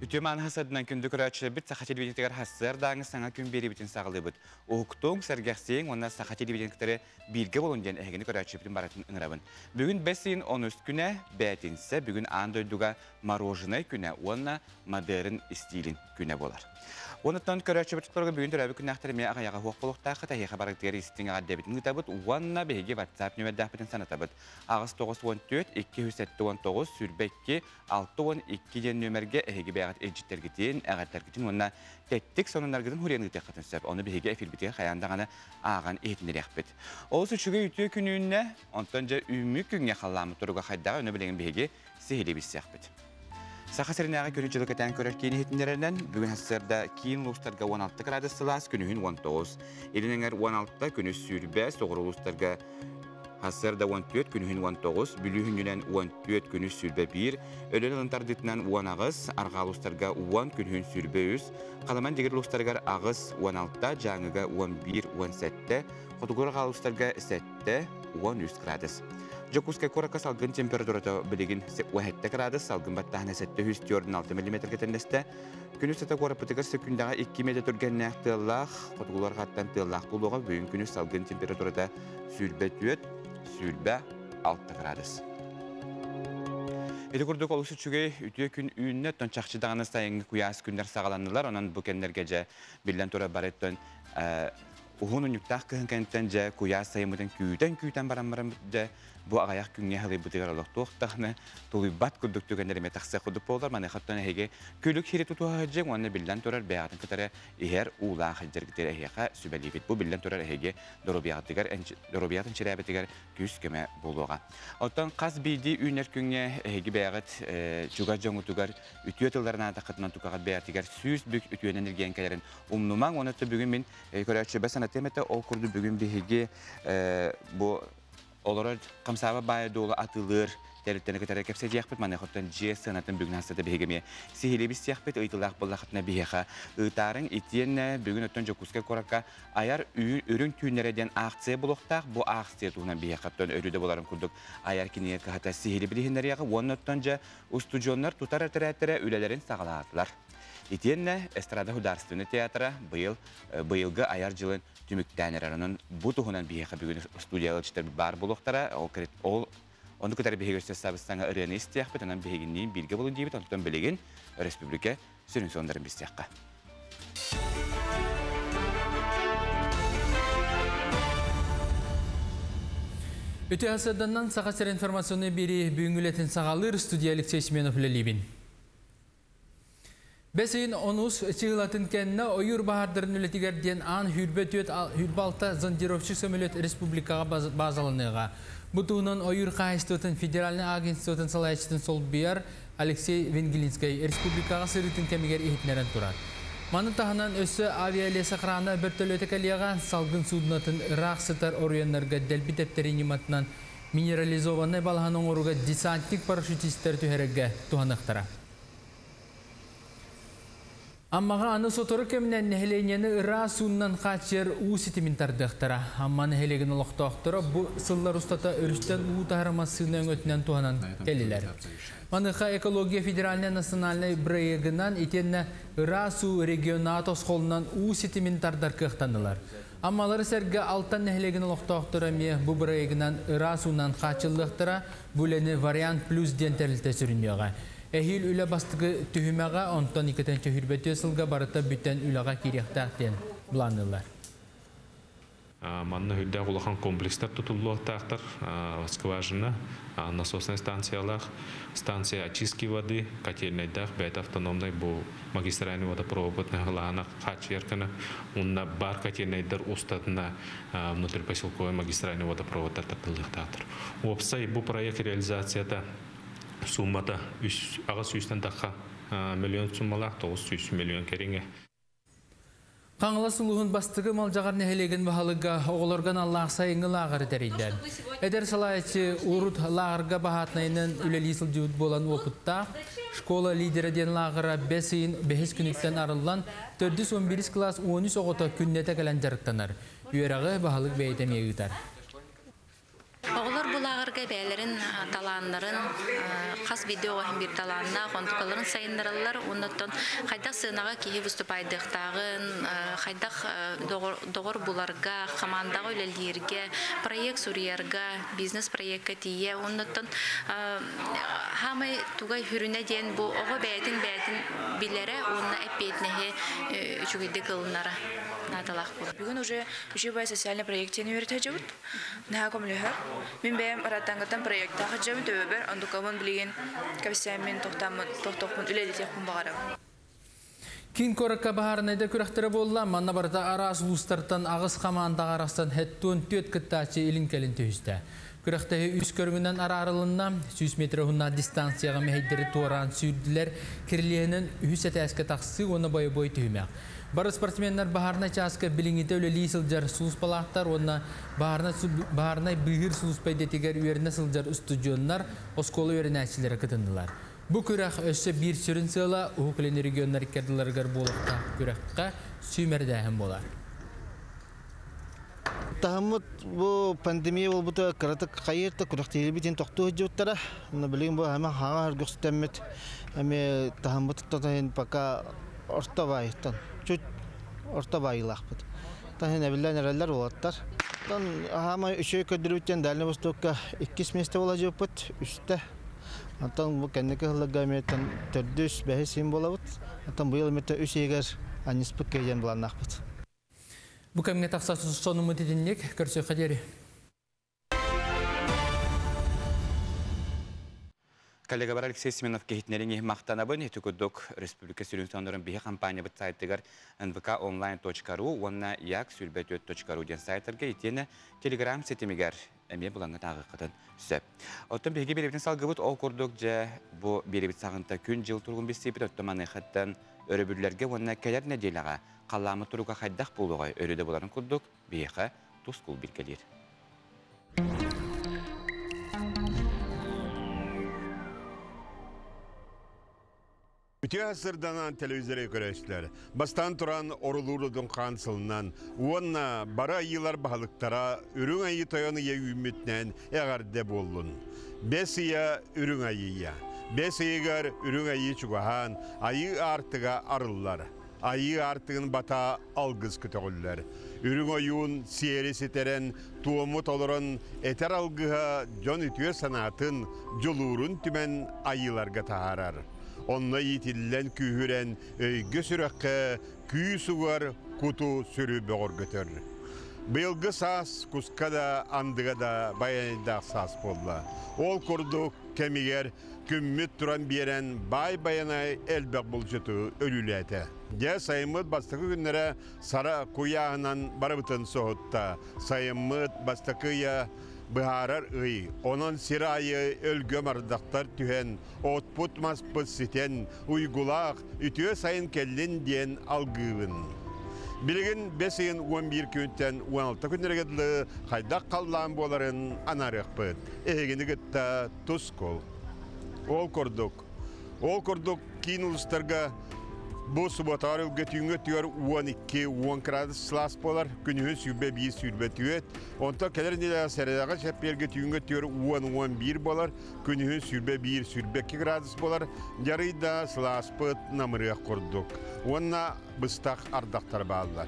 Үтүө мааны сырдынан күндү көрөөччүлэрбит Саха телевидениетигэр сарсыардааҥы саҥа күн биэриибитин саҕалыыбыт. Уһуктуҥ, сэргэхсийиҥ уонна Саха телевидениетин кытары бииргэ буолун диэн эһигини көрөөччүбүтүн барытын ыҥырабын. Бүгүн бэс ыйын онус күнэ, бээтинсэ, бүгүн аан дойдуга мороженай күнэ уонна модерн истиилин күнэ буолар. Онуттан көрөөччүбүт бүгүн төрөөбүт күннээхтэр эмиэ аҕыйаҕа суох буолуохтааххыт, эһиэхэ барытыгар истиҥ эҕэрдэбитин ыытабыт уонна биһиги WhatsApp нүөмэрдээхпитин санатабыт. 894 279 22 62 диэн нүөмэргэ эһиги бэйэҕит илдьиттэргитин, эҕэрдэргитин уонна тэттик сонуннаргытын хуриан ыытыаххытын сөп. Ону биһиги эфирбитигэр хайаан даҕаны ааҕан иһитиннэриэхпит. Олус үчүгэй үтүө күнүүннэ, онтон дьэ үүммүт күҥҥэ халлааммыт туруга хайдаҕа өнө билигин биһиги сиһилии билсиэхпит. Саха сиринээҕи күнү дьылы кэтээн көрөр киин иһитиннэрэринэн, бүгүн сарсыарда киин улуустарга 16 градус сылаас, күнүһүн 19, илин эҥэр 16, күнүс сүүрбэ, соҕуруу улуустарга сарсыарда 14, күнүһүн 19, Бүлүү хүннүнэн 14, күнүс 21, Өлөн ылын тардыытынан 18, арҕаа улуустарга 10, күнүһүн 23, Халаман дигир улуустарыгар 8, 16, Дьааҥыга 11, 17, Хотугу арҕаа улуустарга 7, 13 градус. Дьокуускай куоракка салгын температурата билигин 17 градус, салгын баттааһына 746 мм тэннэстэ. Күнүс сата куораппытыгар сөкүндэҕэ 2 метр түргэннээх тыаллаах, хотугулар хаттан тыаллаах буолуоҕа. Бүгүн күнүс салгын температурата 24, 26 градус. Ити курдук олус үчүгэй үтүө күн үүннэ, оттон чахчы даҕаны сайыҥҥы куйаас күннэр саҕаланнылар. Онон бу кэмнэргэ дьэ биллэн турар барыттан уһун унньуктаах кыһын кэнниттэн дьэ куйаас сайыммытын күүтэн-күүтэн баран баран дьэ бу аҕыйах күҥҥэ халыйбытыгар олохтуох даҕаны тулуйбат курдук түгэннэр эмиэ тахсыах курдук буолар. Маныаха оттон эһиги күлүк сири тутуһа сылдьыҥ уонна биллэн турар бэйэҕитин кытары иһэр уулаах сылдьаргытыгар эһиэхэ сүбэлиибит. Бу биллэн турар эһиги доруобуйаҕытыгар доруобуйаҕытын чирээбитигэр күүс-көмө буолуоҕа. Оттон хас биирдии үүнэр күҥҥэ эһиги бэйэҕит чугас дьоҥҥутугар үтүө тылларын аатаххытынан тукаҕыт бэйэтигэр 100 бүк үтүөнэн эргийэн кэлэрин умнумаҥ. Уонна бүгүн мин көрөөччүбэ санатыам этэ, ол курдук бүгүн биһиги бу олорор хамсааба баайа дуола атыылыыр тэрилтэни кытары кэпсэтиэхпит. Маныаха дьиэ сыанатын бүгүн хастата биһиги эмиэ сиһилии билсиэхпит. Ыйытыылаах буоллахытына биһиэхэ ыытаарыҥ. Итиэннэ бүгүн оттон Дьокуускай куоракка айар үрүҥ түүннэрэ диэн аахсыйа буолуохтаах. Бу аахсыйа туһунан биһиэхэ оттон өрүү да буоларын курдук айар кинигэ кыһата сиһилии билиһиннэриэҕэ. Уонна оттон дьэ устудьуоннар тутар этэрээттэрэ үлэлэрин саҕалаатылар. Итиэннэ эстрада художественный театра быйыл быйылгы айар дьылын түмүктээн эрэр. Онон бу туһунан биһиэхэ бүгүн студияҕа баар буолуохтара. Ол ону кытары биһиги өссө сабыстаҥа ырыаны истиэхпит, онон биһигинниин бииргэ буолун диибит, онтон билигин республика сүрүн сонуннарын билсиэххэ. Үтүө сарсыарданнан Саха сирэ информационнай биэрии бүгүҥҥү үлэтин саҕалыыр студия Алексей Семенов үлэлиибин. Бэс ыйын онус чыһылатын кэннэ ойуур баһаардарын үлэтигэр диэн Ан 24 26 зондировщик сөмөлүөт республикаҕа базаланыаҕа. Бу туһунан ойуур хаһаайыстыбатын федеральнай агентствотын салайааччытын солбуйар Алексей Венгелинскэй республикаҕа сырыытын кэмигэр иһитиннэрэн турар. Маны таһынан өссө авиалесохрана бөртөлүөтэ кэлиэҕэ, салгын суднотын ыраах сытар оройуоннарга дэлби тэптэрии ньыматынан минерализованнай балаһаны оҥорууга десантник парашютистар түһэрэргэ туһаныахтара. Аммаҕа аны сотору кэминэн нэһилиэнньэни ыраас уунан хааччыйар уу ситимин тардыахтара. Амма нэһилиэгин олохтоохторо бу сыллар устата өрүстэн уу таһар массыына өҥөтүнэн туһанан кэллилэр. Маныаха экология федеральнай национальнай бырайыагынан итиэннэ ыраас уу регионат тосхолунан уу ситимин тардар кыахтаннылар. Аммалары сэргэ Алтан нэһилиэгин олохтоохторо эмиэ бу бырайыагынан ыраас уунан хааччыллыахтара, бу үлэни Вариант плюс диэн тэрилтэ сүрүннүөҕэ. Эһиил үлэ бастакы түһүмэҕэ, онтон 2024 сылга барыта бүтэн үлэҕэ киириэхтээх диэн былаанныыллар. Манна үрдээх улахан комплекстар тутуллуохтаахтар, скважина, насосная станциялаах, станция очистки воды, котельнайдаах, бэйэтэ автономнай бу магистральный водопровод наһылаана хааччыйар гына, уонна бар котельнайдар устатына внутрипоселковый магистральный водопроводтар тардыллыахтаахтар. Уопсай бу проект реализацията суммата 800-тэн тахха миллион суммалаах, 900 миллион кэриҥэ. Хаҥалас улууһун Бастакы Малдьаҕар нэһилиэгин баһылыга оҕолорго аналлаах сайыҥҥы лааҕыры тэрийдэ. Эдэр салайааччы урут лааҕырга баһаатынайынан үлэлии сылдьыбыт буолан уопуттаах. Школа лидера диэн лааҕыра бэс ыйын бэһис күнүттэн арыллан, төрдүс 11 кылаас 13 оҕото күннэтэ кэлэн дьарыктанар. Үөрэҕи баһылык бэйэтэ эмиэ ыытар. Оҕолор бу лааҕырга Оскуолаларга бэйэлэрин талааннарын хас биирдии оҕо иһин биир талааннаах, онтукаларын сайыннараллар. Оннуттан хайдах сыанаҕа киһи выступайдыахтааҕын, хайдах доҕор буларга, хамаандаҕа үлэлииргэ, проект суруйарга, бизнес-проекка тиийэ. Оннуттан хаамай тугай хүрүнэ диэн бу оҕо бэйэтин бэйэтин билэрэ уонна эппиэтинэһи үчүгэйдик ылынара наадалаах буолар. Бүгүн уже учебая социальный проект диэн үөрэтэ сылдьабыт. Наһаа көмөлөһөр. Мин бэйэм ырааттаҥҥыттан проектаах сылдьабын төбөбөр, онтукабын билигин кэпсээммин тохтооммун тохтохпун үлэлэтиэхпин баҕарабын. Киин куоракка баһаарынайда күрэхтэрэ буолла. Манна барыта араас улуустартан аҕыс хамаандаҕа арахсан 74 кыттааччы илин-кэлин түһүстэ. Күрэхтэһии үс көрүҥүнэн араарылынна. 100 метр уһуннаах дистанцияҕа мэһэйдэри туораан сүүрдүлэр. Кирилиэһинэн үһүс этээскэ тахсыы уонна бойобуой түһүмэх. Бары спортсменнар баһаарынай чааска билиҥҥитэ үлэлии сылдьар сулууспалаахтар уонна баһаарынай быыһыыр сулууспа идэтигэр үөрэнэ сылдьар устудьуоннар, оскуола үөрэнээччилэрэ кытыннылар. Бу күрэх өссө биир сүрүн сыала Уһук Илин регионнар иккардыларыгар буолуохтаах күрэххэ сүүмэрдээһин буолар. Таһыммыт бу пандемия буолбута кыратык хайыыр да күрэхтэһиибитин тохтуу сылдьыбыттара. Онно билигин бу эмэ хаҥа өргөхсүтэммит эмиэ таһыммыт тотоһин пока орто баайыттан чуть орто баайыылаахпыт. Таһын эбиллэн эрэллэр уолаттар. Оттон аһаамай үчүгэй көрдөрүүттэн Дальний Востокка иккис миэстэ буола сылдьыбыппыт үстэ. Оттон бу кэнники сылларга эмиэ төрдүс, бэһис син буолабыт. Оттон быйыл эмиэ үс иһигэр анньыспыт киһи былааннаахпыт. Бу кэмҥэ тахса сонуммут итинник көрсүөххэ диэри. Коллегабар Алексей Семенов киһитинэрин махтанабын. Ити курдук республика сүрүн сонорун биһи компаниябыт сайтыгар nvkonline.ru уонна як сүрбэ диэн сайтарга итиэнэ телеграм ситимигэр эмиэ булаҥҥа тааҕыаххытын сөп. Оттон биһиги биэрэбитин салгыбыт ол курдук дьэ бу биэрэбит саҕынта күн-дьыл туругун билсиипит оттон маныахаттан өрөбүллэргэ уонна кэлэр нэдиэлэҕэ халлааммыт туруга хайдах буолуоҕай өрүдэ буларын курдук биһиэхэ тускул билгэлиир. Үтүө сырданан телевизоры көрөчүлэр. Бастаан туран орулуурудун хаан сылынан уонна бары айыылар баһылыктара үрүҥ айыы тойон ыйа үүммүтүнэн эҕэрдэ буоллун. Бэс ыйа үрүҥ айыыйа. Бэс ыйыгар үрүҥ айыы чугаһаан, айыы аартыга арыллар. Айыы аартыгын бата алгыс көтөҕүллэр. Үрүҥ ойуун сиэри ситэрэн, туому толорон, этэр алгыһа дьон үтүө санаатын, дьулуурун түмэн айыыларга таһаарар. Онно иитиллэн күүһүрэн, өйгө-сүрэххэ күүс угар куту сүрү бөҕөргөтөр. Быйылгы саас куска да, андыга да байанайдаах саас буолла. Ол курдук кэмигэр күммүт туран биэрэн баай байанай элбэх булчуту өлүүлээтэ. Дьэ, сайыммыт бастакы күннэрэ сара куйааһынан барыбытын соһутта. Сайыммыт бастакы ыйа быһаарар ый. Онон сир аайы өлгөм ардахтар түһэн, отпут-маспыт ситэн, уйгулаах, үтүө сайын кэллин диэн алгыыбын. Билигин бэс ыйын 11 күнтэн 16 күннэргэ дылы хайдах халлаан буоларын анаарыахпыт. Эһигини кытта тускул. Ол курдук, ол курдук киин улуустарга бу субботаҕар ылга түүҥҥэ түөр 12-10 градус сылаас буолар, күнүһүн сүүрбэ биир сүүрбэ түөрт, онтон кэлэр нэдиэлэҕэ сэрэдэҕэ чэппиэргэ түүҥҥэ түөр 10-11 буолар, күнүһүн сүүрбэ биир сүүрбэ икки градус буолар, дьарый да сылааспыт намырыах курдук. Уонна быстах ардахтар бааллар.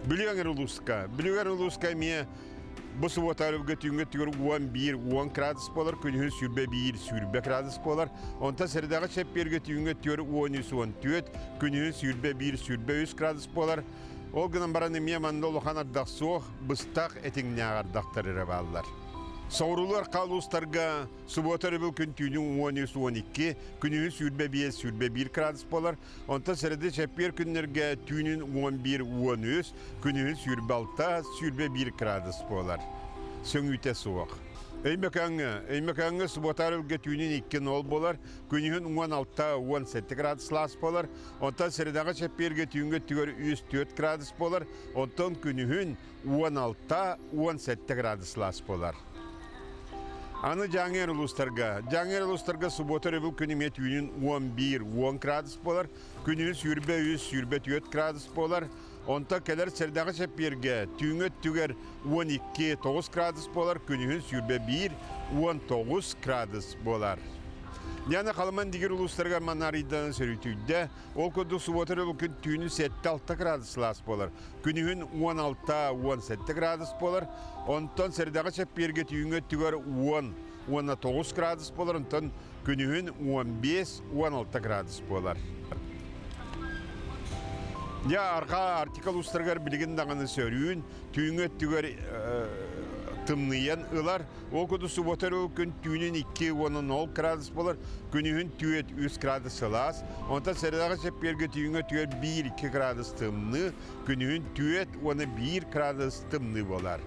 Бүлүү эҥэр улууска, Бүлүү эҥэр улууска эмиэ бу суббота өрөбүлгэ түүҥҥэ түгэр 11-10 градус буолар, күнүһүн 21-20 градус буолар. Онтон сэрэдэҕэ чэппиэргэ түүҥҥэ түгэр 13-14, күнүһүн 21-23 градус буолар. Ол гынан баран эмиэ манна улахан ардах суох, быстах этиҥнээх ардахтар эрэ бааллар. Соҕуруулар улуустарга суббота өрөбүл күн түүнүн 13-12, күнүһүн 25-21 градус буолар. Онтон сэрэдэ чэппиэр күннэргэ түүнүн 11-13, күнүһүн 26-21 градус буолар. Сөҥүүтэ суох. Өймөкөөҥҥө, Өймөкөөҥҥө суббота өрөбүлгэ түүнүн 2-0 буолар, күнүһүн 16-17 градус сылаас буолар. Онтон сэрэдэҕэ чэппиэргэ түүҥҥэ өттүгэр 3-4 градус буолар, онтон күнүһүн 16-17 градус сылаас буолар. Аны Дьааҥы улуустарга. Дьааҥы улуустарга субуота өрөбүл күн эмиэ түүнүн 11 10 градус буолар, күнүһүн 23 24 градус буолар. Онтон кэлэр сэрдэҕи чэппиэргэ түүҥҥү өттүгэр 12 9 градус буолар, күнүһүн 21 19 градус буолар. Яна Халыман дигир улуустарыгар манаарыйдан сөрүтүйдэ. Ол курдук субуота өрөбүл күн түүнүн 7-6 градус сылаас буолар. Күнүһүн 16-17 градус буолар. Онтон сэрдэҕи чэппиэргэ түүҥҥү өттүгэр 10 уонна 9 градус буолар. Онтон күнүһүн 15-16 градус буолар. Дьэ, арҕаа Арктика улуустарыгар билигин даҕаны сөрүүн, түүҥҥү өттүгэр тымныйан ылар. Ол курдук субуота күн түүнүн 2 уонна 0 градус буолар, күнүһүн 4-3 градус сылаас. Онтон сэрэдэҕэ чэппиэргэ түүҥҥэ өттүгэр 1-2 градус тымныы, күнүһүн 4 уонна 1 градус тымныы буолар.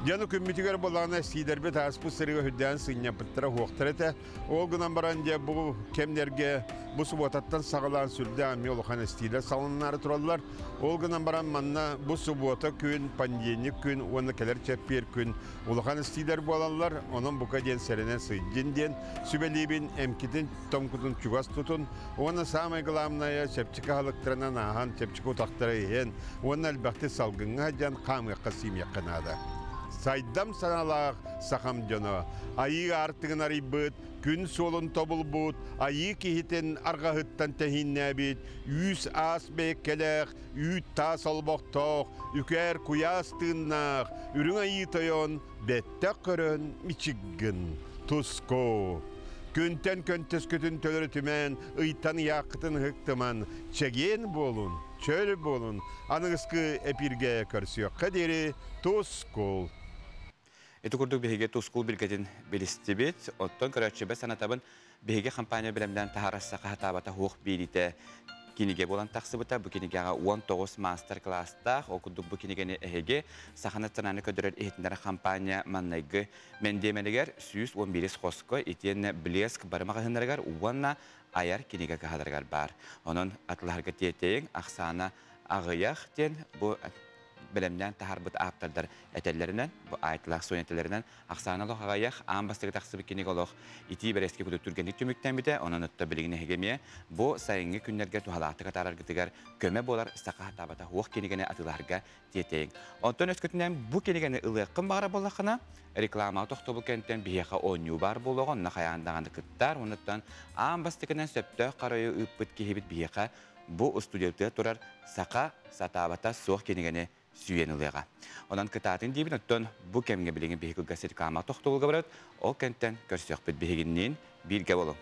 Дьону күммүтүгэр буоллаҕына сиидэрбит ааспыт сырыыга үрдээн сынньаппыттара уһуохтар этэ. Ол гынан баран дьэ бу кэмнэргэ бу субуотаттан саҕалаан сүрдээх эмиэ улахан эстиилэр салыннаары тураллар. Ол гынан баран манна бу субуота күн, понедельник күн уонна кэлэр чэппиэр күн улахан эстиилэр буолаллар. Онон бука диэн сэрэнэн сылдьын диэн сүбэлиибин, эмкитин томкутун чугас тутун уонна саамай главное чэпчэки аһылыктарынан ааһан чэпчэки утахтары иһэн уонна элбэхтик салгыҥҥа сылдьан хаамыахха сиимиэххэ наада. Сайдам санаалаах сахам дьоно, айыы аартыгын арыйбыт, күн суолун тобулбут, айыы киһитин арҕаһыттан тэһииннээбит, үүс аас бэйэккэлээх, үүт таас олбохтоох, үкээр куйаас тыыннаах, үрүҥ айыы тойон бэттэх көрөн мичик гын, туску. Күнтэн көнтөскүтүн төлөрүтүмэн, ыйтан ыйааххытын ыһыктыман, чэгиэн буолун, чөл буолун, аныгыскы эпиргэ көрсүөххэ диэри тускул. Ити курдук биһиги тускул билгэтин билистибит. Оттон көрөөччүбэ санатабын, биһиги компания бэлэмнээн таһаарар саха хатаабата хуох биириитэ кинигэ буолан тахсыбыта. Бу кинигэҕэ 19 маастар-класстаах. Ол курдук бу кинигэни эһиги Саха национальнай көрдөрөр иһитиннэрэр компания маннайгы мэндиэмэнигэр 111 хоско итиэннэ Блеск бары маҕаһыыннарыгар уонна айар кинигэ кыһаларыгар баар. Онон атылаһарга тиэтэйиҥ, ахсаана аҕыйах диэн бу бэлэмнээн таһаарбыт ааптардар этэллэринэн, бу аайтылаах суон этэллэринэн, ахсаана олох аҕыйах, аан бастакы тахсыбыт кинигэ олох итии бэрэски курдук түргэнник түмүктэммитэ, онон отто билигин эһиги эмиэ бу сайыҥҥы күннэргэ туһалаахтык атаараргытыгар көмө буолар саха хатаабата уох кинигэни атыылаһарга тиэтэйиҥ. Онтон өскөтүнэн бу кинигэни ылыаххын баҕара буоллаххына, рекламаҕа тохтобул кэнниттэн биһиэхэ оонньуу баар буолуоҕа, онно хайаан даҕаны кыттар, онуттан аан бастакынан сөптөөх харайы ыыппыт киһибит биһиэхэ бу студиятыгар турар саха сатаабата суох кинигэни сүүйэн ылыаҕа. Онон кытаатын диибин, оттон бу кэмҥэ билигин биһиги кылгас реклама тохтобулга барат, ол кэнтэн көрсүөхпүт биһигинниин бииргэ болуҥ.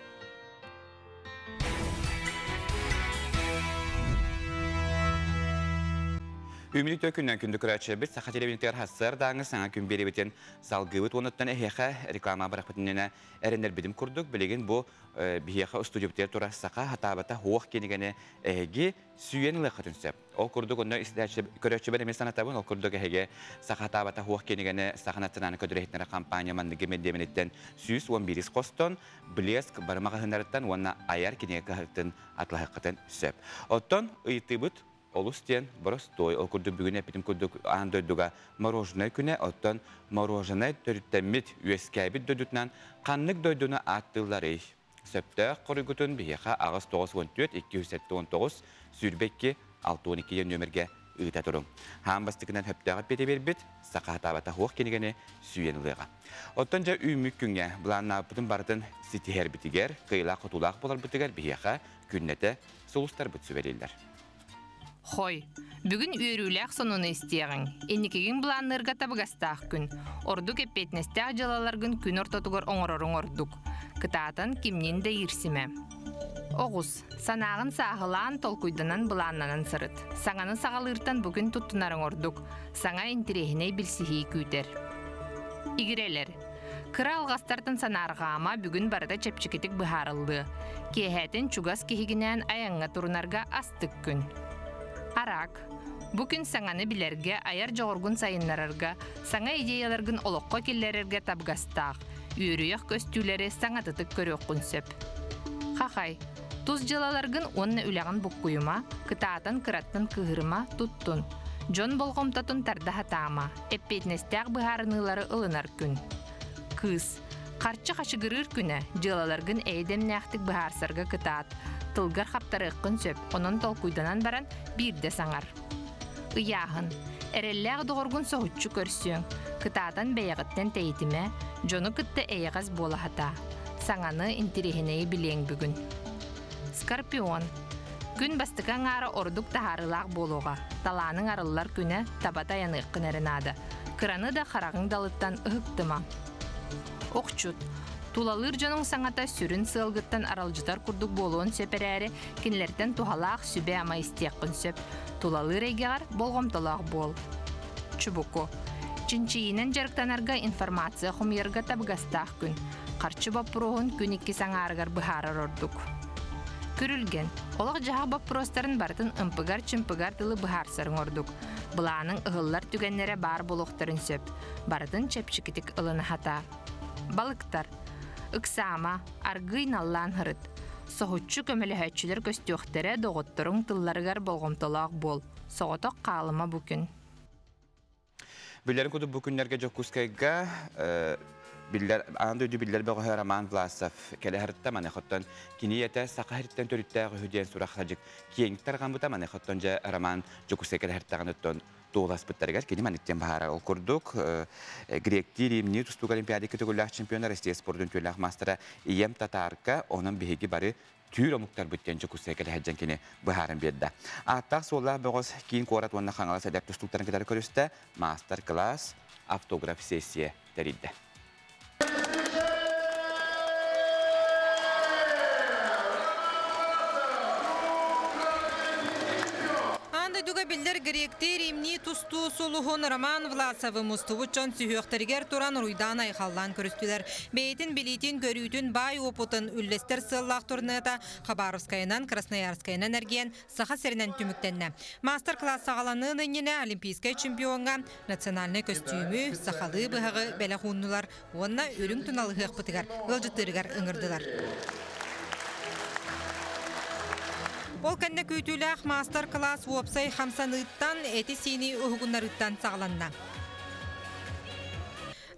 Үмүнү төкүннэн күндү көрөөччүлэрбит Саха телевидениетигэр хассыар дааҥы саҥа күн биэрэбитин салгыыбыт уонуттан эһиэхэ реклама барахпытыннына эрэннэрбитим курдук билигин бу биһиэхэ устудьубутугар турар саха хатаабата хуох кинигэни эһиги сүүйэн ылыаххытын сөп. Ол курдук онно көрөөччүбэр эмиэ санатабын, ол курдук эһиги саха хатаабата хуох кинигэни Саха национальнай көдүрэһитинэрэ компания манныгы медиамениттэн 111 хостон Блеск бары маҕаһыыннарыттан уонна айар кинигэ кыһатын атлаһыаххытын сөп. Оттон ыйытыыбыт олус диэн боростуой. Ол курдук бүгүн эппитим курдук аан дойдуга мороженое күнэ, оттон мороженое төрүттэммит, үөскээбит дойдутунан ханнык дойдуну ааттыылларый? Сөптөөх хоруйгутун биһиэхэ 8 94 279 22 62 диэн нүөмэргэ ыыта туруҥ. Хаан бастакынан хөптөөх эппиэти биэрбит, саха хатаабата хуох кинигэни сүүйэн ылыаҕа. Оттон дьэ үүммүт күҥҥэ былааннаабыппытын барытын ситиһэрбитигэр, кыайыылаах-хотуулаах буоларбытыгар биһиэхэ күннэтэ сулустарбыт сүбэлииллэр. Хой. Бүгүн үөрүүлээх сонуну истиэҕиҥ. Инникигин былаанныырга табыгастаах күн. Ордук эппиэтинэстээх дьыалаларгын күн ортотугар оҥороруҥ ордук. Кытаатан кимниин да иирсимэ. Оҕус. Санааҕын сааһылаан, толкуйданан былааннанан сырыт. Саҥаны саҕалыыртан бу күн туттунарыҥ ордук. Саҥа интэриэһинэй билсиһии күүтэр. Игирэлэр. Кыра алҕастартан санаарҕаама, бүгүн барыта чэпчэкитик быһаарыллыа. Киэһээтин чугас киһигинээн айаҥҥа турунарга астык күн. Араак. Бу күн саҥаны билэргэ, айар дьоҕургун сайыннарарга, саҥа идеяларгын олоххо киллэрэргэ табыгастаах. Үөрүйэх көстүүлэри саҥатытык көрүөххүн сөп. Хахай. Тус дьыалаларгын уонна үлэҕин буккуйума, кытаатан кыраттан кыыһырыма, туттун. Дьон болҕомтотун тарда сатаама, эппиэтинэстээх быһаарыныылары ылынар күн. Кыыс. Харчы хачыгырыыр күнэ, дьыалаларгын эйэ-дэмнээхтик быһаарсарга кытаат. Тылгар хаптарыаххын сөп, онон толкуйданан баран биирдэ саҥар. Ыйааһын. Эрэллээх доҕоргун соһуччу көрсүөҥ. Кытаатан бэйэҕиттэн тэйитимэ, дьону кытта эйэҕэс буола сатаа. Саҥаны, интириэһинэйи билиэҥ бүгүн. Скорпион. Күн бастакы аҥаара ордук таһаарыылаах буолуоҕа. Талааныҥ арыллар күнэ, таба тайаныаххын эрэ наада. Кыраны да хараҕыҥ далыттан ыһыктыма. Охчут. Тулалыыр дьонуҥ саҥата сүрүн сыалгыттан аралдьытар курдук буолуон сөп эрээри, кинилэртэн туһалаах сүбэ-ама истиэххин сөп. Тулалыыр эйгэҕэр болҕомтолоох буол. Чубуку. Чинчийиинэн дьарыктанарга информация хомуйарга табыгастаах күн. Харчы боппуруоһун күн иккис аҥаарыгар быһаарар ордук. Күрүлгэн. Олох-дьаһах боппуруостарын барытын ымпыгар-чымпыгар дылы быһаарсарыҥ ордук. Былааныҥ ыһыллар түгэннэрэ баар буолуохтарын сөп. Барытын чэпчэкитик ылына сатаа. Балыктар. Ыксаама, аргыый наллаан һырыт. Соһуччу көмөлөһөөччүлэр көстүөхтэрэ, доҕотторуҥ тылларыгар болҕомтолоох буол. Соҕотох хаалыма бу күн. Билэрин курдук бу күннэргэ Дьокуускайга биллэр аан дойду биллэр бөҕөһө Роман Власов кэлэ сырытта. Маныхаттан кини ийэтэ саха сириттэн төрүттээх үһү диэн сурах садьык киэҥ тарҕаммыта. Маныхаттан дьэ Роман Дьокуускай кэлэ сырыттаҕын оттон туоласпыттарыгар кини маннык диэн баһаара. Ол курдук гректии, римнии тустууга олимпиада көтөгүллээх чемпиона, Россия спордун үтүөлээх маастара Ийэм Татарка, онон биһиги бары түүр омуктарбыт диэн Дьокуускайга кэлэ сылдьан кини быһааран биэрдэ. Ааттаах-суоллаах бөҕөс киин куорат уонна Хаҥалас эдэр тустууктарын кытары көрүстэ, маастар-кылаас, автограф-сессия тэрийдэ. Аан дойдуга биллэр гректии римнии тустуу сулуһун Роман Власовы мустубут дьон сүһүөхтэригэр туран уруйдаан-айхаллаан көрүстүлэр. Бэйэтин билиитин-көрүүтүн, баай уопутун үллэстэр сыаллаах турнета Хабаровскайынан, Красноярскайынан эргийэн Саха сиринэн түмүктэннэ. Маастар-кылаас саҕаланыан иннинэ олимпийскай чемпиоҥҥа национальнай көстүүмү, сахалыы быһаҕы бэлэх ууннулар уонна үрүҥ тунал ыһыахпытыгар ыалдьыттыырыгар ыҥырдылар. Ол кэннэ күүтүүлээх маастар-кылаас уопсай хамсаныыттан, эти-сиини уһугуннарыыттан саҕаланна.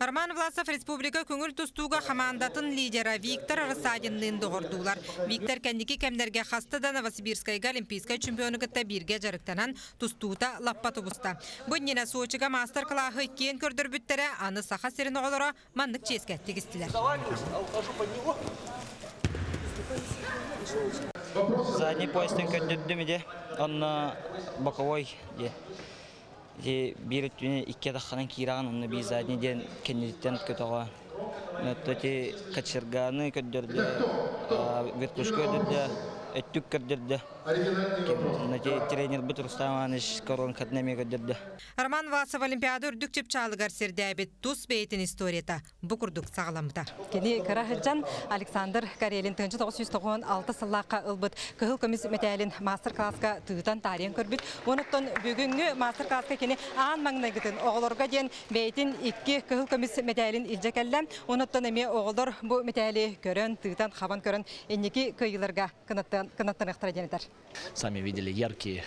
Роман Власов республика көҥүл тустууга хамаандатын лидера Виктор Рассадинныын доҕордуулар. Виктор кэнники кэмнэргэ хаста да Новосибирскайга олимпийскай чемпиону кытта бииргэ дьарыктанан тустуута лаппа тубуста. Бу иннинэ Сочига маастар-кылааһы иккиэн көрдөрбүттэрэ, аны Саха сирин оҕолоро маннык чиэскэ тигистилэр. Задний поястан көрдөрдүм иде, онно боковой де. Ити биир өттүнэн икки атаххынан киирэҕин, онно биир задний диэн кэнниттэн көтөҕө. Оттон ити кочерганы көрдөрдө, вертушка көрдөрдө, өттүк көрдөрдө. Тренербит Рустам Иванович коронкатын эмиэ көрдөрдө. Роман Власов Олимпиада үрдүк чыпчаалыгар сирдээбит тус бэйэтин историята бу курдук саҕаламмыта. Кини кыра сылдьан Александр Карелин 1996 сыллаахха ылбыт кыһыл көмүс мэтээлин мастер-класска тыытан таарыйан көрбүт. Онуттан бүгүҥҥү мастер-класска кини аан маҥнайгытын оҕолорго диэн бэйэтин икки кыһыл көмүс мэтээлин илдьэ кэллэ. Онуттан эмиэ оҕолор бу мэтээли көрөн, тыытан, хабан көрөн инники кыайыыларга кынаттаныахтара диэн этэр. Сами видели яркие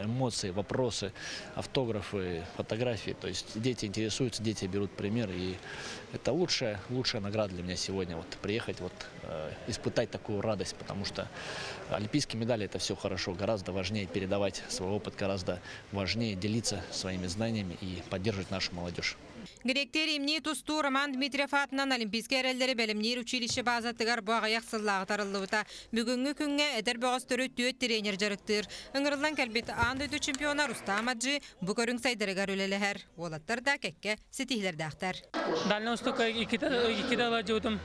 эмоции, вопросы, автографы, фотографии. То есть дети интересуются, дети берут пример. И это лучшая, лучшая награда для меня сегодня. Вот приехать, вот, испытать такую радость, потому что олимпийские медали – это все хорошо. Гораздо важнее передавать свой опыт, гораздо важнее делиться своими знаниями и поддерживать нашу молодежь. Гректэр имнии тустуу Роман Дмитриев аатынан Олимпийскай эрэллэри бэлэмниир училище баазатыгар бу аҕыйах сыллааҕы тарыллыбыта. Бүгүҥҥү күҥҥэ эдэр бөҕөстөрү түөрт тренер дьарыктыыр. Ыҥырыллан кэлбит аан дойду чемпиона Рустам Аджи бу көрүҥ сайдарыгар үлэлэһэр. Уолаттар да кэккэ ситиһиилэрдээхтэр. Дальний Востокка иккитэ ыладьыбытым.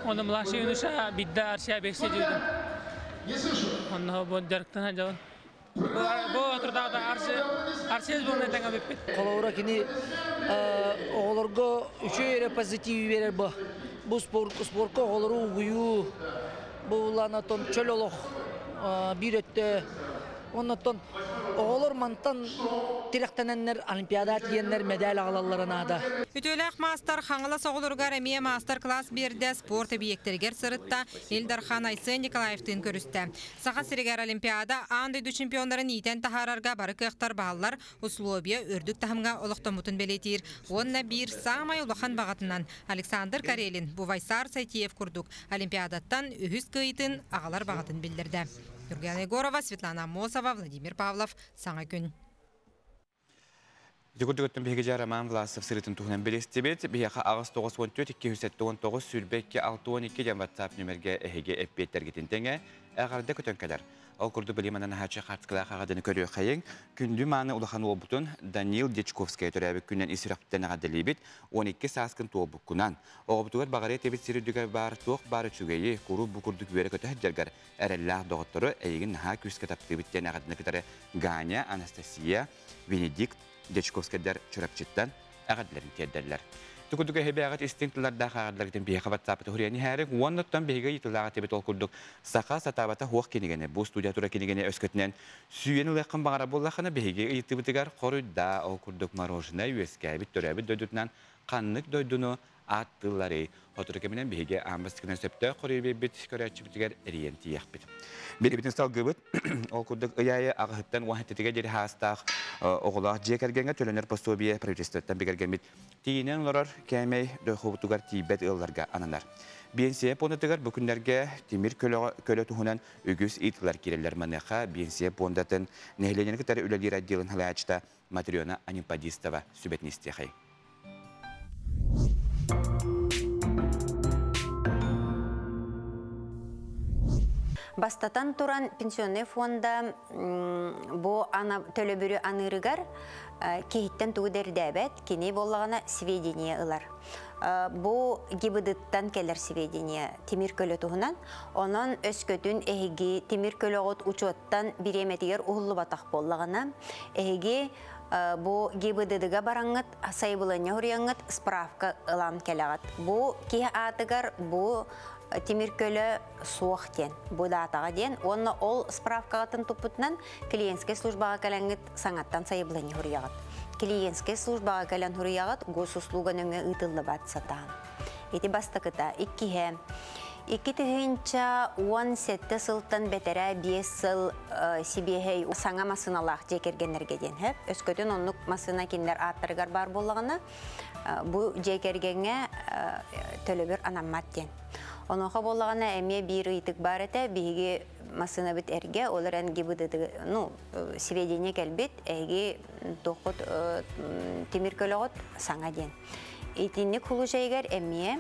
Онно младший юноша бидде Арсия бесте дьыбытым. Онно бу дьарыктана дьон. Бу отурдаата Арсия сборная тэҥэ бүппүт. Холобура кини оҕолорго үчүгэй эрэ позитив берер бу. Бу спорт спортка оҕолору угуйуу бу улаанатон чөл олох биир өттө оннотон Оҕолор мантан тирэхтэнэннэр олимпиада тиийэннэр мэдээл аҕалаллара наада. Үтүөлээх маастар Хаҥалас оҕолоругар эмиэ маастар-класс биэрдэ, спорт эбийиэктэригэр сырытта, Ил Дархан Айсен Николаевтыын көрүстэ. Саха сиригэр Олимпиада аан дойду чемпионнарын иитэн таһаарарга бары кыахтар бааллар, условия үрдүк таһымҥа олохтоммутун бэлиэтиир уонна биир саамай улахан баҕатынан Александр Карелин Бувайсар Сайтиев курдук Олимпиадаттан үһүс кыайыытын аҕалар баҕатын биллэрдэ. Юргена Егорова, Светлана Аммосова, Владимир Павлов. Саҥа күн. Ити курдук өттүн биһиги дьэ Роман Власов сырыытын туһунан билистибит. Биһиэхэ 8 94 279 22 62 диэн WhatsApp нүмергэ эһиги эппиэттэргитин тэҥэ эҕэрдэ көтөн кэлэр. Ол курдук билим манан наһааччы хаартыскалаах аҕадыны көрүөххэйиҥ. Күндү мааны улахан уолбутун Данил Дьячковскай төрөөбүт күнүнэн ис сүрэхпиттэн эҕэрдэлиибит. 12 сааскын туолбуккунан. Оҕобутугар баҕарыа этибит сир үрдүгэр баар туох баар үчүгэйи, куруук бу курдук үөрэ-көтө сылдьаргар эрэллээх доҕоттору эйигин наһаа күүскэ таптыыбыт диэн эҕэрдэни кытары Ганя, Анастасия, Венедикт Дьячковскайдар Чурапчыттан эҕэрдэлэрин тиэрдэллэр. Тукудук эһибээҕит истиҥ тыллардаах ааҕарларгытын биһиэхэ WhatsApp хуруйан иһээрик уоннаттан биһиги ыйытылаах этибит ол курдук саха сатаабата хуох кинигэни бу студия тура кинигэни өскөтүнэн сүүйэн ылыаххын баҕара буоллаххына биһиги ыйытыбытыгар хоруйдаа ол курдук мороженое үөскээбит төрөөбүт дойдутунан ханнык дойдуну ааттыылларый? Сотору кэминэн биһиги аан бастакынан сөптөөх хоруйу биэрбит көрөөччүбүтүгэр эрийэн тиийиэхпит. Биэрибитин салгыыбыт. Ол курдук ый аайы аҕыһыттан уон сэттэтигэр диэри хаастаах оҕолоох дьиэ кэргэҥҥэ төлөнөр пособие правительствоттан бигэргэммит тиийинэн олорор кээмэй дохуобутугар тиийбэт ыалларга ананар. Биэнсийэ пуондатыгар бу күннэргэ тимир көлө туһунан үгүс ыйытыылар киирэллэр. Маныаха биэнсийэ пуондатын нэһилиэнньэни кытары үлэлиир отделын салайааччыта Матрена Анемподистова сүбэтин истиэхэй. Бастатан туран, пенсионный фонда бу төлөбүрү анырыгар киһиттэн тугу дэрдээбэт, кини боллаҕына сведения ылар. Бу ГИБДттан кэлэр сведения тимир көлө туһунан. Онон өскөтүн эһиги тимир көлөҕүт учуоттан бириэмэтигэр уһуллубатах буоллаҕына, эһиги бу ГИБДДга бараҥҥыт, сайабылыанньа хуруйаҥҥыт справка ылан кэлэҕит. Бу киһи аатыгар бу тимир көлө суох диэн, бу даатаҕа диэн, уонна ол справкаҕытын туппутунан клиентскэй службаҕа кэлэҥҥит саҥаттан сайабылыанньа хуруйаҕыт. Клиентскэй службаҕа кэлэн хуруйаҕыт, госуслуга нөҥүө ыытыллыбат сатаан. Ити бастакыта. Иккиһэ, 2017 сылтан бэтэрээ 5 сыл сибиэһэй саҥа массыыналаах дьиэ кэргэннэргэ диэн сөп. Өскөтүн оннук массыына кинилэр ааттарыгар баар буоллаҕына, бу дьиэ кэргэҥҥэ төлөбүр анаммат диэн. Онуоха буоллаҕына эмиэ биир ыйытык баар этэ. Биһиги массыынабыт эргэ, ол эрэн ГИБДД, ну, сведения кэлбит, эһиги туоххут тимир көлөҕүт саҥа диэн. Итинник хулужайыгар эмиэ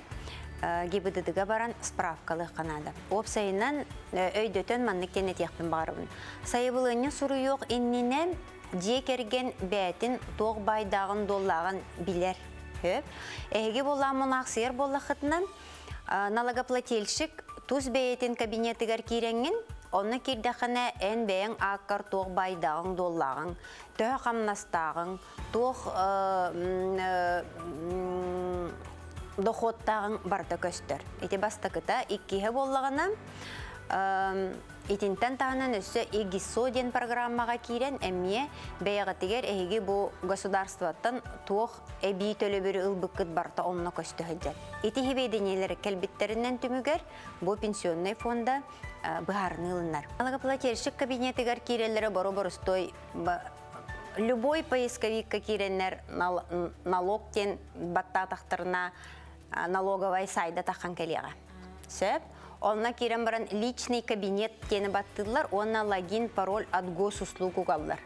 ГИБДДга баран справкалыахха наада. Уопсайынан өйдөтөн маннык диэн этиэхпин баҕарабын. Сайабылыанньа суруйуох иннинэ дьиэ кэргэн бээтин туох баайдааҕын-дуоллааҕын билэр. Хөп. Эһиги буоллаан мунаахсыйар буоллаххытынан налогоплательщик тус бэйэтин кабинетыгар киирэҥҥин, онно киирдэххинэ эн бэйэҥ ааккар туох баайдааҕыҥ-дуоллааҕыҥ, төһө хамнастааҕыҥ, туох дохуоттааҕыҥ барыта көстөр. Ити бастакыта. Иккиһэ буоллаҕына, итинтэн таһынан өссө ИГИСО диэн программаҕа киирэн эмиэ бэйэҕитигэр эһиги бу государствоттан туох эбии төлөбүрү ылбыккыт барыта онно көстө сылдьар. Ити сведениелэр кэлбиттэринэн түмүгэр бу пенсионный фонда быһаарыныы ылынар. Налогоплательщик кабинетыгар киирэллэрэ боро-боростой любой поисковикка киирэннэр налог диэн баттаатахтарына налоговай сайда таххан кэлиэҕэ. Сөп. Онно киирэн баран личный кабинет диэни баттыыллар уонна логин, пароль от госуслуг угаллар.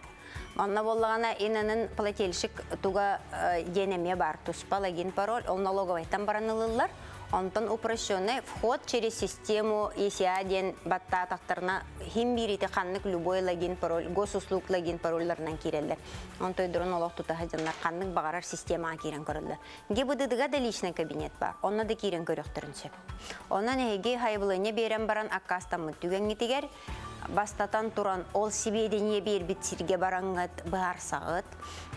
Онно буоллаҕына инанын плательщик туга диэн эмиэ бар туспа логин, пароль, ол налоговайтан баран ылыллар. Онтон упрощенный вход через систему ЕСА диэн баттаатахтарына хим биирити ханнык любой логин, пароль, госуслуг логин, парольларынан киирэллэр. Онтойдорун олох тутаһа дьоннор ханнык баҕарар системаҕа киирэн көрөллөр. ГИБДДга да личный кабинет бар, онно да киирэн көрөхтөрүн сөп. Онон эһиги хайбылыанньа биэрэн баран аккаастаммыт түгэҥҥитигэр Бастатан туран ол сибиэдинье биэрбит сиргэ бараҥҥыт быһаарсаҕыт.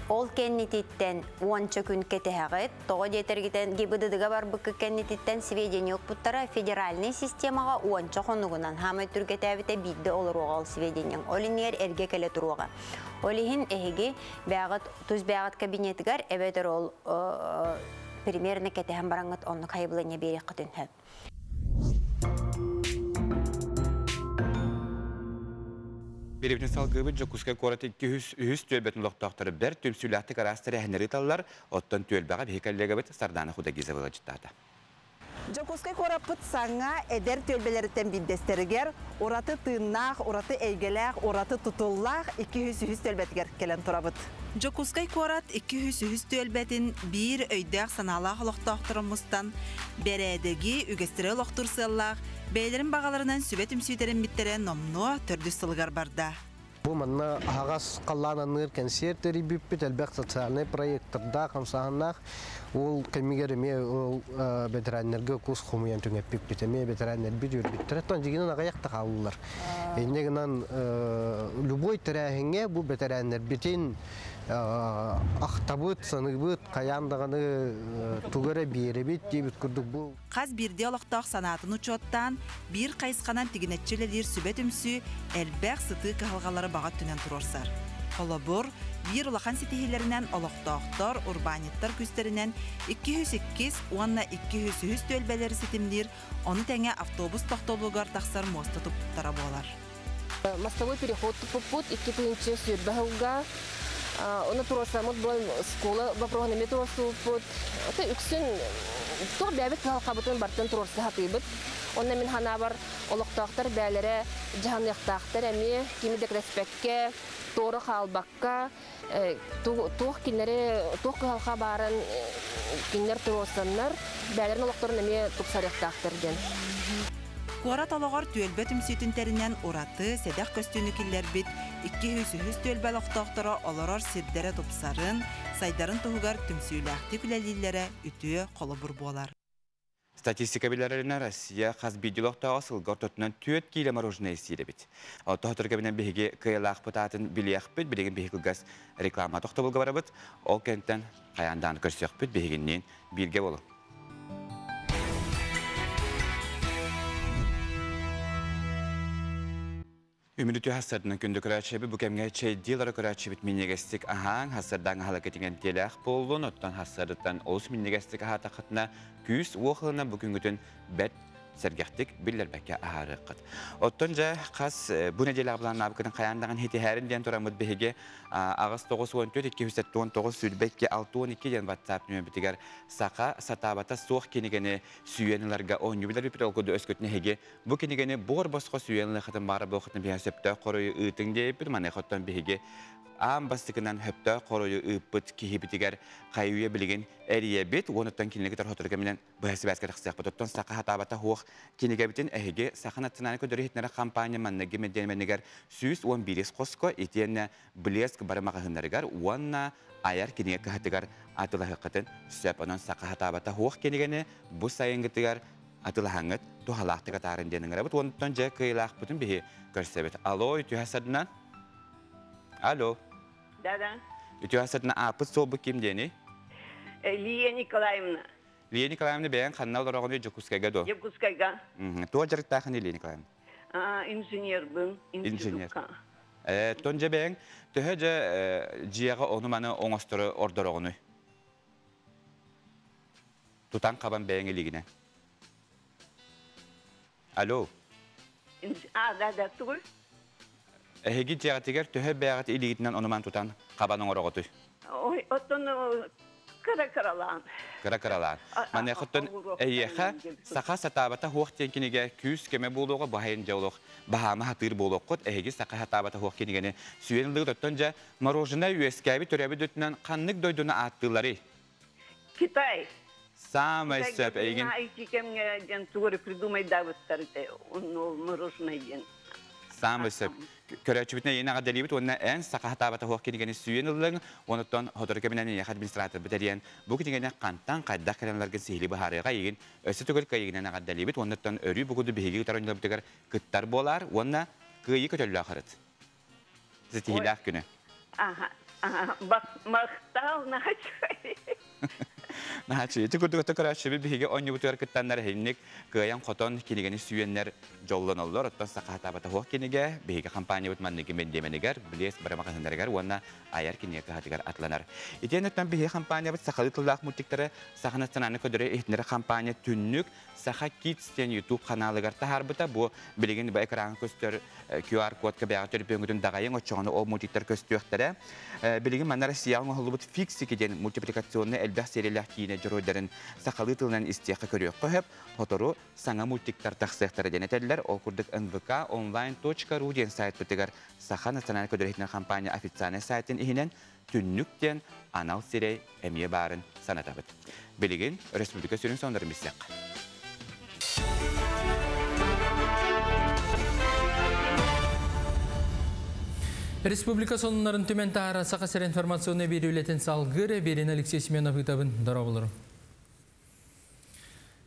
Ол кэннититтэн уонча күн кэтэһэҕит. Тоҕо диэтэргитэн ГИБДДга барбыкка кэннититтэн сведения укпуттара федеральнай системаҕа уонча хонугунан хаамай түргэтээбитэ биирдэ олоруоҕа ол сведениеҥ. Ол иннигэр эргэ кэлэ туруоҕа. Ол иһин эһиги бэҕит тус бэҕит кабинетыгар эбэтэр ол примерно кэтэһэн бараҥҥыт оннук хайыбыланньа биэриэххитин сөп. Биэрэбитин салгыыбыт Дьокуускай куорат 203 түөлбэтин олохтоохторо бэрт түмсүүлээхтик араас тэрээһиннэри ыыталлар. Оттон түөлбэҕэ биһи коллегабыт Сардана Худагизова ыалдьыттаата. Дьокуускай куораппыт саҥа эдэр түөлбэлэриттэн биирдэстэригэр ураты тыыннаах, ураты эйгэлээх, ураты тутуллаах 203 түөлбэтигэр кэлэн турабыт. Дьокуускай куорат 203 түөлбэтин биир өйдөөх-санаалаах олохтоохторо мустан, бэрээдэги, үгэстэри олохтуур сыаллаах бэйэлэрин баҕаларынан сүбэ түмсүү тэриммиттэрэ номнуо төрдүс сылыгар барда. Бу манна аһаҕас халлаан анныыр кэнсиэр тэрийбиппит, элбэх социальнай проектордаах, хамсааһыннаах. Ол кэмигэр эмиэ ол бэтэрээннэргэ кус хомуйан түҥэппиппит, эмиэ бэтэрээннэрбит үөрбүттэрэ. Оттон дьигинэн аҕыйах да хааллылар. Инньэ гынан любой тэрээһиҥҥэ бу бэтэрээннэрбитин ахтабыт, саныыбыт, хайаан даҕаны тугу эрэ биэрэбит диэбит курдук бу. Хас биирдии олохтоох санаатын учуоттаан, биир хайысханан тигинэччи үлэлиир сүбэ түмсүү элбэх сытыы кыһалҕалары баҕа өттүнэн туруорсар. Холобур, биир улахан ситиһиилэринэн олохтоохтор, урбаанньыттар күүстэринэн 202 уонна 203 түөлбэлэри ситимниир, ону тэҥэ автобус тохтобулугар тахсар муоста туппуттара буолар. Мостовой переход туппуппут 2020 сылга. Оны туруорсаммыт буолан школа вопроһун эмиэ туруорсубуппут. Это үксүн туох бэйэбит кыһалҕабытын бартын туруорса сатыыбыт. Онно мин ханаабар олохтоохтор бээлэрэ дьаһаныахтаахтар эмиэ кими да кэтэспэккэ, туора хаалбакка, туох кинилэри туох кыһалҕа баарын кинилэр туруорсаннар бээлэрин олохторун эмиэ тупсарыахтаахтар диэн. Куорат олоҕор түөлбэ түмсүүтүн тэринэн ураты, сэдэх көстүүнү киллэрбит 203 түөлбэ олохтоохторо олорор сирдэрэ тупсарын, сайдарын туһугар түмсүүлээхтик үлэлииллэрэ үтүө холобур буолар. Статистика билэринэн Россия хас биирдии олохтооҕо сылга ортотунан 4 киилэ мороженое сиир эбит. Тоһотор кэминэн биһиги кыайалаахпыт аатын билиэхпит, билигин биһиги кылгас реклама тохтобулга барабыт. Ол кэнтэн хайаан даҕаны көрсүөхпүт, биһигинниин бииргэ буолуҥ. Үмүрүтү хассардынан күндү көрөөччүбүт бу кэмҥэ чэйдии олоро көрөөччүбүт минньигэстик аһааҥ, хассардаан аһала кэтиҥэн тиэлээх буоллун, оттон хассарыттан олус минньигэстик аһаатаххытына күүс уох ылынан бу күҥҥүтүн бэрт сэргэхтик биллэрбэккэ аһаарыаххыт. Оттон дьэ хас бу нэдиэлэҕэ былааннаабыккытын хайаан даҕаны итиһээрин диэн тураммыт биһиги 8 94 279 22 62 диэн WhatsApp нөмербитигэр саха сатаабата суох кинигэни сүүйэн ыларга оонньуу билэрбит ол курдук өскөтүн эһиги бу кинигэни буор босхо сүүйэн ылыаххытын баара буолхытын биһиэхэ сөптөөх хоруйу ыытыҥ диэбиппит маныаха оттон биһиги аан бастакынан сөптөөх хоруйу ыыппыт киһибитигэр хайы-үйэ билигин эрийэбит уонуттан кинини кытары сотору кэминэн быһа сибээскэ тахсыахпыт оттон саха сатаабата суох кинигэбитин эһиги Саха национальнай көрдөрүү иһитиннэрэр компания манныгы мэдиэмэнигэр 111 хоско итиэннэ Блеск бары маҕаһыыннарыгар уонна айар кинигэ кыһатыгар атылаһыаххытын сөп. Онон саха сатаабата суох кинигэни бу сайыҥҥытыгар атылаһаҥҥыт туһалаахтык атаарын диэн ыҥырабыт. Онтон дьэ кыайыылаахпытын биһи көрсөбүт. Алло, үтүө садынан. Алло. Да-да. Үтүө садына ааппыт суолбут ким диэний? Лия Николаевна. Лия Николаевна бэйэҥ ханна олороҕунуй Дьокуускайга дуо? Дьокуускайга. Туох дьарыктаахын Лия Николаевна? Инженербын. Инженер. Тон дьэ бэйэҥ төһө дьэ дьиэҕэ ону-маны оҥостору ордороҕунуй? Тутан-хабан бэйэҥ илиигинэн. Алло. А, да, да, тугуй? Эһиги дьиэҕитигэр төһө бэйэҕит илиигитинэн ону-маны тутан хабан оҥороҕутуй? Ой, оттон кыра-кыралаан. Кыра-кыралаан. Маныаха оттон эйиэхэ саха сатаабата суох диэн кинигэ күүс-көмө буолуоҕа баһайын дьэ олох баһаама сатыыр буолуоххут. Эһиги саха сатаабата суох кинигэни сүүйэн ыллыгыт. Оттон дьэ мороженое үөскээбит төрөөбүт дойдутунан ханнык дойдуну ааттыылларый? Китай. Саамай сөп эйигин. Ити кэмҥэ диэн тугу эрэ придумайдаабыттар этэ. Онно мороженое диэн. Саамай сөп. Көрөөччүбүтүнэн эйиэхэ эҕэрдэлиибит уонна эн саха сатаабата суох кинигэни сүүйэн ыллыҥ, онуттан сотору кэминэн эйиэхэ администратор бүтэрийэн бу кинигэни хантан хайдах кэлэн ыларгын сиһилии быһаарыаҕа эйигин өссө төгүл кыайыгынан эҕэрдэлиибит уоннуттан өрүү бугуду биһиги ыытар оонньууларбытыгар кыттар буолаар уонна Кыайыы көтөллөөх арыт. Ситиһиилээх күнү. Аха, аха, махтал наһаа Наһаа Ити курдук көрөөччүбүт биһиги оонньуубутугар кыттаннар эһинник кыайан-хотон кинигэни сүүйэннэр дьоллоноллор. Оттон саха сатаабата кинигэ биһиги компаниябыт манныгы мендиэменигэр, Блеск бары маҕаһыыннарыгар уонна Айар кинигэ кыһатыгар атланар. Итиэннэттэн биһиги компаниябыт сахалыы тыллаах мультиктары Саха национальнай көрдөрөр иһитиннэрэр компания Түннүк Саха Kids диэн YouTube ханаалыгар таһаарбыта. Бу билигин бу экраҥҥа көстөр QR кодка бэйэҕит төлөпүөҥҥүтүн даҕайыҥ, оччоҕуна ол мультиктар көстүөхтэрэ. Билигин манна Россияҕа оҥоһуллубут Фиксики диэн мультипликационнай элбэх сериялээх киинэ дьоруойдарын сахалыы тылынан истиэххэ көрүөххэ сөп. Сотору саҥа мультиктар тахсыахтара диэн этэллэр. Ол курдук нвк онлайн.ру диэн сайтпытыгар Саха национальнай көрдөрөр компания официальнай сайтын иһинэн Түннүк диэн анал сирэй эмиэ баарын санатабыт. Билигин республика сүрүн сонуннарын билсиэххэ. Республика сонуннарын түмэн таһаарар Саха сирэ информационнай биэрии үлэтин салгыыр Биэрин Алексей Семенов ыытабын. Дорооболору.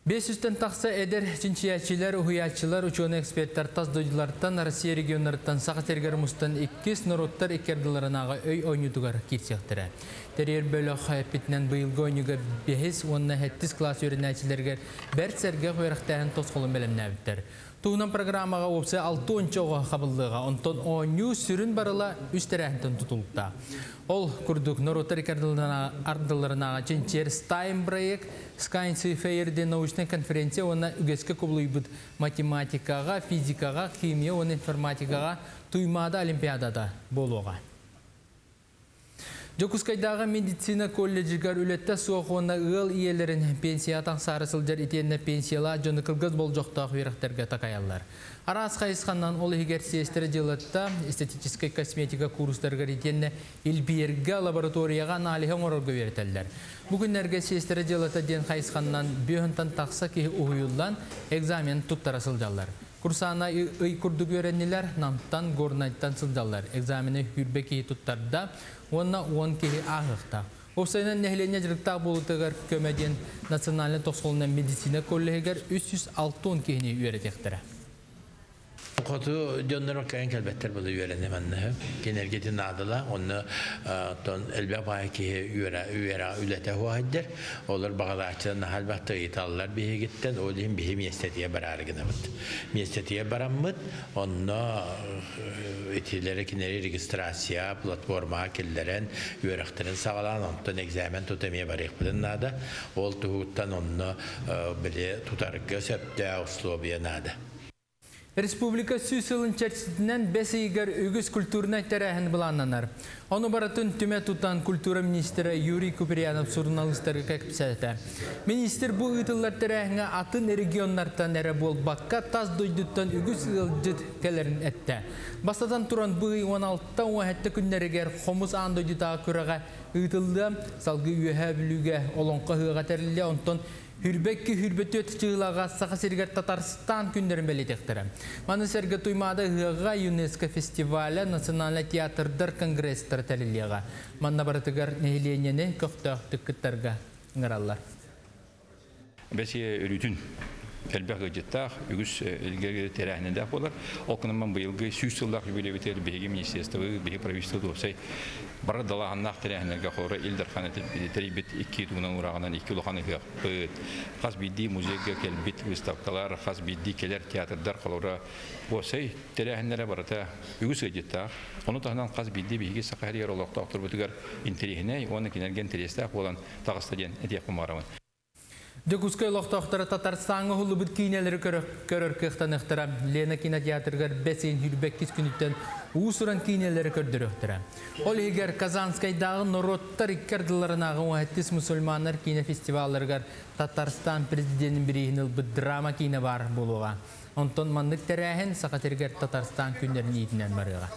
500-тэн тахса эдэр чинчийээччилэр, уһуйааччылар, учуонай-эксперттэр тас дойдулартан, Россия регионнарыттан Саха сиригэр мустан иккис норуоттар икки ардыларынааҕы өй оонньуутугар киирсиэхтэрэ. Тэрийэр бөлөх эппитинэн быйылгы оонньууга бэһис уонна сэттис кылаас үөрэнээччилэригэр бэрт сэргэх үөрэхтээһин тосхолун бэлэмнээбиттэр. Туһунан программаҕа уопсай 60 оҕо хабыллыаҕа, онтон оонньуу сүрүн барыла үс тэрээһинтэн тутулукта. Ол курдук норуоттар икки ардыларынааҕы чинчийэр STEM проект, Science Fair диэн научнай конференция уонна үгэскэ кубулуйбут математикаҕа, физикаҕа, химия уонна информатикаҕа Туймаада олимпиадата буолуоҕа. Дьокуускайдааҕы медицина колледжыгар үлэтэ суох уонна ыал ийэлэрин пенсияҕа тахсаары сылдьар итиэннэ пенсиялаах дьону кылгас болдьохтоох үөрэхтэргэ такайаллар. Араас хайысханнан, ол иһигэр сиэстэрэ дьыалата, эстетическэй косметика куурустарыгар итиэннэ илбийэргэ лабораторияҕа аналиһы оҥорорго үөрэтэллэр. Бу күннэргэ сиэстэрэ дьыалата диэн хайысханнан 50-тан тахса киһи уһуйуллан экзамен туттара сылдьаллар. Курсана ый курдук үөрэннилэр, Намтан, Горнайтан сылдьаллар. Экзамени 20 киһи туттарда, уонна 10 киһи ааһыахтаах. Уопсайынан нэһилиэнньэ дьарыктаах буолуутугар көмө диэн национальнай тосхолунан медицина коллеһыгар 360 киһини үөрэтиэхтэрэ. Хоту дьоннорун кэлэн кэлбэттэр була үөрэнэ манна. Кинилэргэ наадала, онно тон элбэх баай киһи үөрэ үөрэ үлэтэ хуайдар. Олор баҕалааччылар наһаа элбэхтик ыйыталлар биһигиттэн, ол иһин биһи миэстэтигэр бараары гынабыт. Миэстэтигэр бараммыт, онно итилэри кинилэри регистрация платформаҕа киллэрэн, үөрэхтэрин саҕалаан, онтон экзамен тута эмиэ барыахпытын наада. Ол туһуттан онно били тутарга сөптөөх условия наада. Республика 100 сылын чэрчитинэн бэс ыйыгар үгүс культурнай тэрээһин былааннанар. Ону барытын түмэ тутан культура министрэ Юрий Куприянов суруналыыстарга кэпсээтэ. Министр бу ыытыллар тэрээһиҥҥэ атын регионнартан эрэ буолбакка, тас дойдуттан үгүс ыалдьыт кэлэрин эттэ. Бастатан туран бу ый 16-17 күннэригэр Хомус аан дойдутааҕы күрэҕэ ыытыллыа, салгыы Үөһээ Бүлүүгэ Олоҥхо ыһыаҕа тэриллиэ, онтон 22-24 чыылаҕа Саха сиригэр Татарстан күннэрин бэлиэтиэхтэрэ. Маны сэргэ Туймаада ыһыаҕа, ЮНЕСКО фестиваля, национальнай театрдар конгресстара тэриллиэҕэ. Манна барытыгар нэһилиэнньэни көхтөөхтүк кыттарга ыҥыраллар. Бэсиэ өрүүтүн элбэх ыалдьыттаах, үгүс илгэ тэрээһиннээх буолар. Ол гынан быйылгы 100 сыллаах юбилейбитигэр биһиги министерство, биһиги правительство уопсай бары далааһыннаах тэрээһиннэргэ хоро Ил Дархан тэрийбит икки тугунан урааҕынан икки улахан ыһыахпыт, хас биирдии музейга кэлбит выставкалар, хас биирдии кэлэр театрдар холоро уопсай тэрээһиннэрэ барыта үгүс ыалдьыттаах. Ону таһынан хас биирдии биһиги Саха сиригэр олохтоохторбутугар интэриэһинэй уонна кинилэргэ интэриэстээх буолан таҕыста диэн этиэхпин баҕарабын. Дьокуускай олохтоохторо Татарстаҥҥа уһуллубут киинэлэри көрөр кыахтаныахтара. Лена кинотеатрыгар бэс ыйын 22 күнүттэн уус-уран киинэлэри көрдөрүөхтэрэ. Ол иһигэр Казанскайдааҕы норуоттар икки ардыларынааҕы 17 мусульманнар киинэ фестивалларыгар Татарстан президенин бирииһин ылбыт драма киинэ баар буолуоҕа. Онтон маннык тэрээһин Саха сиригэр Татарстан күннэрин иитинэн барыаҕа.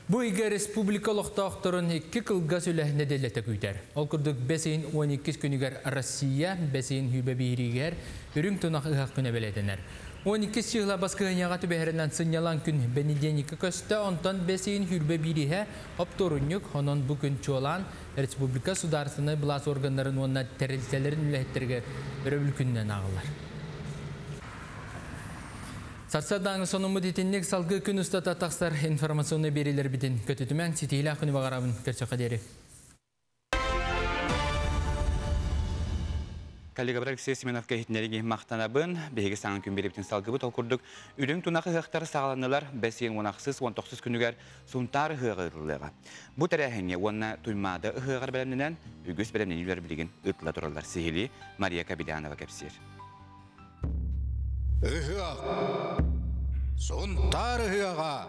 Бу ыйга республика олохтоохторун икки кылгас үлэ нэдиэлэтэ күүтэр. Ол курдук бэс ыйын 12 күнүгэр Россия, бэс ыйын 21-игэр Үрүҥ Тунах ыһыах күнэ бэлиэтэнэр. 12 чыыһыла баскыһыанньаҕа түбэһэринэн сынньалаҥ күн бэнидиэнньиккэ көстө, онтон бэс ыйын 21-иһэ оптуорунньук, онон бу күн чуолаан республика судаарыстыбаннай былаас органнарын уонна тэрилтэлэрин үлэһиттэригэр өрөбүл күнүнэн ааҕыллар. Сарсыардааҥы сонуммут итинник салгыы күн устата тахсар информационнай биэриилэрбитин көтүтүмэҥ, ситиһиилээх күнү баҕарабын, көрсөххө диэри. Коллегабар Алексей Семеновка иһитиннэриги махтанабын. Биһиги саҥа күн биэрибитин салгыбыт. Ол курдук, үрүҥ тунах ыһыахтар саҕаланнылар. Бэс ыйын 16-19 күнүгэр Сунтаар ыһыаҕа ыытыллыаҕа. Бу тэрээһиҥҥэ уонна Туймаада ыһыаҕар бэлэмнэнэн, үгүс бэлэмнэниилэр билигин ыытыла тураллар. Сиһилии Мария Кабелянова кэпсиир. Ыһыах. Сунтаар ыһыаҕа.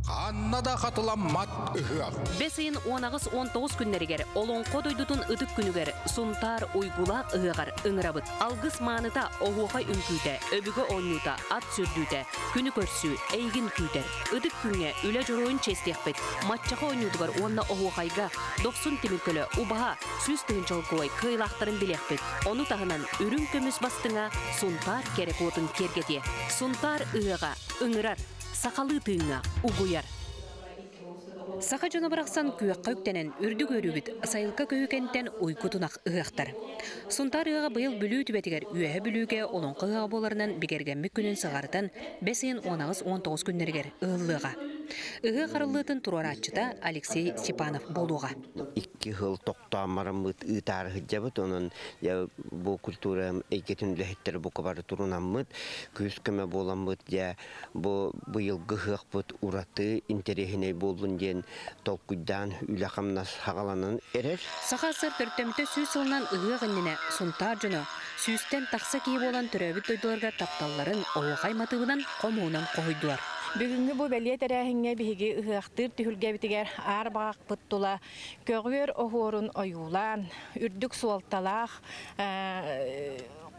Ханна да хатыламмат ыһыах. Бэс ыйын 18-19 күннэригэр Олоҥхо дойдутун ытык күнүгэр Сунтаар уйгулаах ыһыаҕар ыҥырабыт. Алгыс мааныта, оһуохай үҥкүүтэ, өбүгэ оонньуута, ат сүрдүүтэ, күнү көрсүү, эйигин күүтэр. Ытык күҥҥэ үлэ дьоруойун чиэстиэхпит. Маччаха оонньуутугар уонна оһуохайга дохсун тимир көлө, убаһа, 100 000 солкуобай кыайыылаахтарын билиэхпит. Ону таһынан үрүҥ көмүс бастыҥа Сунтаар кэрэ куотун киэргэтиэ. Сунтаар ыһыаҕа ыҥырар, сахалыы тыыҥҥа угуйар. Саха дьоно барахсан күөххэ үктэнэн, үрдүк үөрүүбүт сайылка көһүкэнтэн уйгу тунах ыһыахтар. Сунтаар ыһыаҕа быйыл Бүлүү түбэтигэр Үөһэ Бүлүүгэ Олоҥхо ыһыаҕа буоларынан бигэргэммит күнүн сыҕарытан, бэс ыйын 18-19 күннэригэр ыһыллыаҕа. Ыһыах арыллыытын туруорааччыта Алексей Степанов буолуоҕа. Икки сыл тохтоон бараммыт ыытаары сылдьабыт. Онон бу культура эйгэтин үлэһиттэрэ бука бары турунаммыт, күүс-көмө буоламмыт, дьэ бу быйылгы ыһыахпыт ураты интэриэһинэй буоллун диэн толкуйдаан үлэ-хамнас саҕаланан эрэр. Саха СССР төрүттэммитэ 100 сылынан ыһыах иннинэ Сунтаар дьоно сүүстэн тахса киһи буолан төрөөбүт дойдуларыгар тапталларын оһуохай матыыбынан хомуһунан хоһуйдулар. Бүгүҥҥү бу бэлиэ тэрээһиҥҥэ биһиги ыһыахтыыр түһүлгэбитигэр аар баҕахпыт тула көҕүөр оһуорун ойуулаан, үрдүк суолталаах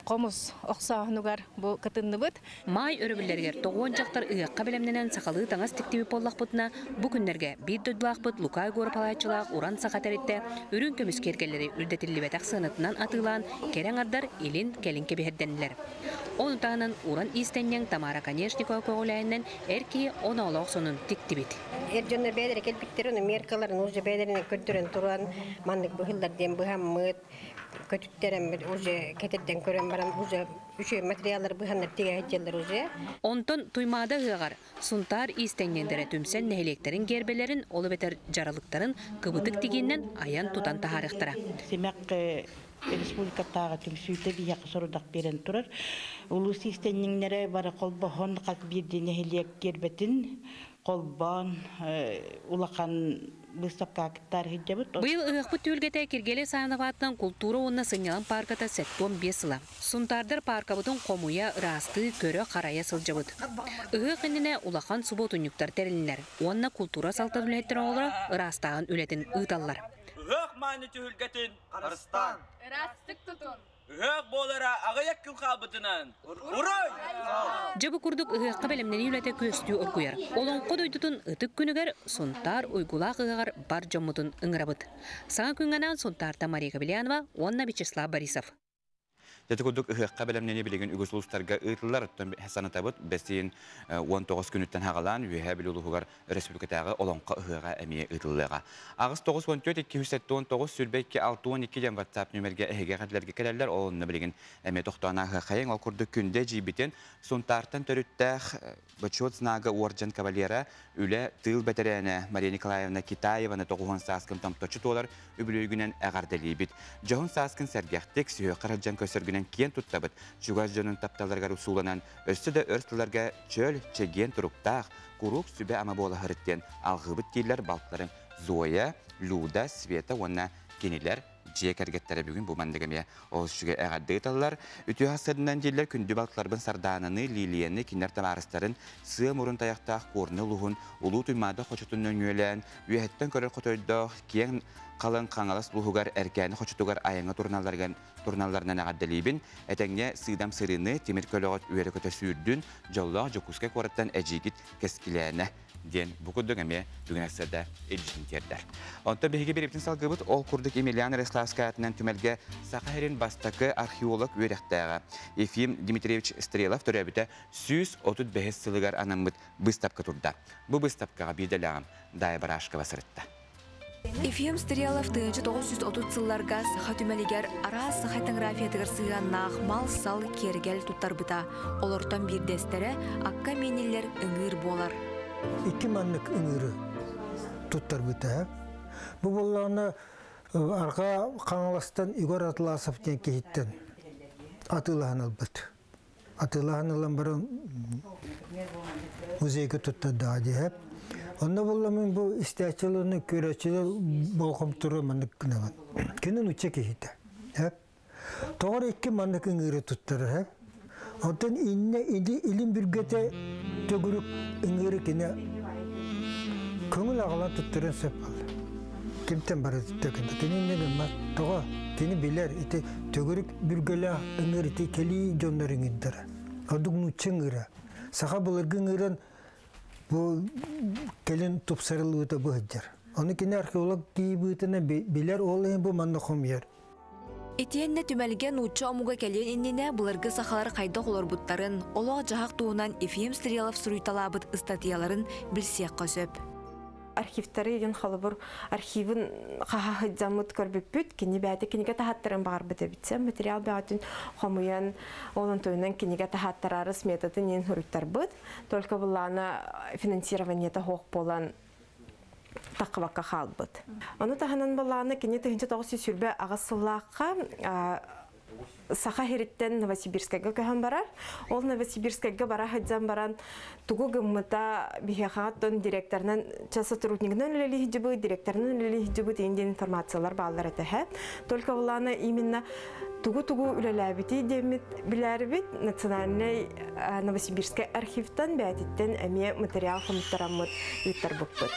хомус охсооһунугар бу кытынныбыт. Маай өрөбүллэригэр тоҕуон дьахтар ыһыахха бэлэмнэнэн сахалыы таҥас тиктибит буоллахпытына, бу күннэргэ биир дойдулаахпыт Лука Егоров салайааччылаах Уран саха тэрилтэ үрүҥ көмүс киэргэллэри үрдэтиллибэтэх сыанатынан атыылаан кэрэ аҥардар илин-кэлин кэбиһэрдэннилэр. Ону таһынан уран иистэнньэҥ Тамара Конешникова көҕүлээһининэн эр киһи оноолоох сонун тиктибит. Эр дьоннор бэйэлэрэ кэлбиттэр, ону меркаларын уже бэйэлэринэн көрдөрөн туран маннык быһыллар диэн быһаммыт, көтүттэрэммит уже кэтирдэн көрөн баран уже үчүгэй материаллар быһаннар тигэһитиэллэр уже. Онтон Туймаада ыһыаҕар Сунтаар иистэнньэҥнэрэ түмсэн нэһилиэктэрин гиэрбэлэрин, ол эбэтэр дьаралыктарын кыбытык тигиинэн айан-тутан таһаарыахтара. Симэх республикатааҕы түмсүүтэ биһиэхэ сорудах биэрэн турар. Улуус иистэнньэҥнэрэ бары холбоһон хас биирдии нэһилиэк гиэрбэтин холбоон улахан быыстапкаҕа кыттаары сылдьабыт. Быйыл ыһыахпыт түһүлгэтэ Киргиэлэй Саанов аатынан култуура уонна сынньалаҥ паарката 75 сыла. Сунтаардар пааркабытын хомуйа, ыраастыы, көрө-харайа сылдьабыт. Ыһыах иннинэ улахан субуотунньуктар тэрилиннилэр уонна култуура салалтатын үлэһиттэрин оҕолоро ыраастааһын үлэтин ыыталлар. Ыһыах мааны түһүлгэтин харыстаан. Ыраастык тутун. Ыһыах буолара аҕыйах күн хаалбытынан. Уруй! Дьэ бу курдук ыһыахха бэлэмнэнии үлэтэ күөстүү оргуйар. Олоҥхо дойдутун ытык күнүгэр Сунтаар уйгулаах ыһыаҕар бар дьоммутун ыҥырабыт. Саҥа күҥҥэ анаан Сунтаартан Мария Кобельянова уонна Вячеслав Борисов. Ити курдук ыһыахха бэлэмнэнии билигин үгүс улуустарга ыытыллар. Оттон санатабыт, бэс ыйын 19 күнүттэн саҕалаан Үөһээ Бүлүү улууһугар республикатааҕы Олоҥхо ыһыаҕа эмиэ ыытыллыаҕа. 8 94 279 22 62 диэн WhatsApp нүөмэргэ эһиги эҕэрдэлэргэ кэлэллэр. Ол онно билигин эмиэ тохтоон ааһыаххайыҥ. Ол курдук күндэ эдьиийбитин Сунтаартан төрүттээх Бочуот знага уордьан кавалера, үлэ, тыыл бэтэрээнэ Мария Николаевна Китаеваны 90 сааскын томточчу туолар үбүлүөйгүнэн эҕэрдэлиибит. Дьоһун сааскын сэргэхтик, сүһүөххэ сылдьан көрсөргүнэн киэн туттабыт. Чугас дьонун тапталларыгар усууланан, өссө да өр сылларга чөл, чэгиэн туруктаах, куруук сүбэ-ама буола сырыт диэн алҕыыбыт дииллэр балтыларын Зоя, Люда, Света уонна кинилэр дьиэ кэргэттэрэ бүгүн бу маннык эмиэ олус үчүгэй эҕэрдэ ыыталлар. Үтүө сарсыарданан дииллэр күндү балтыларбын Сардаананы, Лилияны, кинилэр табаарыстарын сыа мурун тайахтаах Куорна улууһун Улуу Туймаада хочотун нөҥүөлээн, үөһэттэн көрөр хотойдоох киэҥ халыҥ Хаҥалас улууһугар Эркээни хочотугар айаҥҥа туруналларынан эҕэрдэлиибин. Этэҥҥэ сыыдам сырыыны, тимир көлөҕөт үөрэ-көтө сүүрдүн, дьоллоох Дьокуускай куораттан эдьиийгит Кэскилээнэ диэн бу курдук эмиэ бүгүн сырда илдьитин тиэрдэр. Онтон биһиги бириптин салгыбыт ол курдук Емельян Ярославскай аатынан түмэлгэ Саха сирин бастакы археолог үөрэхтээҕэ Ефим Дмитриевич Стрелов төрөөбүтэ 135 сылыгар анаммыт быыстапка турда. Бу быыстапкаҕа биирдэлээҕим Дая Барашкова сырытта. Ефим Стрелов 1930 сылларга саха түмэлигэр араас саха этнографиятыгар сыһыаннаах мал-сал киэргэл туттарбыта. Олортон биирдэстэрэ акка мииниллэр ыҥыыр буолар. Икки маннык ыҥыыры туттарбыта. Бу буоллаҕына Арҕаа Хаҥаластан Егор Атласов диэн киһиттэн атыылаһан ылбыт. Атыылаһан ылан баран музейга туттардаҕа диэһэп. Онно буолла мин бу истээччилэр көрөөччүлэр болҕомтору маннык гынабын. Кини нуучча киһитэ. Тоҕор икки маннык ыҥыыры туттарар. Онтон иннэ илин бүргэтэ төгүрүк ыҥыыры кини көҥүл аҕалан туттарыан сөп буолла. Кимтэн бары төкүнэ. Кини иннэ гыммат. Тоҕо? Кини билэр ити төгүрүк бүргэлээх ыҥыыр ити кэлии дьоннор ыҥыырдара. Ордук нуучча ыҥыыра. Саха былыргы ыҥыырын бу кэлин тупсарыллыбыта бу сылдьар. Ону кини археолог киһи быһыытынан билэр, ол иһин бу манна хомуйар. Итиэннэ түмэлгэ нуучча омуга кэлиэн иннинэ былыргы сахалар хайдах олорбуттарын, олох-дьаһах туһунан Ефим Стрелов суруйталаабыт ыстатыйаларын билсиэххэ сөп. Архивтары диэн холобур архивын хаһа сылдьаммыт көрбүппүт. Кини бэйэтэ кинигэ таһаттарын баҕарбыт эбит. Материал бөҕөтүн хомуйан, ол онтуйунан кинигэ таһаттарары сметатын иэн суруйтарбыт. Только былаана финансированиета суох буолан таххыбакка хаалбыт. Ону таһынан былаана кини 1928 сыллаахха Саха сириттэн Новосибирскайга көһөн барар. Ол Новосибирскайга бара сылдьан баран тугу гыммыта биһиэхэҕэ директорынан сотруднигынан үлэлии сылдьыбыт, директорынан үлэлии сылдьыбыт диэн информациялар бааллар этэ. Только былаана именно тугу-тугу үлэлээбити диэммит билээрбит Национальный Новосибирскай архивтан бээтиттэн эмиэ материал хомуттараммыт ыыттарбыппыт.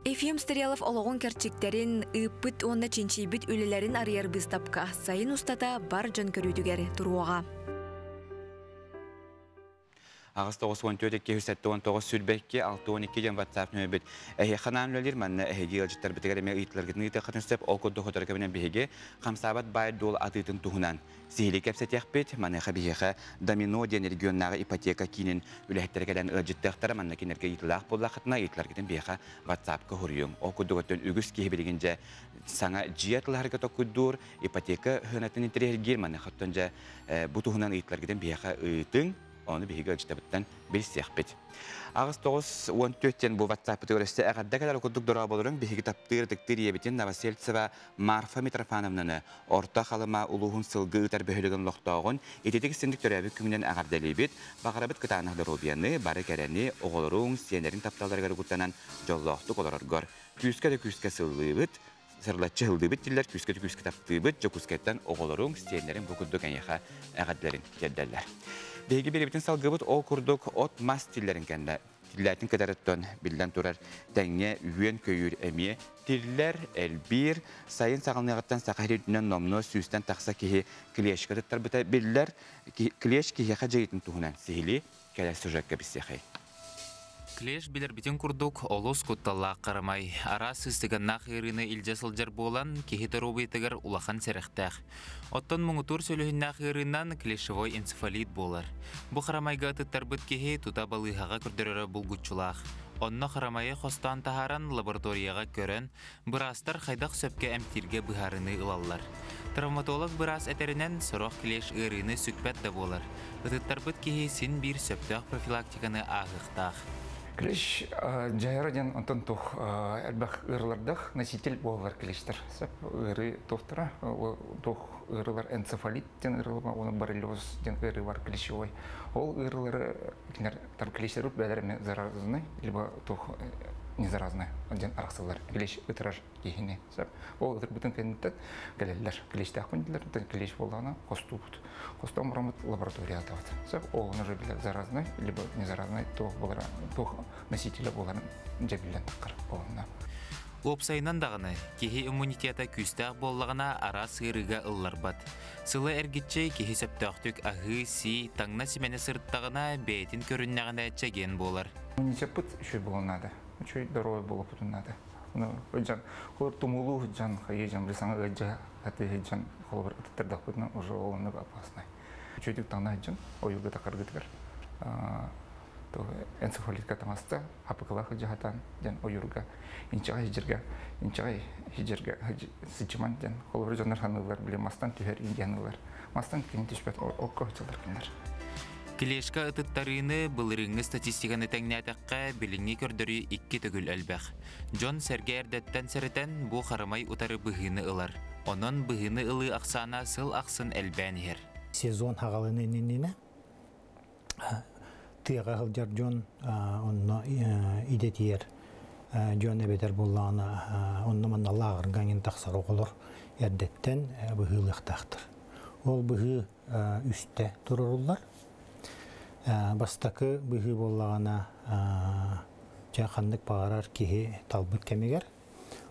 Ефим Стрелов олоҕун кэрчиктэрин, ыыппыт уонна чинчийбит үлэлэрин арыйар быыстапка сайын устата бар дьон көрүүтүгэр туруоҕа. Аҕыс 94 279 22 62 диэн WhatsApp нөмербит эһиэхэ анаан үлэлиир. Манна эһиги ыалдьыттарбытыгар эмиэ ыйытыыларгытын ыытыаххытын сөп. Ол курдук сотору кэминэн биһиги хамсаабат баай-дуол атыытын туһунан сиһилии кэпсэтиэхпит. Маныаха биһиэхэ Домино диэн регионнааҕы ипотека киинин үлэһиттэрэ кэлэн ыалдьыттыахтара. Манна кинилэргэ ыйытыылаах буоллаххытына, ыйытыыларгытын биһиэхэ WhatsApp-ка суруйуҥ. Ол курдук өттүн үгүс киһи билигин дьэ саҥа дьиэ атылаһарга токкуйдуур, ипотека сыанатын интэриэһиргиир. Маныаха оттон дьэ бу туһунан ыйытыыларгытын биһиэхэ ыытыҥ. Ону биһиги ыалдьытабыттан билсиэхпит. Аҕыс 9 14 диэн бу WhatsApp-ытыгар өссө эҕэрдэ кэлэр курдук дорооболорун биһиги таптыыр ытыктыыр ийэбитин Новосельцева Марфа Митрофановнаны Орто Халыма улууһун сылгы ыытар бөһүөлэгин олохтооҕун ититик истиҥник төрөөбүт күҥүнэн эҕэрдэлиибит. Баҕарабыт кытаанах доруобуйаны, бары кэрэни, оҕолоруҥ, сиэннэриҥ тапталларыгар угуттанан дьоллоохтук олороргор күүскэ да күүскэ сыллыыбыт, сырылаччы сылдыыбыт дииллэр, күүскэ да күүскэ таптыыбыт. Дьокуускайтан оҕолоруҥ, сиэннэриҥ бу курдук эйиэхэ эҕэрдэлэрин тиэрдэллэр. Биһиги биэрэбитин салгыбыт ол курдук от-мас тиллэрин кэннэ тиллээтин кытарыттан биллэн турар тэҥҥэ үөн-көйүүр эмиэ тиллэр, элбиир. Сайын саҕаланыаҕыттан саха сиринэн номнуо сүүстэн тахса киһи клещка туттарбыта биллэр. Клещ киһиэхэ дьайыытын туһунан сиһилии кэлэр сюжекка билсиэхэй. Клещ билэрбитин курдук олус кутталлаах харамай. Араас сыстыганнаах ыарыыны илдьэ сылдьар буолан, киһи доруобуйатыгар улахан сэрэхтээх. Оттон муҥутуур сүлүһүннээх ыарыынан клещевой энцефалит буолар. Бу харамайга ытыттарбыт киһи тута балыыһаҕа көрдөрөрө булгуччулаах. Онно харамайы хостоон таһааран лабораторияҕа көрөн, быраастар хайдах сөпкө эмтииргэ быһаарыныы ылаллар. Травматолог быраас этэринэн, сорох клещ ыарыыны сүкпэт да буолар. Ытыттарбыт киһи син биир сөптөөх профилактиканы ааһыахтаах. Клещ дьайара диэн онтон туох элбэх ыарыылардаах носитель буолар клещтэр. Сөп ыарыы туохтара туох ыарыылар энцефалит диэн ыарыылар уонна боррелиоз диэн ыарыы бар клещевой. Ол ыарыылары кинилэр там клещтер бэйэлэрэ эмиэ заразный либо туох не заразный диэн арахсаллар. Клещ ытырар киһини сөп. Ол ытырбытын кэнниттэн кэлэллэр. Клещтээхпин дииллэр. Клещ буоллаҕына хостуубут. Хостоон бараммыт лаборатория атабыт. Сөп. Ол уже билэр заразный либо не заразный туох буолара туох носителя буоларын дьэ биллэн таххар буолунна. Уопсайынан даҕаны, киһи иммунитета күүстээх буоллаҕына араас ыарыыга ылларбат. Сылы эргиччи киһи сөптөөхтүк аһыы-сии, таҥна-симэнэ сырыттаҕына, бэйэтин көрүннэҕинэ чэгиэн буолар. Иммунитеппыт үчүгэй буолуон наада. Үчүгэй здоровый буолуохпутун наада. Дьон, холобур, тумуулуу дьон, хайыы дьон, били саҥа ыалдьа сатыы дьон, холобур, ытыттардахпытына уже ол оннук опасный. Үчүгэйдик таҥна сылдьан, ойуурга тахаргытыгар Энцефалитка таҥаста хапыкылаах дьаһатан диэн ойуурга инчэҕэй хижиргэ инчэҕэй хижиргэ сыдьыман диэн холобур дьоннор саныыллар били мастан түһэр диэн мастан кини түспэт окко сылар кинилэр. Клешка ытыттарыыны былырыыҥҥы статистиканы тэҥнээтэххэ, билиҥҥи көрдөрүү икки төгүл элбэх. Дьон сэргэ эрдэттэн сэрэтэн бу харамай утары быһыыны ылар. Онон быһыыны ылыы ахсаана сыл ахсын элбээн иһэр. Сезон хаҕалыны иннинэ тыаҕа сылдьар дьон онно идэтийэр дьон эбэтэр буоллаҕына онно манна лааҕырга иҥин тахсар оҕолор эрдэттэн быһыылыахтаахтар. Ол быһыы үстэ туроруллар. Бастакы быһыы буоллаҕына дьэ ханнык баҕарар киһи талбыт кэмигэр,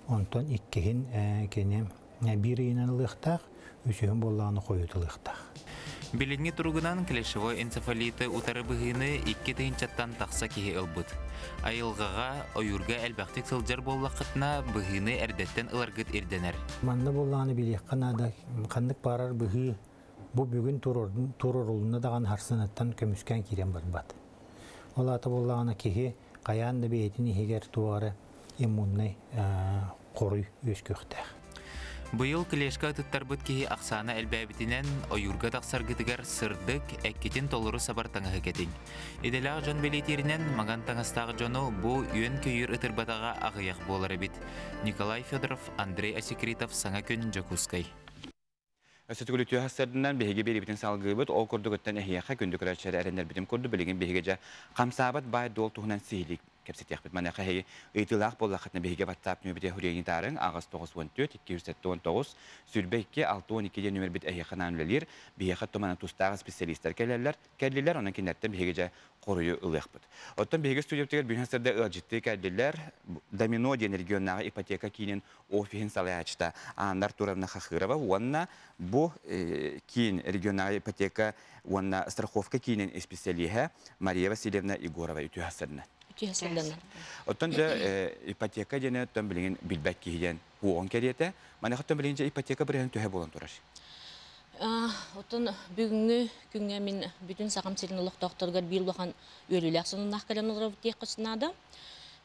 онтон иккиһин кини биир ыйынан ылыахтаах, үсүһүн буоллаҕына хойут ылыахтаах. Билиҥҥи туругунан клещевой энцефалиты утары быһыыны 2 тыһыынчаттан тахса киһи ылбыт. Айылҕаҕа, ойуурга элбэхтик сылдьар буоллаххытына, быһыыны эрдэттэн ыларгыт ирдэнэр. Манна буоллаҕына билиэххэ наада, ханнык баарар быһыы бу бүгүн турорулунна даҕаны харсыныттан көмүскээн киирэн барбат. Ол аата буоллаҕына киһи хайаан да бэйэтин иһигэр туох эрэ иммуннай хоруй үөскүөхтээх. Быйыл клешка ытыттарбыт киһи ахсаана элбээбитинэн, ойуурга тахсаргытыгар сырдык, эккитин толору сабар таҥаһы кэтиҥ. Идэлээх дьон бэлиэтииринэн, маҥан таҥастаах дьону бу үөн-көйүүр ытырбатаҕа аҕыйах буолар эбит. Николай Федоров, Андрей Асекритов, Саҥа күн, Дьокуускай. Өссө төгүл үтүө сарсыарданан биһиги биэриибитин салгыыбыт. Ол курдук өттөн эһиэхэ күндү көрөөччүлэр эрэннэрбитим курдук билигин биһиги дьэ хамсаабат баай-дуол туһунан сиһилии кэпсэтиэхпит. Маныаха эһиги ыйытыылаах буоллаххытына биһиги WhatsApp нүөмэрбитигэр суруйан ыытаарыҥ 8 94 279 22 62 диэн нүөмэрбит эһиэхэ анаан үлэлиир. Биһиэхэ тумана тустаах специалистар кэлэллэр, кэллилэр, онон кинилэртэн биһиги дьэ хоруйу ылыахпыт. Оттон биһиги студиябытыгар бүгүн сарсыарда ыалдьыттыы кэллилэр. Домино диэн регионнааҕы ипотека киинин офиһын салайааччыта Анна Артуровна Хахырова уонна бу киин региональнай ипотека уонна страховка киинин исписэлииһэ Мария Васильевна Егорова үтүө сарсыарданан. Үтүө сарсыарданан. Оттон дьэ ипотека диэни оттон билигин билбэт киһи диэн хуоҕун кэриэтэ. Маныаха оттон билигин дьэ ипотека бырыһын төһө буолан турар? Оттон бүгүҥҥү күҥҥэ мин бүтүн Сахам сирин олохтоохторугар биир улахан үөрүүлээх сонуннаах кэлэн олоробут диэххэ наада.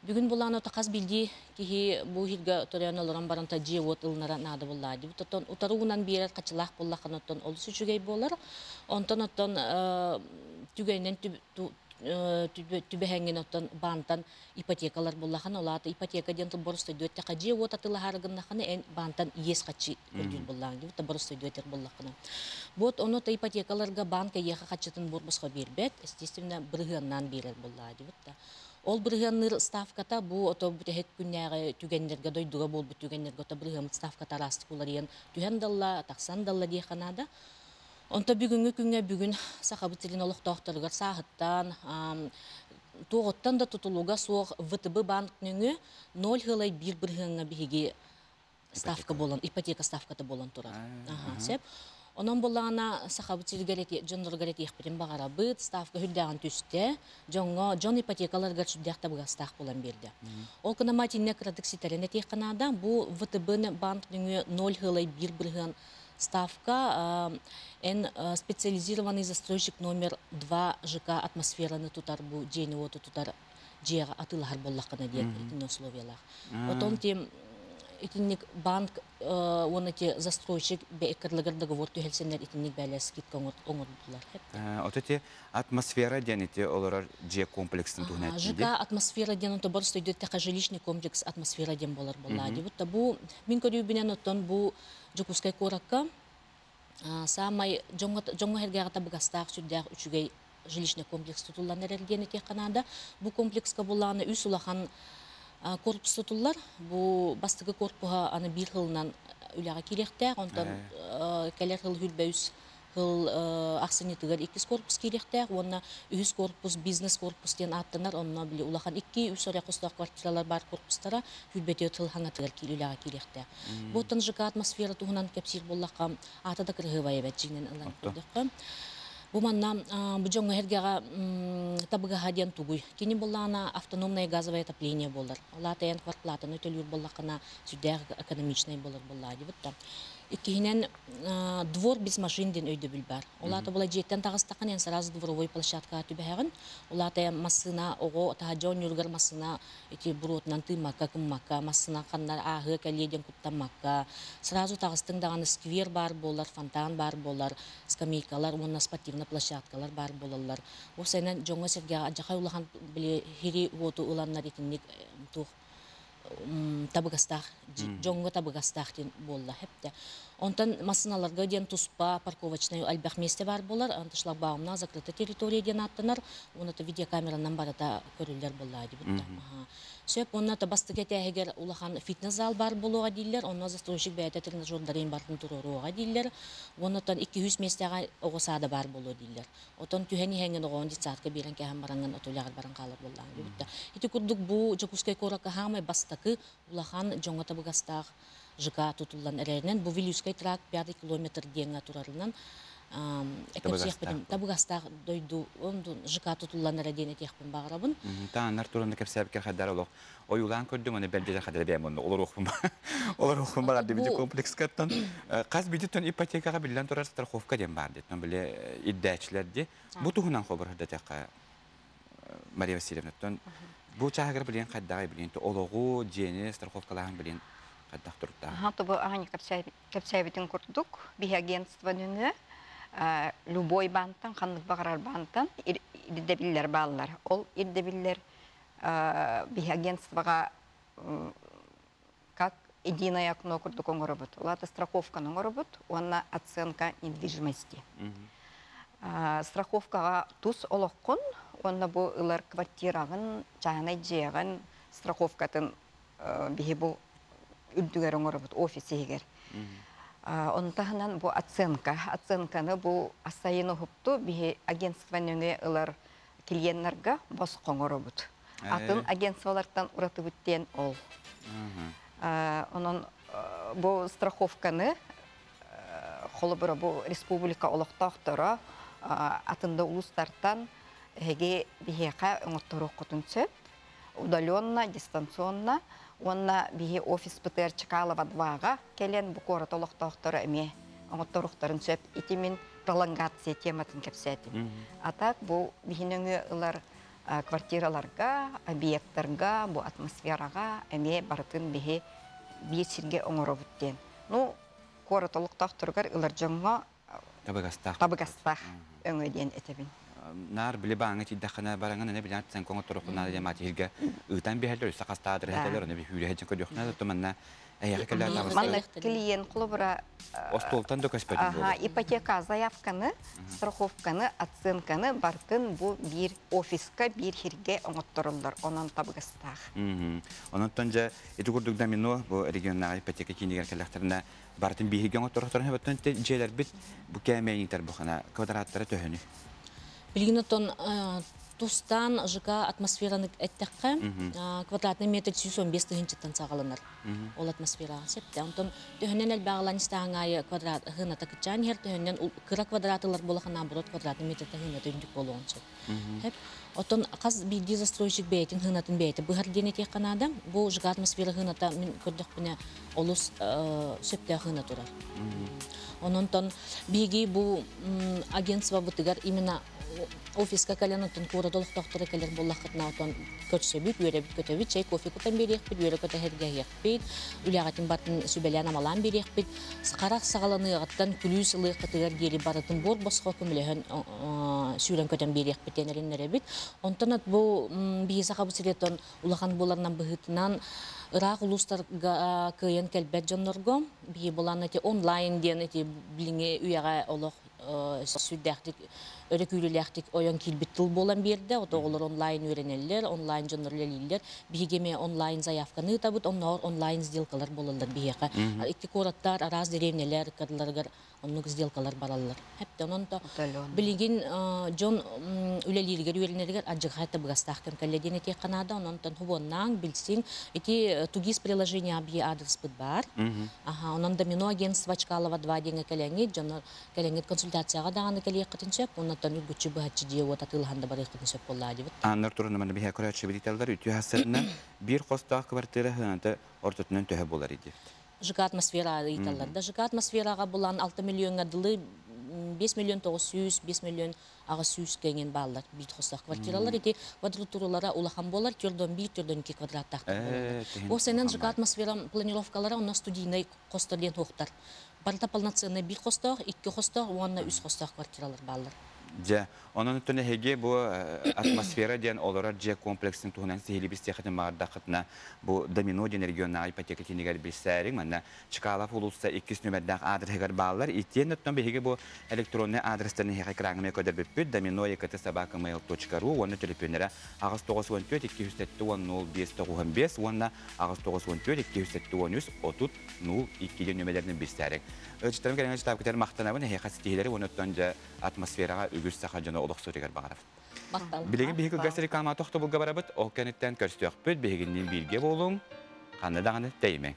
Бүгүн булаан ото хас биирдии киһи бу иһиргэ төрөөн олорон баран та дьиэ уот ылынара наада буллаа дии. Оттон утары уунан биэрэр хачылаах буоллаххына оттон олус үчүгэй буолар. Онтон оттон түгэнинэн түбэһэҥҥин оттон баантан ипотекалар буллахана олаата ипотека диэн тыл боростойдуэттэ дьиэ уот атылаһаары гыннахына эн баантан иэс хаччы көрдүүр буллааҥ дии боростойдуэтер буллахына. Вот ону та ипотекаларга банк эйиэхэ хаччытын бур-босхо биэрбэт, естественно, бырыһыаннаан биэрэр буллаа дии да. Ол бырыһыанныыр ставката бу ото бүтэһик күннээҕи түгэннэргэ дойдуга буолбут түгэннэргэ ото бырыһыаммыт ставката араастык уларыйан түһэн далла, тахсан далла диэххэ наада. Онто бүгүҥҥү күҥҥэ бүгүн Сахабыт сирин олохтоохторугар сааһыттан туоҕуттан да тутулуга суох ВТБ банк нөҥүө 0,1 бырыһыаҥҥа биһиги ставка буолан, ипотека ставката буолан турар. Сөп. Онон буллаҕына Сахабыт сиригэр дьонноругар этиэхпитин баҕарабыт, ставка үрдээҕин түстэ, дьоҥҥо дьон ипотекаларыгар сүрдээх табыгастаах буолан биэрдэ. Ол кынама итиннэ кыратык ситэрэн этиэххэ наада, бу ВТБ банк нөҥүө 0,1 бырыһыан ставка эн специализированный застройщик номер 2 ЖК атмосфераны тутар бу дьиэни уоту тутар дьиэҕэ атыылаһар буоллаххына диэн итиннэ условиялаах. Отон тим итинник банк уонна те застройщик бэккерлэгер договор түһэлсэннэр итинник бээлэ скидка оҥордулар. Ото те атмосфера диэн ити олорор дьиэ комплексын туһунан ЖК атмосфера диэн ото борс төйдөттөкө жилищный комплекс атмосфера диэн болар болла дибут. Бу мин көрүүбүнэн оттон бу Дьокуускай куоракка саамай дьоҥҥо эргээҕэ табыгастаах сүрдээх үчүгэй жилищный комплекс тутуллан эрэр диэн этиэххэ наада. Бу комплекска буллаҕына үс улахан корпус тутуллар. Бу бастакы корпуһа аны биир сылынан үлэҕэ киириэхтээх, онтон кэлэр сыл 23 сыл ахсынньытыгар иккис корпус киириэхтээх уонна үһүс корпус бизнес корпус диэн ааттанар, онно били улахан икки үс эрэ хостоох квартиралар баар корпустара 24 сыл хаҥатыгар үлэҕэ киириэхтээх. Бу оттон ЖК атмосфера туһунан кэпсиир буоллахха, аата да кырыһыбай эбэт дьиҥинэн ылан көрдөххө. Бу манна бу дьоҥҥо эргэҕэ табыгаһа диэн тугуй? Кини буллаҕына автономное газовое отопление буолар. Ол аата эн квартплатаны төлүүр буоллаххына сүрдээх экономичный болар буоллаа дибит да. Иккиһинэн, двор без машин диэн өйдөбүл бар. Ол аата була дьиэттэн таҕыстаххына эн сразу дворовой площадкаҕа түбэһэҕин. Ол аата массыына оҕо таһырдьа оонньууругар массыына ити буруотунан тыыммакка, кыммакка, массыына ханна ааһыа кэлиэ диэн куттаммакка, сразу таҕыстыҥ даҕаны сквер баар буолар, фонтан баар буолар, скамейкалар уонна спортивнай площадкалар баар буолаллар. Ол сайынан дьоҥҥо-сэргэҕэ алдьархай улахан били хири уоту ыланнар итинник туох табыгастаах дьоҥҥо табыгастаах диэн буолла хэптэ. Онтон массыыналарга диэн туспа парковочнай элбэх миэстэ баар буолар. Онто шлагбаумна закрытая территория диэн ааттанар. Уонна видеокамеранан барыта көрүллэр буолла дибит. Сөп, онно бастакы этээһигэр улахан фитнес-зал баар буолуоҕа дииллэр, онно застройщик бэйэтэ тренажердарын барытын туруоруоҕа дииллэр. Уонна 200 миэстэҕэ оҕо саада баар буолуо дииллэр. Отон түһэн иһэҥҥин оҕоҕун детсадка биэрэн кэһэн бараҥҥын от үлэҕэр баран хаалар буоллаҕыҥ диэбит да. Ити курдук бу Дьокуускай куоракка хаамай бастакы улахан дьоҥҥо табыгастаах ЖК тутуллан эрэринэн бу Вилюйскай тракт пятый километр диэҥҥэ турарынан кэпсиэхпин табыгастаах дойду ЖК тутуллан эрэ диэн этиэхпин баҕарабын. Тааннар туран кэпсээбиккэ хайдар олох ойуулаан көрдүм аны бэлдьэ хадара бэйэм онно олоруохпун олоруохпун баҕар дибити комплекскаттан хас бидиттэн ипотекаҕа биллэн турар страховка диэн баар диттэн биле ирдээчилэр ди бу туһунан хобор хырдатыахха Мария Васильевнаттан бу чааһыгар билиэн хайдаҕай билиэн олоҕу дьиэни страховкалааһын билиэн хайдах туруктаах Аха, тобу аһани кэпсээбитин курдук биһи агентство нөҥүө любой баантан ханнык баҕарар баантан ирдэбиллэр бааллар. Ол ирдэбиллэр биһи агентствоҕа как единое окно курдук оҥоробут. Ол аата страховканы оҥоробут уонна оценка недвижимости. Страховкаҕа тус олоххун уонна бу ылар квартираҕын, чааһынай дьиэҕин страховкатын биһи бу үрдүгэр оҥоробут офис иһигэр. Ону таһынан бу оценка. Оценканы бу сайын уһукту биһи агентство нөҥүө ылар клиеннарга босхо оҥоробут. Атын агентстволартан уратыбыт диэн ол. Онон бу страховканы холобура бу республика олохтоохторо атын да улуустартан эһиги биһиэхэ оҥотторуоххутун сөп. Удаленно, дистанционно уонна биһи офиспытыгар Чкалова 2-ҕа кэлэн бу куорат олохтоохторо эмиэ оҥотторуохтарын сөп. Ити мин пролонгация тематын кэпсээтим. А так бу биһи нөҥүө ылар квартираларга, объекттарга, бу атмосфераҕа эмиэ барытын биһи биир сиргэ оҥоробут диэн. Ну, куорат олохтоохторугар ылар дьоҥҥо табыгастаах табыгастаах өҥө диэн этэбин. Наар били бааҥҥа тиийдэххинэ бараҥын аны билэн сен коҥоттороххуна диэн маатиһиргэ ыытан биһэллэр өссө хастаадыр этэлэр оны хүүрэһэ дьэн көрүөххүнэ то манна эйэхэ кэлэр Манна клиент холобура остуолтан да көспөтүн буолар. Ипотека заявканы, страховканы, оценканы бартын бу биир офиска, биир хирге оҥоттороллор. Онон табыгастаах. Онон дьэ ити курдук домино бу региональнай ипотека киинигэр кэллэхтэринэ барытын биһиги оҥотторохторун эбэттэн дьиэлэрбит бу кээмэйиҥтэр бухана квадраттара төһөнү? Билигин оттон тустаан ЖК атмосфераны эттэххэ, квадратный метр 115 тыһыынчаттан саҕаланар. Ол атмосфераҕа сөптөөх. Онтон төһөнөн элбэҕилэн истэҕиҥ аайы квадрат ыһыыната кыччаан иһэр, төһөнөн кыра квадрат ылар буоллахха, наоборот, квадратный метртэ ыһыыната үрдүк буолуон сөп. Сөп. Оттон хас биирдии застройщик бэйэтин ыһыынатын бэйэтэ быһар диэн этиэххэ наада. Бу ЖК атмосфера ыһыыната мин көрдөхпүнэ олус сөптөөх ыһыына турар. Онон биһиги бу агентствобытыгар именно офиска кэлэн оттон куорат олохтоохторо кэлэр буоллаххытына отон көрсөбүт, үөрэбит-көтөбүт, чэй, кофе кутан биэриэхпит, үөрэ-көтө сэргэһиэхпит, үлэҕитин батын сүбэлээн-амалаан биэриэхпит. Харах саҕаланыаҕыттан күлүүс ылыаххытыгар диэри барытын буор босхо көмөлөһөн сүүрэн-көтөн биэриэхпит диэн эрэннэрэбит. Онтон бу биһи Сахабыт сириттэн улахан буоларынан быһыытынан ыраах улуустарга кыайан кэлбэт дьоннорго биһи булан эти онлайн диэн эти билиҥҥи үйэҕэ олох сүрдээхтик өрө күүрүүлээхтик ойон киирбит тыл буолан биэрдэ. Ото оҕолор онлайн үөрэнэллэр, онлайн дьоннор үлэлииллэр. Биһиги эмиэ онлайн заявканы ыытабыт, оннооҕор онлайн сделкалар буолаллар биһиэхэ. Икки куораттар, араас деревнялар кадыларыгар оннук сделкалар бараллар. Хэптэ онон то билигин дьон үлэлииригэр үөрэнэригэр адьырҕа табыгастаах кэм кэллэ диэн этиэххэ наада. Онон хубуоннааҥ, билсиҥ. Ити Тугис приложение бии аадырыспыт баар. Аха, онон Домино агентство Чкалова 2 диэҥҥэ кэлэҥҥит, дьоно кэлэҥҥит консультацияҕа даҕаны кэлиэххитин сөп, оннуттан үргүччү быһаччы дьиэ-уот атыылаһан да барыаххытын сөп буоллаа дибит. Ааннар турунаманы биһэ көрөөччү билителлэр үтүө хассарынан биир хостоох квартира сыаната ортотунан төһө буолар идиэбит. ЖК атмосфера ыйталлар. Да ЖК атмосферага булан 6 миллионга дылы 5 миллион 900, 5 миллион 800 кеңен баллар бит хостах квартиралар ити квадратуралара улахан болар, төрдөн 1, төрдөн 2 квадраттах. О сенен ЖК атмосфера планировкалара онна студийный хостор ден хоқтар. Барыта полноценный бир хостох, икки хостох, уонна үс хостох квартиралар баллар. Дьэ, онон оттон эһиги бу атмосфера диэн олорор дьиэ комплексын туһунан сиһилии билсиэххитин баҕардаххытына, бу Домино диэн регионнааҕы ипотека киинигэр билсээриҥ. Манна Чкалов уулусса иккис нүмердээх аадырыһыгар бааллар. Итиэннэ оттон биһиги бу электроннай аадырыстарын эһиэхэ экраҥҥа эмиэ көрдөрбүппүт. Домино ект.собакамейл.ру уонна төлөпүөннэрэ 894 270 05 95 уонна 894 273 30 02 диэн нүмердэринэн билсээриҥ. Ыалдьыттарым кэлэн ыалдьытаабыккытыгар махтанабын, эһиэхэ ситиһиилэри уонна оттон дьэ атмосфераҕа үгүс саха дьоно олохсутугар баҕарабыт. Билигин биһиги кылгас реклама тохтобулга барабыт, ол кэнниттэн көрсүөхпүт, биһигинниин бииргэ буолуҥ, ханна даҕаны тэйимэҥ.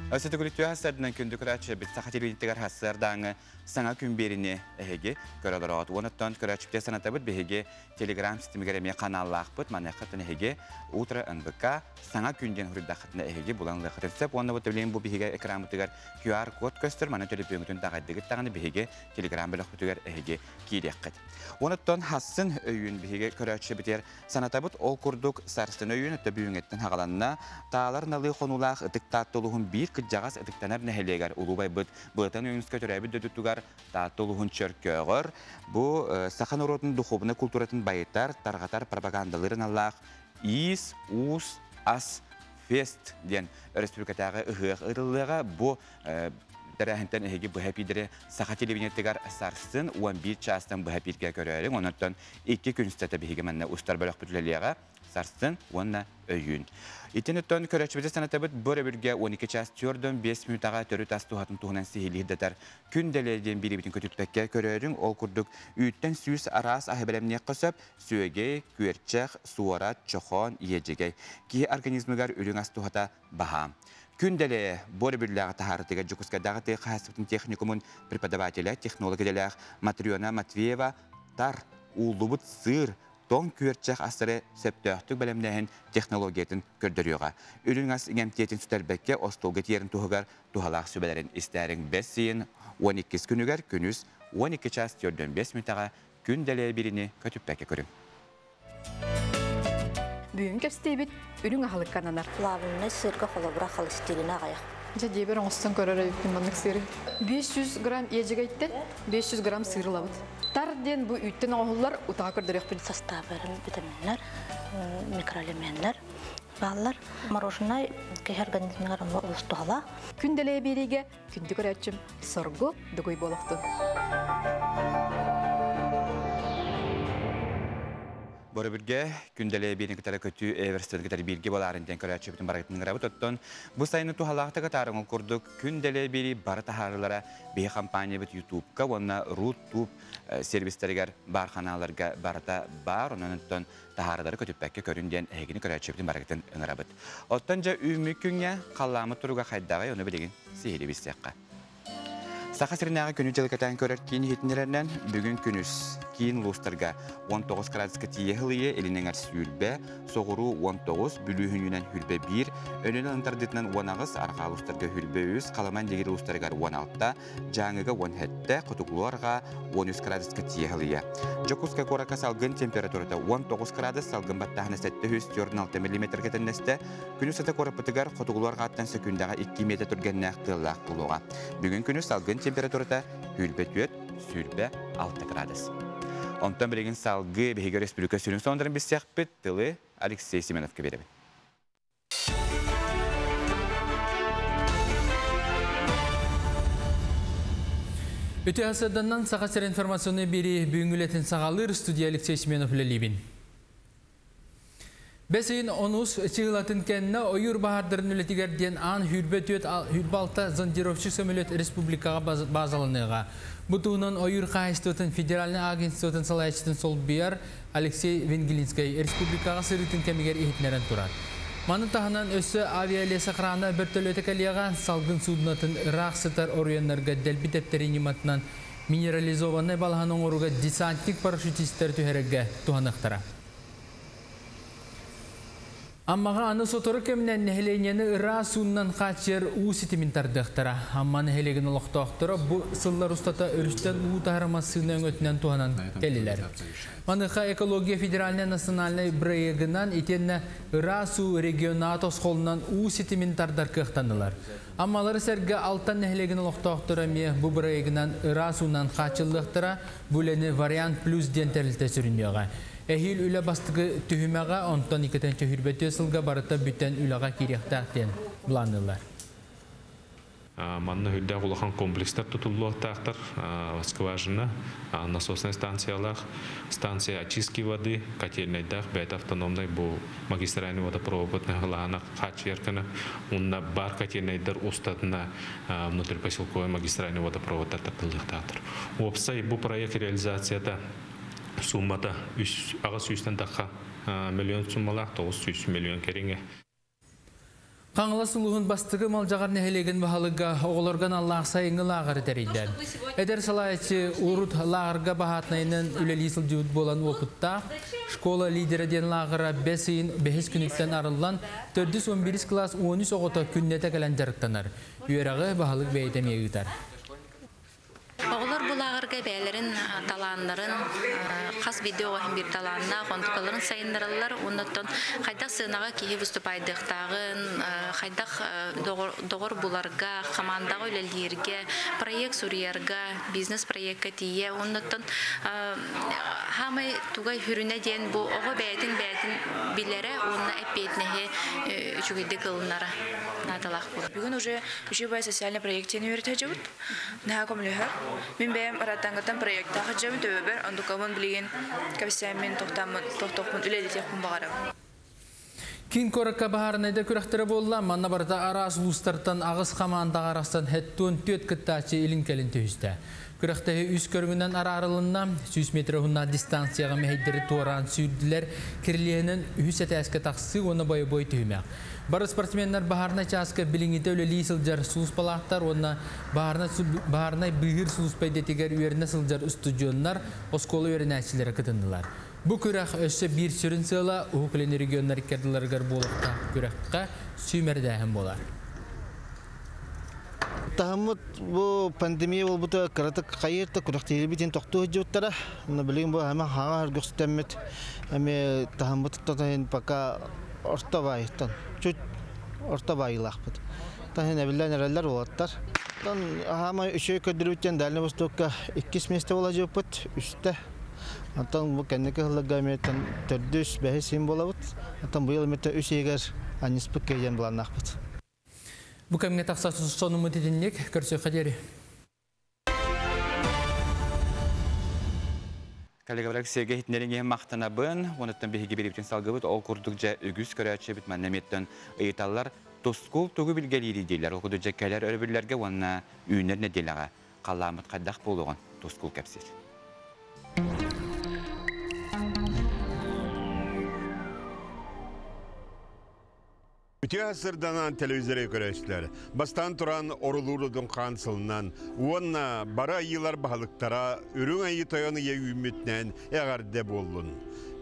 Өссө төгүл үтүө сарсыарданан күндү көрөөччүлэрбит саха телевидениетигэр сарсыардааҥы саҥа күн биэриини эһиги көрө олороҕут. Уонуттан көрөөччүбүтэ санатабыт биһиги Телеграм ситимигэр эмиэ каналлаахпыт. Маныаха эһиги Утро НВК саҥа күн диэн суруйдаххытына эһиги булан ылыаххытын сөп. Уонна бу билигин бу биһиги экранмытыгар QR код көстөр. Маны төлөпүөҥҥүтүн таҕайдыгыт даҕаны биһиги Телеграм бөлөхпүтүгэр эһиги киириэххит. Онуттан хассын өйүүн биһиги көрөөччүбүтүгэр санатабыт. Ол курдук сарсын өйүүн өттө бүгүҥҥэттэн хаҕаланна. Таалар налыы хонуулаах Ытык Таатта улууһун биир кырдьаҕас ытыктанар нэһилиэгэр улуубайбыт Былатан Ойуунускай төрөөбүт дойдутугар Таатта улууһун Чөркөөҕөр бу саха норуотун духуобунай култууратын байытар, тарҕатар пропагандалыыр аналлаах Иис, уус, ас, фест диэн өрөспүүбүлүкэтээҕи ыһыах ыытыллыаҕа. Бу тэрээһинтэн эһиги быһа эпиирдэри Саха телевидениетыгар сарсын 11 чаастан быһа эпииргэ көрөөрүҥ. Онон икки күн устата биһиги манна устар бөлөхпүт үлэлиэҕэ. Сарсын уонна өйүүн. Итин оттон көрөөччүбүтэ санатабыт бу өрөбүлгэ 12 час 45 мүнүүтэҕэ төрүт ас туһатын туһунан сиһилии датар күн дэлэ диэн биэриибитин көтүппэккэ көрөөрүҥ. Ол курдук үүттэн сүүс араас аһы бэлэмниэххэ сөп. Сүөгэй, күөрчэх, суорат, чохоон, иэдьэгэй. Киһи организмыгар үрүҥ ас туһата баһаам. Күн дэлэ бу өрөбүллээҕи таһаарытыгар Дьокуускайдааҕы тыа хаһаайыстыбатын техникумун преподавателэ, технолог идэлээх Матрена Матвеева тар, ууллубут сыыр, тоҥ күөрчэх астары сөптөөхтүк бэлэмнээһин технологиятын көрдөрүөҕэ. Үрүҥ ас иҥэмтиэтин сүтэрбэккэ остуолга тиийэрин туһугар туһалаах сүбэлэрин истээриҥ бэс ыйын 12 күнүгэр күнүс 12 час 45 мүнүүтэҕэ күн дэлэ бириини көтүппэккэ көрүҥ. Бүгүн кэпсэтиибит үрүҥ аһылыкка ананар. Плавленный сырга холобура холестерини аҕыйах. Дьэ дьиэбэр оҥостон көрөр эбиппин маннык сыыры. 500 грамм иэдьэгэйттэн 500 грамм сыыр ылабыт. Тар диэн бу үүттэн оҥоһуллар утаҕа көрдөрүөхпүн. Састаабарын витаминнар, микроэлеменнэр бааллар. Мороженое киһи организмыгар олус туһалаах. Күн дэлэйэ биэриигэ күндү көрөөччүм соргу дугуй буолуохтун. Борөбүргэ күндэлэ биирин кытары көтүү Эверстен кытары бииргэ болаарын диэн көрөөччүбүтүн барытын ыҥырабыт. Оттон бу сайыны туһалаахтык атаарыҥ ол курдук күндэлэ биири бары таһаарыылара биһи компаниябыт Ютубка уонна Рутуб сервистэригэр баар ханааларга барыта баар. Онон оттон таһаарыылары көтүппэккэ көрүн диэн эһигини көрөөччүбүтүн барыгытын ыҥырабыт. Оттон дьэ үүммүт күҥҥэ халлааммыт туруга хайдаҕый ону билигин сиһилии билсиэххэ. Саха сиринээҕи күнү-дьылы кэтээн көрөр киин иһитиннэрэринэн бүгүн күнүс киин улуустарга 19 градуска тиийэ сылыйыа, илин эҥэр сүүрбэ, соҕуруу 19, Бүлүү хүнүнэн хүрбэ биир, Өлүөнэ ылын тардыытынан 18, арҕаа улуустарга хүрбэ үс, Халыман дьигир улуустарыгар 16, Дьааҥыга 17, Хотугулуу арҕаа 13 градуска тиийэ сылыйыа. Дьокуускай куоракка салгын температурата 19 градус, салгын баттааһына 746 миллиметргэ тэннэстэ. Күнүс ата куораппытыгар хотугулуу арҕааттан сөкүүндэҕэ 2 миэтэ түргэннээх тыаллаах буолуоҕа. Бүгүн күнүс салгын температурата сүүрбэ түөрт, сүүрбэ алта градус. Онтон билигин салгыы биһиги өрөспүүбүлүкэ сүрүн сонуннарын билсиэхпит, тылы Алексей Семеновка биэрэбин. Үтүө сарсыарданан Саха сирэ информационнай биэрии бүгүҥҥү үлэтин саҕалыыр студия Алексей Семенов үлэлиибин. Бэс ыйын онус чыылатын кэннэ ойуур баһаардарын үлэтигэр диэн аан сүүрбэ түөрт сүүрбэ алта зондировщик сөмөлүөт республикаҕа базаланыаҕа. Бу туһунан ойуур хаһаайыстыбатын федеральнай агентствотын салайааччытын солбуйар Алексей Венгелинскэй республикаҕа сырыытын кэмигэр иһитиннэрэн турар. Маны таһынан өссө авиалесохрана бөртөлүөтэ кэлиэҕэ, салгын суудунатын ыраах сытар оройуоннарга дэлби тэптэрии ньыматынан минерализованнай балаһаны оҥорууга десантник парашютистар түһэрэргэ туһаныахтара. Аммаҕа аны сотору кэминэн нэһилиэнньэни ыраас уунан хааччыйар уу ситимин тардыахтара. Амма нэһилиэгин олохтоохторо бу сыллар устата өрүстэн уу таһар массыына өҥөтүнэн туһанан кэллилэр. Маныаха экология федеральнай национальнай бырайыагынан итиэннэ ыраас уу регионат тосхолунан уу ситимин тардар кыахтаннылар. Аммалары сэргэ Алтан нэһилиэгин олохтоохторо эмиэ бу бырайыагынан ыраас уунан хааччыллыахтара. Бу үлэни Вариант плюс диэн тэрилтэ сүрүннүөҕэ. Эһиил үлэ бастакы түһүмэҕэ, онтон 2024 сылга барыта бүтэн үлэҕэ киириэхтээх диэн былаанныыллар. Манна үрдээх улахан комплекстар тутуллуохтаахтар. Скважина, насосная станциялаах, станция очистки воды, котельнайдаах, бэйэтэ автономнай бу магистральный водопровод наһылаана хааччыйар гына уонна бар котельнайдар устатына внутрипоселковый магистральный водопроводтар тардыллыахтаахтар. Уопсай бу проект реализацията суммата 800-тэн тахха миллион суммалаах, 900 миллион кэриҥэ. Хаҥалас улууһун бастакы Малдьаҕар нэһилиэгин баһылыга оҕолорго аналлаах сайыҥҥы лааҕыры тэрийдэ. Эдэр салайааччы урут лааҕырга баһаатынайынан үлэлии сылдьыбыт буолан уопуттаах. Школа лидера диэн лааҕыра бэс ыйын бэһис күнүттэн арыллан, төрдүс 11 кылаас 13 оҕото күннэтэ кэлэн дьарыктанар. Үөрэҕи баһылык бэйэтэ эмиэ ыытар. Оҕолор бу лааҕырга бэйэлэрин талааннарын хас биирдии оҕо иһин биир талааннаах, онтукаларын сайыннараллар. Оннуттан хайдах сыанаҕа киһи выступайдыахтааҕын, хайдах доҕор буларга, хамаандаҕа үлэлииргэ, проект суруйарга, бизнес-проекка тиийэ. Оннуттан хаамай тугай хүрүнэ диэн бу оҕо бэйэтин бэйэтин билэрэ уонна эппиэтинэһи үчүгэйдик ылынара наадалаах буолар. Бүгүн уже үчүгэй социальный проект диэн үөрэтэ сылдьабыт. Наһаа көмөлөһөр. Мин бэйэм ырааттаҥҥыттан проектаах сылдьабын төбөбөр, онтукабын билигин кэпсээммин тохтооммун тохтоохпун үлэлэтиэхпин баҕарабын. Киин куоракка баһаарынайда күрэхтэрэ буолла. Манна барыта араас улуустартан аҕыс хамаандаҕа арахсан 74 кыттааччы илин-кэлин түһүстэ. Күрэхтэһии үс көрүҥүнэн араарылынна. 100 метр уһуннаах дистанцияҕа мэһэйдэри туораан сүүрдүлэр. Кирилиэһинэн үһүс этээскэ тахсыы уонна бойобуой түһүмэх. Бары спортсменнар баһаарынай чааска билиҥҥитэ үлэлии сылдьар сулууспалаахтар уонна баһаарынай быыһыыр сулууспа идэтигэр үөрэнэ сылдьар устудьуоннар, оскуола үөрэнээччилэрэ кытыннылар. Бу күрэх өссө биир сүрүн сыала Уһук Илин регионнар икки ардыларыгар буолуохтаах күрэххэ сүүмэрдээһин буолар. Таһыммыт бу пандемия буолбута кыратык хайыыр да күрэхтэһиибитин тохтуу сылдьыбыттара. Онно билигин бу һэмэ хаҥа хөргөхсүтэммит эмиэ таһыммыт тотоһин пока орто баайыттан чуть орто баайыылаахпыт. Таһын эбиллэн эрэллэр уолаттар. Оттон хаамай үчүгэй көрдөрүүттэн Дальний Востокка иккис миэстэ буола дьыппыт үстэ. Оттон бу кэнники сылларга эмиэ төрдүс, бэһис син буолабыт. Оттон быйыл эмиэ үс иһигэр анньыспыт киһи былааннаахпыт. Бу кэмҥэ тахса сонуммут итинник көрсүөххэ диэри. Коллегалар Сергей иһитиннэриҥ иһин махтанабын. Онуттан биһиги бириибитин салгыбыт. Ол курдук дьэ үгүс көрөөччүбүт манна эмиэттэн ыйыталлар. Тускул тугу билгэлиирий дииллэр. Ол курдук дьэ кэлэр өрөбүллэргэ уонна үүнэр нэдиэлэҕэ халлааммыт хайдах буолуоҕун Тускул кэпсиир. Үтүө сырданан телевизоры көрөөччүлэр. Бастаан туран орулуурудун хаан сылынан уонна бары айыылар баһылыктара Үрүҥ Айыы Тойон ыйа үүммүтүнэн эҕэрдэ буоллун.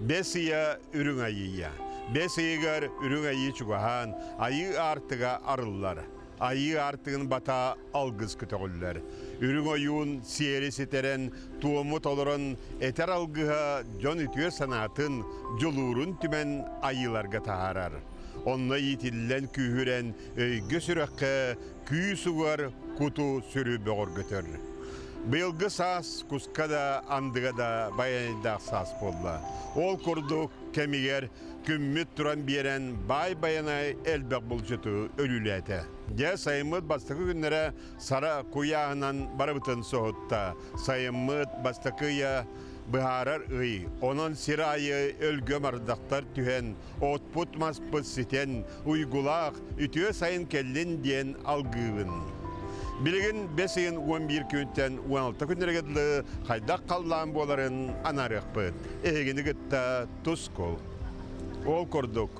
Бэс ыйа Үрүҥ Айыыйа. Бэс ыйыгар Үрүҥ Айыы чугаһаан, Айыы аартыга арыллар. Айыы аартыгын бата алгыс көтөҕүллэр. Үрүҥ ойуун сиэри ситэрэн, туому толорон, этэр алгыһа дьон үтүө санаатын, дьулуурун түмэн айыыларга таһаарар. Онно иитиллэн күүһүрэн, өйгө-сүрэххэ күүс угар куту-сүрү бөҕөргөтөр. Быйылгы саас куска да, андыга да байанайдаах саас буолла. Ол курдук кэмигэр күммүт туран биэрэн баай байанай элбэх булчуту өлүүлээтэ. Дьэ, сайыммыт бастакы күннэрэ сара куйааһынан барыбытын соһутта. Сайыммыт бастакы ыйа быһаарар ый. Онон сир аайы өлгөм ардахтар түһэн, отпут-маспыт ситэн, уйгулаах, үтүө сайын кэллин диэн алгыыбын. Билигин бэс ыйын 11 күнтэн 16 күннэргэ дылы хайдах халлаан буоларын анаарыахпыт. Эһигини кытта тускул. Ол курдук,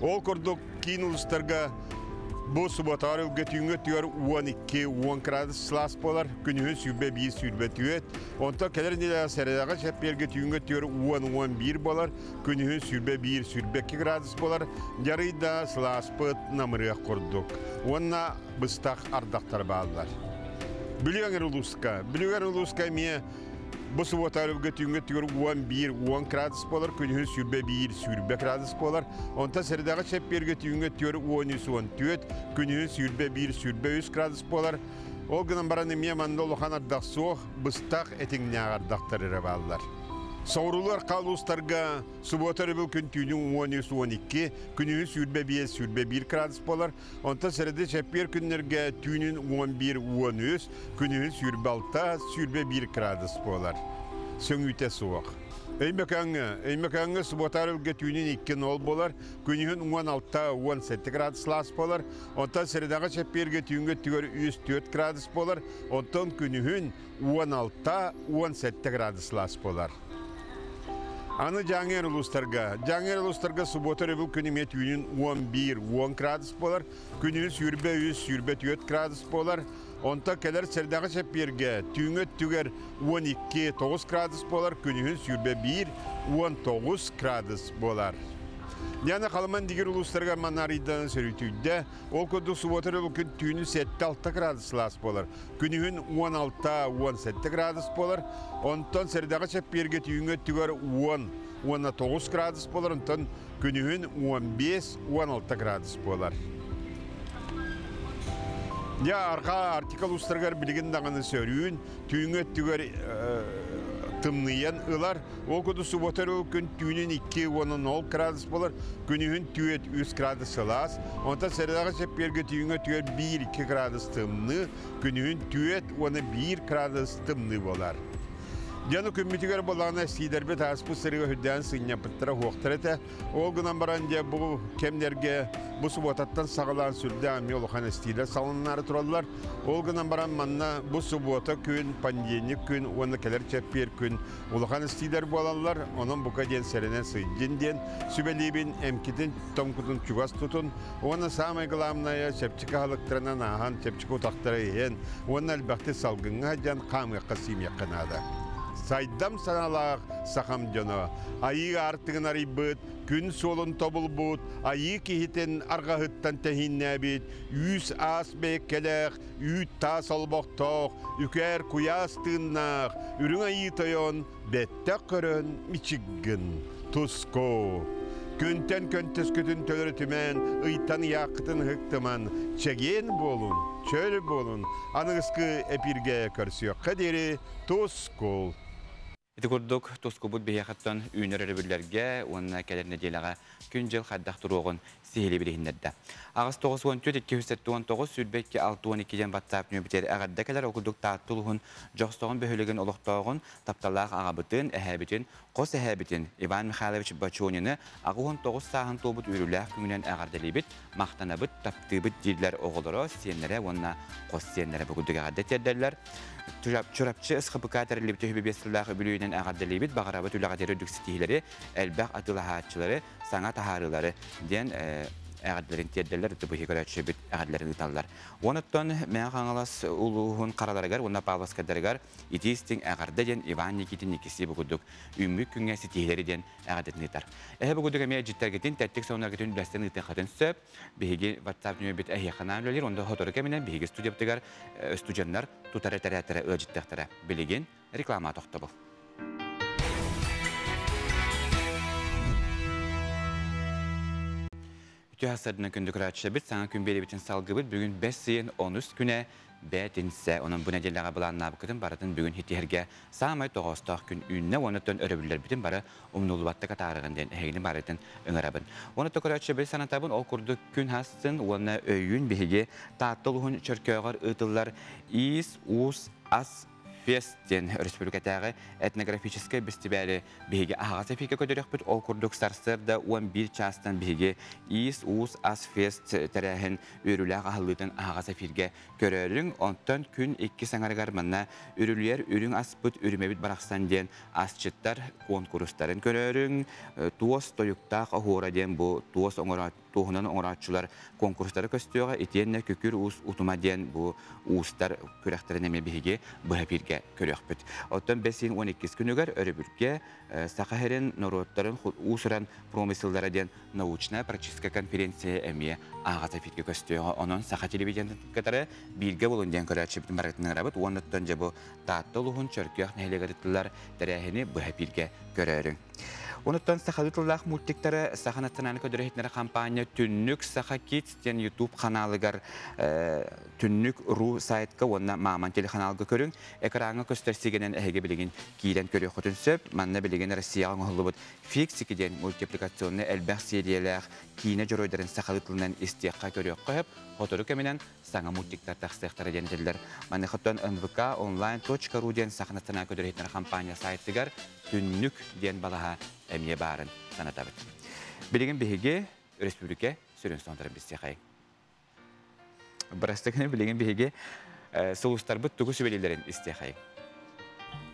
ол курдук киин улуустарга Бу субботаҕар ылга түүҥҥэ өттүгэр 12-10 градус сылаас буолар, күнүһүн 21-24, онтон кэлэр нэдиэлэҕэ сэрэдэҕэ чэппиэргэ түүҥҥэ өттүгэр 10-11 буолар, күнүһүн 21-22 градус буолар, дьарый да сылааспыт намырыах курдук. Уонна быстах ардахтар бааллар. Бүлүү улууска. Бүлүү улууска эмиэ Бу субуота өрөбүлгэ түүҥҥэ өттүгэр 11-10 градус буолар, күнүһүн 21-20 градус буолар. Онтон сэрэдэҕэ чэппиэргэ түүҥҥэ өттүгэр 13-14, күнүһүн 21-23 градус буолар. Ол гынан баран эмиэ манна улахан ардах суох, быстах этиҥнээх ардахтар эрэ бааллар. Соҕуруулар улуустарга субуота өрөбүл күн түүнүн 13-12, күнүһүн 25-21 градус буолар. Онтон сэрэдэ чэппиэр күннэргэ түүнүн 11-13, күнүһүн 26-21 градус буолар. Сөҥүүтэ суох. Өймөкөөҥҥө, Өймөкөөҥҥө субуотаар өлгө түүнүн 2-0 буолар, күнүһүн 16-17 градус лаас буолар. Онтон сэрэдэҕэ чэппиэргэ түүҥҥэ өттүгэр 3-4 градус буолар, онтон күнүһүн 16-17 градус лаас буолар. Аны Дьааҥы улуустарга. Дьааҥы улуустарга субуота өрөбүл күн эмиэ түүнүн 11-10 градус буолар, күнүһүн 23-24 градус буолар. Онтон кэлэр сэрдэҕи чэппиэргэ түүҥҥү өттүгэр 12-9 градус буолар, күнүһүн 21-19 градус буолар. Яна Халыман дигир улуустарыгар манаарыйдан сөрүтүйдэ. Ол курдук субуота өрөбүл күн түүнүн 7-6 градус сылаас буолар. Күнүһүн 16-17 градус буолар. Онтон сэрдэҕэ чэппиэргэ түүҥҥү өттүгэр 10 уонна 9 градус буолар, онтон күнүһүн 15-16 градус буолар. Дьэ, арҕаа Арктика улуустарыгар билигин даҕаны сөрүүн, түүҥҥү өттүгэр тымныйан ылар. Ол курдук субуота өрөбүл күн түүнүн 2 уонна 0 градус буолар, күнүһүн 4-3 градус сылаас. Онтон сэрэдэҕэ чэппиэргэ түүҥҥү өттүгэр 1-2 градус тымныы, күнүһүн 4 уонна 1 градус тымныы буолар. Дьону күммүтүгэр буоллаҕына сиидэрбит ааспыт сырыыга үрдээн сынньаппыттара уһуохтар этэ. Ол гынан баран дьэ бу кэмнэргэ бу субуотаттан саҕалаан сүрдээх эмиэ улахан эстиилэр салыннаары тураллар. Ол гынан баран манна бу субуота күн, понедельник күн уонна кэлэр чэппиэр күн улахан эстиилэр буолаллар. Онон бука диэн сэрэнэн сылдьын диэн сүбэлиибин, эмкитин тоҥкутун чугас тутун уонна саамай главное чэпчэки аһылыктарынан ааһан чэпчэки утахтары иһэн уонна элбэхтик салгыҥҥа сылдьан хаамыахха сиимиэххэ наада. Сайдам санаалаах сахам дьоно айыы аартыгын арыйбыт, күн суолун тобулбут, айыы киһитин арҕаһыттан тэһииннээбит, үүс аас бэйэккэлээх, үүт таас олбохтоох, үкээр куйаас тыыннаах, үрүҥ айыы тойон бэттэх көрөн мичиггин туску. Күнтэн көнтөскүтүн төлөрүтүмэн, ыйтан ыйааххытын ыһыктыман, чэгиэн буолун, чөл буолун, аныгыскы эпиргэ көрсүөххэ диэри тускул. Ити курдук тускубут биһиэхэттэн үүнэр өрөбүллэргэ уонна кэлэр нэдиэлэҕэ күн-дьыл хайдах туруоҕун сиһилии билиһиннэрдэ. Аҕыс 94 279 22 62 диэн WhatsApp нөмүрүгэр эҕэрдэ кэлэр. Ол курдук Таатта улууһун Дьохсоҕон бөһүөлэгин олохтооҕун, тапталлаах аҕабытын, эһээбитин, хос эһээбитин Иван Михайлович Бочонины 89 сааһын туолбут үөрүүлээх күнүнэн эҕэрдэлиибит, махтанабыт, таптыыбыт дииллэр оҕолоро, сиэннэрэ уонна хос сиэннэрэ бу курдук эҕэрдэ тиэрдэллэр. Чурапчы СХПК тэриллибит үһү сыллаах үбүлүөйүнэн эҕэрдэлиибит, баҕарабыт үлэҕэ үрдүк ситиһиилэри, элбэх атыылаһааччылары, саҥа таһаарыылары диэн эҕэрдэлэрин тиэрдэллэр, ытыбыһы көрөөччүбүт эҕэрдэлэрин ыыталлар. Онуттан Мэҥэ Хаҥалас улууһун хараларыгар уонна Павловскайдарыгар итии истиҥ эҕэрдэ диэн Иван Никитин Никиси бу курдук үүммүт күҥҥэ ситиһиилэри диэн эҕэрдэтин ыытар. Эһэ бу курдук эмиэ дьиттэргитин, тэттик сонунаргытын үллэстэн ыытыаххытын сөп. Биһиги WhatsApp нөмербит эһиэхэ анаан үлэлиир, онно сотору кэминэн биһиги студиябытыгар студеннар тутар этэрээттэрэ ыалдьыттыахтара. Билигин реклама тохтобул. Үтүө сарсыарданан күндү көрөөччүлэрбит, саҥа күн биэриибитин салгыыбыт. Бүгүн бэс ыйын онус күнэ бээтинсэ. Онон бу нэдиэлэҕэ былааннаабыккытын барытын бүгүн ситиһэргэ саамай тоҕоостоох күн үүннэ. Уонна өрөбүллэрбитин бары умнуллубаттык атаарыгын диэн эһигини барытын ыҥырабын. Уонна көрөөччүлэрбит санатабын, ол курдук күн хастын уонна өйүүн биһиги Таатта улууһун Чөркөөҕөр ыытыллар Иис, уус, ас Фест диэн өрөспүүбүлүкэтээҕи этнографическай бэстибээли биһиги аһаҕас эфиргэ көрдөрүөхпүт. Ол курдук сарсыарда 11 чаастан биһиги Иис Уус Ас Фест тэрээһин үөрүүлээх аһыллыытын аһаҕас эфиргэ көрөрүҥ. Онтон күн иккис аҥарыгар манна Үрүлүйэр үрүҥ аспыт үрүмэбит барахсан диэн асчыттар куонкурустарын көрөрүҥ. Туос тойуктаах оһуора диэн бу туос оҥоро туоһунан оҥорооччулар куонкурустара көстүөҕэ итиэннэ Күкүр уус утума диэн бу уустар күрэхтэрин эмиэ биһиги быһа эфиргэ көрүөхпүт. Оттон бэс ыйын 12 күнүгэр өрөбүлгэ Саха сирин норуоттарын уус-уран промыселлара диэн научная практическая конференция эмиэ ааҕат эфиргэ көстүөҕэ. Онон Саха телевидениетын кытары бииргэ булун диэн көрөөччүбүтүн барытын ыҥырабыт. Уонна дьэ бу Таатта улууһун Чөркөөх нэһилиэгэр ыытыллар тэрээһини быһа эфиргэ көрөөрүҥ. Онуттан сахалыы тыллаах мультиктары Саха национальнай көрдөрөр-иһитиннэрэр хампаанньа Түннүк Саха Kids диэн YouTube ханаалыгар Түннүк ру сайтка уонна Маман телеханаалга көрүҥ. Экраҥҥа көстөр сигэнэн эһиги билигин киирэн көрүөххүтүн сөп. Манна билигин Россияҕа оҥоһуллубут Фиксики диэн мультипликационнай элбэх сериялээх киинэ дьоруойдарын сахалыы тылынан истиэххэ көрүөххэ сөп. Сотору кэминэн саҥа мультиктар тахсыахтара диэн этиллэр. Маныхаттан нвк онлайн.ру диэн Саха национальнай көрдөрөр-иһитиннэрэр хампаанньа сайтыгар Түннүк диэн балаһа эмиэ баарын санатабыт. Билигин биһиги өрөспүүбүлүкэ сүрүн сонунтарын билсиэхэйиҥ. Бырастыгын билигин биһиги сулустарбыт тугу сүбэлииллэрин истиэхэйиҥ.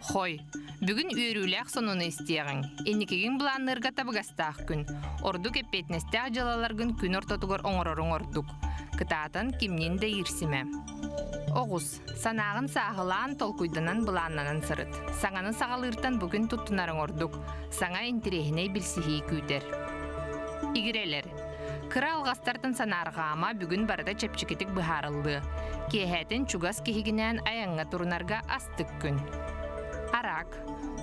Хой, бүгүн үөрүүлээх сонуну истиэҕиҥ. Инникигин былаанныырга табыгастаах күн. Ордук эппиэтинэстээх дьыалаларгын күн ортотугар оҥороруҥ ордук. Кытаатан кимниин да иирсимэ. Оҕус, санааҕын сааһылаан, толкуйданан былааннанан сырыт. Саҥаны саҕалыыртан бу күн туттунарыҥ ордук. Саҥа интэриэһинэй билсиһии күүтэр. Игирэлэр, Кыра алҕастартан санаарҕаама, бүгүн барыта чэпчэкитик быһаарыллыа. Киэһээтин чугас киһигинээн айаҥҥа турунарга астык күн. Араак.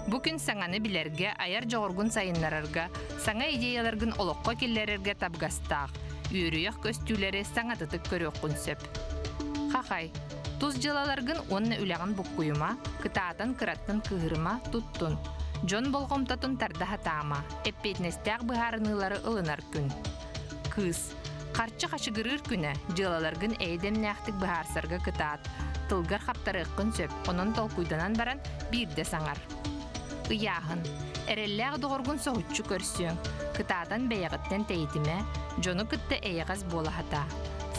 Бу күн саҥаны билэргэ, айар дьоҕургун сайыннарарга, саҥа идеяларгын олоххо киллэрэргэ табыгастаах. Үөрүйэх көстүүлэри саҥатытык көрүөххүн сөп. Хахай. Тус дьыалаларгын уонна үлэҕин буккуйума, кытаатан кыраттан кыыһырыма, туттун. Дьон болҕомтотун тарда сатаама, эппиэтинэстээх быһаарыныылары ылынар күн. Кыыс. Харчы хачыгырыыр күнэ, дьыалаларгын эйэ-дэмнээхтик быһаарсарга кытаат. Тылгар хаптарыаххын сөп, онон толкуйданан баран биирдэ саҥар. Ыйааһын. Эрэллээх доҕоргун соһуччу көрсүөҥ. Кытаатан бэйэҕиттэн тэйитимэ, дьону кытта эйэҕэс буола сатаа.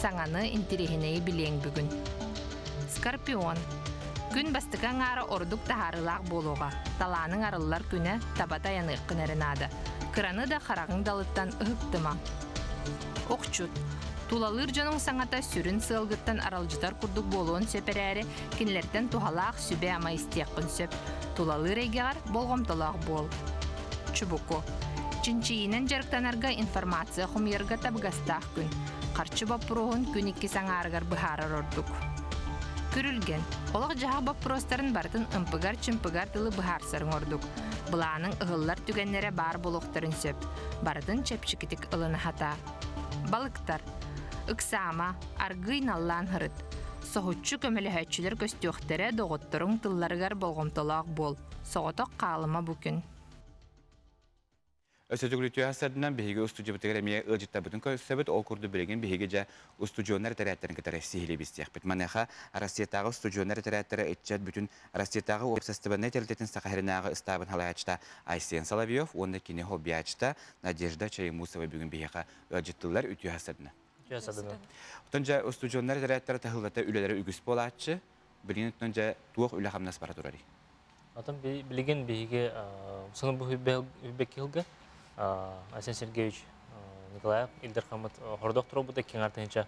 Саҥаны, интириэһинэйи билиэҥ бүгүн. Скорпион. Күн бастакы аҥаара ордук таһаарыылаах буолуоҕа. Талааныҥ арыллар күнэ, таба тайаныаххын эрэ наада. Кыраны да хараҕыҥ далыттан ыһыктыма. Охчут. Тулалыыр дьонуҥ саҥата сүрүн сыалгыттан аралдьытар курдук буолуон сөп эрээри, кинилэртэн туһалаах сүбэ-ама истиэххин сөп. Тулалыыр эйгэҕэр болҕомтолоох буол. Чубуку. Чинчийиинэн дьарыктанарга информация хомуйарга табыгастаах күн. Харчы боппуруоһун күн иккис аҥаарыгар быһаарар ордук. Күрүлгэн. Олох-дьаһах боппуруостарын барытын ымпыгар-чымпыгар дылы быһаарсарыҥ ордук. Былааныҥ ыһыллар түгэннэрэ баар буолуохтарын сөп. Барытын чэпчэкитик ылына сатаа. Балыктар. Ыксаама, аргыый наллаан һырыт. Соһуччу көмөлөһөөччүлэр көстүөхтэрэ, доҕотторуҥ тылларыгар болҕомтолоох буол. Соҕотох хаалыма бу күн. Өссө төгүлүтүө сырдынан биһиги устудьубутугар эмиэ ыалдьыттарбытын көрсөбүт. Ол курдук билигин биһиги дьэ устудьуоннар этэрээттэрин кытары сиһилии билсиэхпит. Маныаха Россиятааҕы устудьуоннар этэрээттэрэ ыччат бүтүн Россиятааҕы уопсастыбаннай тэрилтэтин Саха сиринээҕи ыстаабын салайааччыта Айсен Соловьев уонна кини хоббиаччыта Надежда Чаемусова бүгүн биһиэхэ ыалдьыттыыллар. Үтүө сырдына. Үтүө сырдына. Оттон дьэ устудьуоннар этэрээттэрэ таһыллата үлэлэрэ үгүс буолааччы. Билигин оттон дьэ туох үлэ-хамнас бара турарый? Отон билигин биһиги сылын бу хүббэкки сылга Айсен Сергеевич Николаев Ил Дархаммыт хордох туруорбута киҥ тыһыынча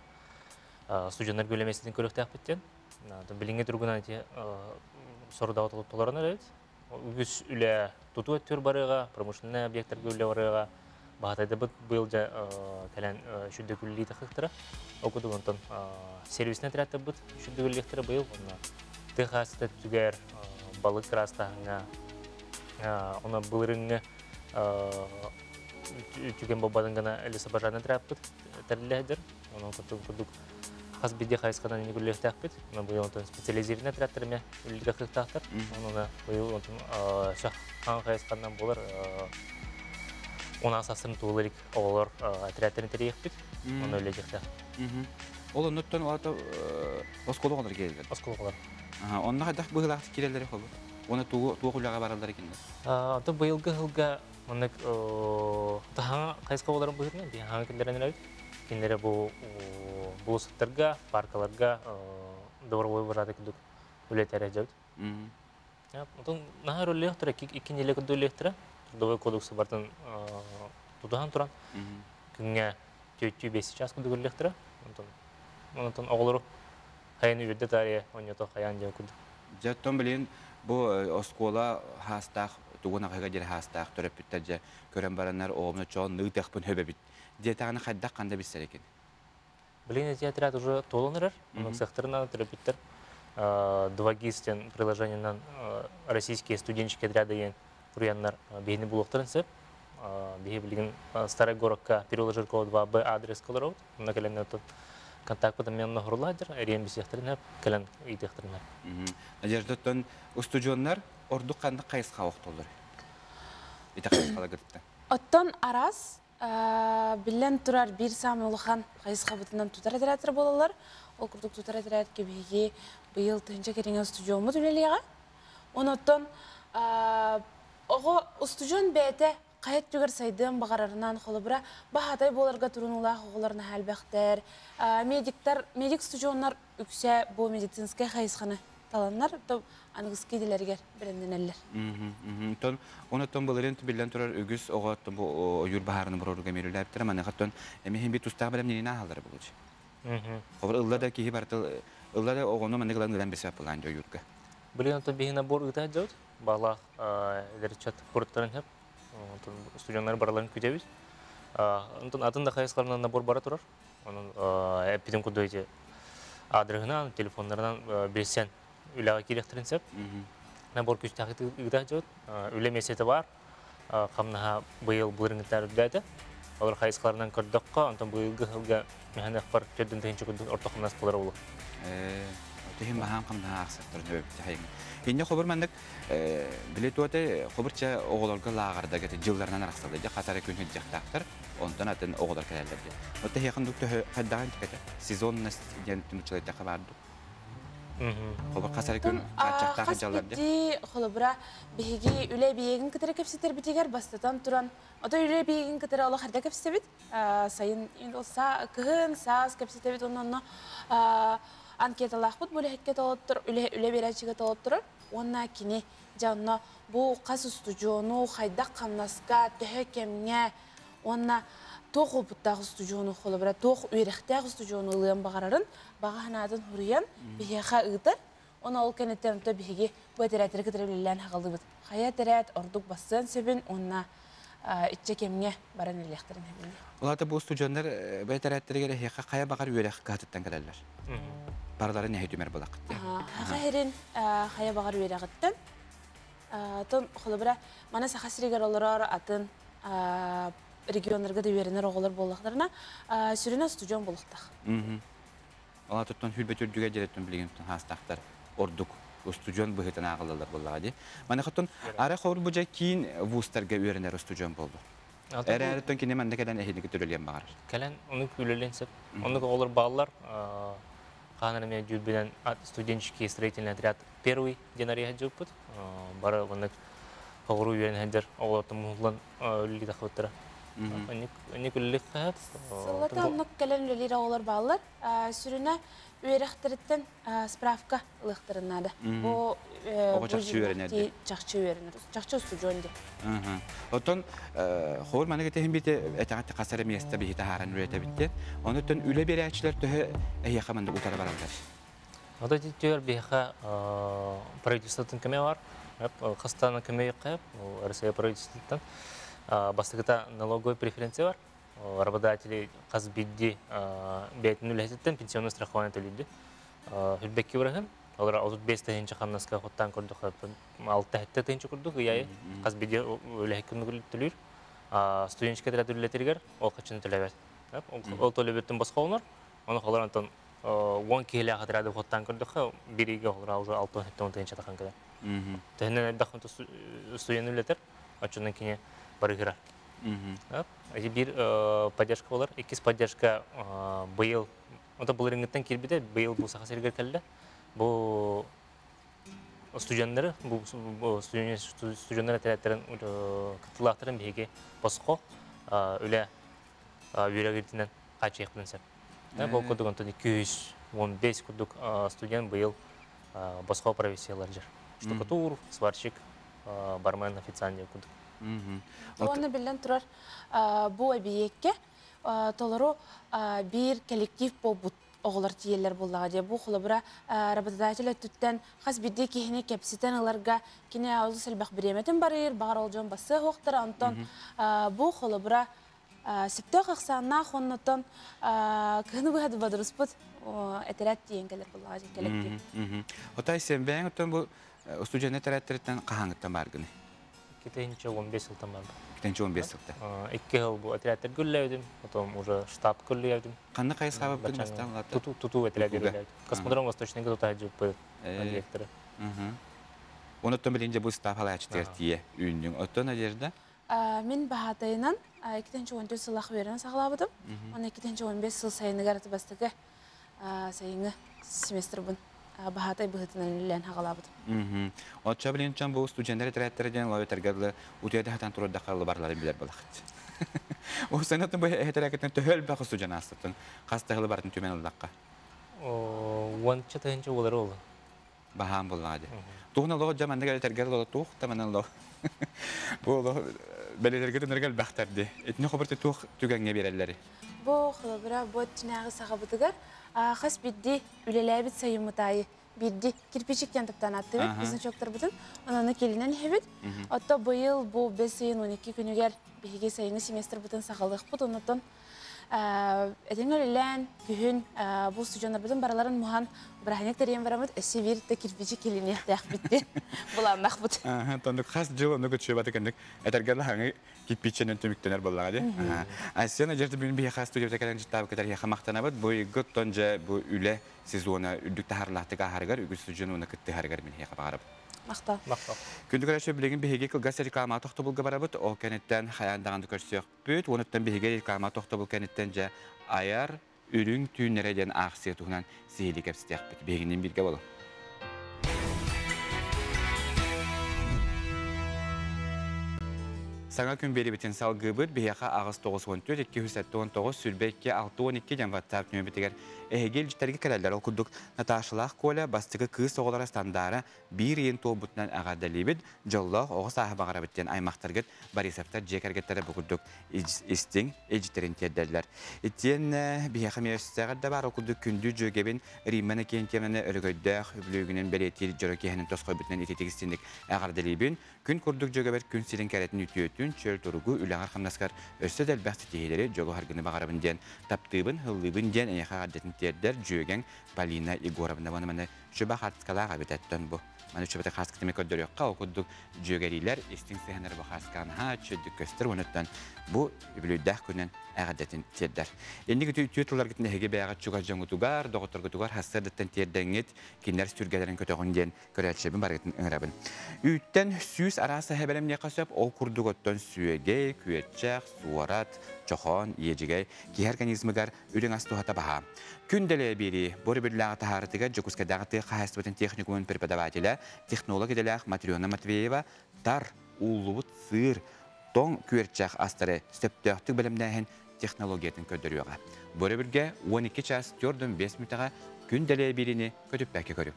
студенттар үлэмэситин көрүөхтээхпит диэн. Билиҥҥи туругунан ити сорудоҕу толорон эрэбит. Үгүс үлэ тутуу өттүгэр барыаҕа, промышленнай объектарга үлэ барыаҕа. Баһатайдабыт быйыл дьэ кэлэн сүрдүк үлэлии тахсыахтара. Ол курдук онтон сервисный отрядтарбыт сүрдүк үлэлиэхтэрэ быйыл. Онно тыа хаһаайыстыбата өттүгэр балык ыраастааһыҥҥа, онно былырыыҥҥы үтүгэн буолбатын гына лесопожарный отрядпыт тэриллэ сылдьар. Онон курдук хас биирдии хайысханан үлэлиэхтээхпит. Онон быйыл онтон специализированный отрядтар эмиэ үлэлиир кыахтаахтар. Онон быйыл онтон сөх хаҥ хайысханан буолар унаас астын тугул илик оҕолор отрядтарын тэрийиэхпит. Онно үлэлиэхтээх. Ол оннуттан оскуола оҕолор киирэллэр. Оскуола оҕолор. Онно хайдах быһыылаахтык киирэллэрий холобур? Уонна тугу туох үлэҕэ бараллар кинилэр? Ото быйылгы сылга маннык таһаҥа хайысха буоларын быһыытынан биһи хаҥа киллэрэн эрэбит. Кинилэри бу булусуттарга, паркаларга добровой вожатый курдук үлэтэрэ дьабыт. Отон наһаа рөллүөхтэрэ, икки нэдиэлэ курдук үлэлиэхтэрэ. Трудовой кодексы бартын тутуһан туран күҥҥэ түөртүү бэс час курдук үлэлиэхтэрэ. Онтон онтон оҕолору хайан үөрдэ таарыйа онньото хайаан диэн курдук. Дьэ, оттон билигин бу оскуола хаастаах тугун аҕыһыга диэри хаастаах төрөппүттэр дьэ көрөн бараннар оҕомну чоон ыытыахпын хөбөбүт диэтэҕинэ хайдах ханда билсэр экен? Билигин эти отряд уже туолан эрэр. Онон сыахтарынан төрөппүттэр 2ГИС диэн приложениенан российские студенческие отряды диэн суруйаннар биһини булуохтарын сөп. Биһи билигин Старай городка Переулок Жиркова 2Б адреска олоробут. Онно кэлэн контакт мен нохоруулаадыр, эриэн бисиэхтэрин кэлэн ыйтыахтарын. Надежда, оттон устудьуоннар ордук ханнык хайысха охтоллор? Ити хайысхала кытта. Оттон араас биллэн турар биир саамай улахан хайысхабытынан тутар оператор буолаллар. Ол курдук тутар отрядка биһиги быйыл тыһыынча кэриҥэ устудьуоммут үлэлиэҕэ. Онон оҕо устудьуон бэйэтэ хайа өттүгэр сайдыан баҕарарынан, холобура, баһаатай буоларга турунулаах оҕолор наһаа элбэхтэр. Медиктар, медик устудьуоннар үксэ бу медицинскэй хайысханы таланнар, аныгыскы идэлэригэр бэлэмнэнэллэр. Онтон онтон былырыын биллэн турар үгүс оҕо бу ойуур баһаарыны боруоруга миэрилээбиттэрэ маныхаттан эмиһин бит тустаах бэлэмнэнии ааһаллара булуч. Хобор ылла да киһи барыта ылла да оҕону маннык ылан ылан бисэп булаан ойуурга. Билигин онтон биһи набор ыыта дьабыт. Баалаах эдэрчат куруттарын хөп. Онтон студенттар бараларын күтэбит. Онтон атын да хайысхаларынан набор бара турар. Онон эппитин курдук эти адрыһынан, телефоннарынан билсэн үлэҕэ киириэхтэрин сөп. Набор күстээх ыыта дьабыт. Үлэ миэстэтэ бар. Хамнаһа быйыл былырыҥҥыттан үрдээтэ. Олор хайысхаларынан көрдөххө, онтон быйылгы сылга механехпар төрдүн тыһыынча курдук орто хамнас буолар олу. Тиһин баһаам хамнаһа ахсаттарын өбүттэ хайыҥ. Инне хобур маннык били туоте хобурча оҕолорго лааҕырда кете дьылларынан арахсаллар дьэ хасара күн сылдьахтаахтар онтон атын оҕолор кэлэллэр диэн. Отто хиэхэн дук төһө хайдаҕын тикете сезонность диэн түмүччэлэйдэхэ баар ду. Хобур хасара күн хааччахтаах дьаллар Хас биирдии холобура биһиги үлэ эбийиэгин кытары кэпсэтэрбитигэр бастатан туран ото үлэ эбийиэгин кытары олох эрдэ кэпсэбит. Сайын кыһын, саас кэпсэтэбит онно анкеталаахпыт бу үлэһиккэ толоттор, үлэ биэрээччигэ толотторор. Уонна кини дьэ онно бу хас устудьуону хайдах хамнаска, төһө кэмҥэ уонна туох опыттаах устудьуону холобура туох үөрэхтээх устудьуону ылыан баҕарарын баҕа санаатын хуруйан биһиэхэ ыытар. Оны ол кэнниттэн онто биһиги бу этэрээтэри кытары үлэлээн хаҕалыыбыт. Хайа этэрээт ордук бассыан сөбүн уонна иччэ кэмҥэ баран үлэлиэхтэрин сөбүн. Улаата бу устудьуоннар бу этэрээттэригэр эһиэхэ хайа баҕар үөрэх кыһатыттан кэлэллэр. Барыларын эһи түмэр булакыт. Хаха херин хайа баҕар үөрэҕиттэн. Тон холобура мана Саха сиригэр олорор атын регионнарга да үөрэнэр оҕолор буоллахтарына сүрүнэ устудьуон буолуохтаах. Алаатыттан хүрбэ түрдүгэ дьэрэттэн билигин хаастаахтар ордук устудьуон быһыытын ааҕыллаллар буоллаҕа дии. Маныхаттан ара хор бу дьэ киин вузтарга үөрэнэр устудьуон буолду. Эрээриттэн кини манна кэлэн эһиниги төрөлүөн баҕарар. Кэлэн ону үлэлиэн сөп. Оннук оҕолор бааллар. Хаан эмиэ дьүүлбүнэн студенческий строительный отряд первый диэн арыйа дьылпыт. Бары оннук оҕуруу үөрэнэһэдэр оҕолортон муһуллан үлэлии тахыбыттара. Оннук үлэлик хаһат. Сыллата оннук кэлэн үлэлиир оҕолор бааллар. Сүрүнэ үөрэхтэриттэн справка ылыахтарын наада. Бу Оҕо чахчы үөрэнэр диэн. Чахчы үөрэнэр. Чахчы устудьуон диэн. Оттон хор маны кэтиһин бите этэҕэ хасара место биһи таһааран үлэтэбитте. Онуттан үлэ берээчилер төһө эһиэхэ маннык утара бараллар. Ото түөр биһиэхэ правительствотын көмө бар. Хастана көмө кып, Россия правительствоттан бастакыта налоговый преференция бар. Работодатели хас бидди бэйтин үлэһиттен пенсионный страхование төлүйдү. Хүрбекки барахын, олар 35 тыһынча хамнаска хуттан көрдөх, 6 тыһынча курдук ыйайы хас бидди үлэһиккин төлүүр. Студенческий отряд үлэлэтиригэр ол хачыны төлөбөт. Ол төлөбөттөн босхолонор, оны холор антон 10 киһилээх отряды хуттан көрдөхө, бириге холор уже 6 тыһынча тахан кэлэр. Төһөнөн элбэх студент үлэтер, оччонон кини барыгыра. Эти бир поддержка болар. Иккис поддержка быйыл, онто былырыҥҥыттан киирбитэ, быйыл бу Саха сиригэр кэллэ. Бу студенттары, бу студенттар этэрэттерин кыттылаахтарын биһиги босхо үлэ үөрэгиртинен качыйык сеп. Бу курдук онтон 215 курдук студент быйыл босхо профессиялар жер. Штукатур, сварщик, бармен, официант курдук. Оны билен турар бу объектке толору бир коллектив болбут оҕолор тиеллер буллаға де бу холобура работодатель өттүттэн хас бидди киһини кепситен ыларга кине олус элбэх биреметин барыыр багар ол дьон бассы хуохтара онтон бу холобура сөптөөх ахсааннаах оннотон кыһыны быһады бадырыспыт этэрээт тиийэн кэлэр буллаҕа дьэ коллектив. Отай сен бэйэҥ оттон бу студент этэрээттэртэн хаһааҥҥыттан бааргыный? 2015 сылтан бар. 2015 сылта. 2 жыл бу отрядтар гүлләдим, потом уже штаб гүлләдим. Кандай кайсы бу бастан латы? Туту туту отряд гүлләдим. Космодром Восточный тута жупы директоры. Оны тон билинже бу штаб халачы тертие үйүнүң. Оттон Надежда? Мен бахатайынан 2014 сыллах берен саглабыдым. Оны 2015 сыл сайыныгар бастыгы сайынгы семестр бун. Бахатай быһытынан үллән хагалабыдым. Отча билин чан бу студенттер этэрээттэрден лойтаргарлы утуяда хатан турда каллы барлары билер балакыт. О сенатын бу этэрээкетен төһөл бак студент астытын. Кастагылы бартын төмен аллакка. Уонча тыһынча болар ол. Баһаан буллаады. Туһуна лого жаманды этэргер тух таманан ло. Бу ло белелерге төнөргөл бахтарды. Этне хобырты тух түгәнгә берәлләре. Бу холобура бу түнәгы сахабытыгар хас бидди үлеләбит сайымытайы бидди кирпичиктен таптан аттыбыт, биздин чоктор бутун, онаны келинен хебит. Отто быйыл бу бес ыйын 12 күнүгер биһиги сайыны семестр бутун сахалык бут, онотон этең өлелән күһүн бу студенттар бутун бараларын мухан браханек терен барамыт, эси бир те кирпичи келине тях битти. Буланнах бут. Тондук хас жыл ону көчү баты кендик. Этергерле хаңы кирпиченен төмүктенер боллага ди. Асена жерде бүгүн бии хас студия текелен життабы кетер яха мактанабыт. Бу гыттон же бу үле сезона үдүк тахарлахтык ахаргар үгүс студияны уна кытты харгар мин яха багарып. Мақта. Мақта. Күндүк көрәшө билеген биһиги кылгас реклама тохтобулга барабыт, ол кенеттен хаяндаганды көрсөк бүт, онуттан биһиги реклама тохтобул кенеттен же аяр үрүң түүннереден акция туһунан сиһили кепситиэхпит. Биһигинин бирге болу. Саңа күн берибитин салгыбыт биһиэхэ аҕыс 914 279 сүрбэкки 612 ден WhatsApp нөмүтигэр эһигил життерге кэлэллэр. Ол курдук Наташалаах Коля бастыгы кыыс оҕолоро стандара биир ыйын туолбутунан аҕардалиибит дьоллоох оҕо сааһы баҕарабыт диэн аймахтаргыт Борисовтар дьиэ кэргэттэрэ бу курдук истиҥ эдьиттерин тиэрдэллэр. Итиэн биһиэхэ миэстэҕэр да баар ол курдук күндү дьүөгэбин Римма Накентьевнаны өрөгөйдөөх үбүлүгүнэн бэлиэтиир дьоро киэһэнин тосхойбутунан ититик истинник аҕардалиибин. Күн курдук дьүөгэбэр күн сирин кэрэтин үтүөтүн чөл туругу үлэҕэр хамнаскар өссө дэлбэх ситиһиилэри дьолу харгыны баҕарабын диэн таптыыбын һыллыыбын диэн эйэхэ аҕардатын тиэрдэр дьүөгэҥ Полина Егоровна. Маны маны чүбэ хартыскалаах эбитэттэн бу. Маны чүбэте хааскытыме көрдөрүөххэ ол курдук дьүөгэрилэр истиҥ сыһанар бу хаасканаһа чөдүк көстөр онуттан бу үбүлүйдээх күнэн аҕардатын тиэрдэр. Инники үтүө тылларгытын эһиги бэйэҕэ чугас дьоҥутугар, доҕотторгутугар хассардыттан тиэрдэҥҥит кинилэр сүргэлэрин көтөҕүн диэн көрөөччүбүн барыгытын ыҥырабын. Үүттэн сүүс араас эһэбэлэмниэххэ сөп ол курдук оттон сүөгэй, күөтчэх, суорат, чохон, иэдьигэй киһи организмыгар үрүҥ ас туһата баһаа. Күн дэлэ бири бу бүллээҕи таһаарытыгар Дьокуускайдааҕы тыа хаһаайыстыбатын техникумун преподавателэ, технолог идэлээх Матрена Матвеева тар, ууллубут сыыр, тоҥ күөрчэх астары сөптөөхтүк бэлэмнээһин технологиятын көрдөрүөҕэ. Бу өрөбүлгэ 12 час 4-5 мүтэҕэ күн дэлэ бирини көтүппэккэ көрү.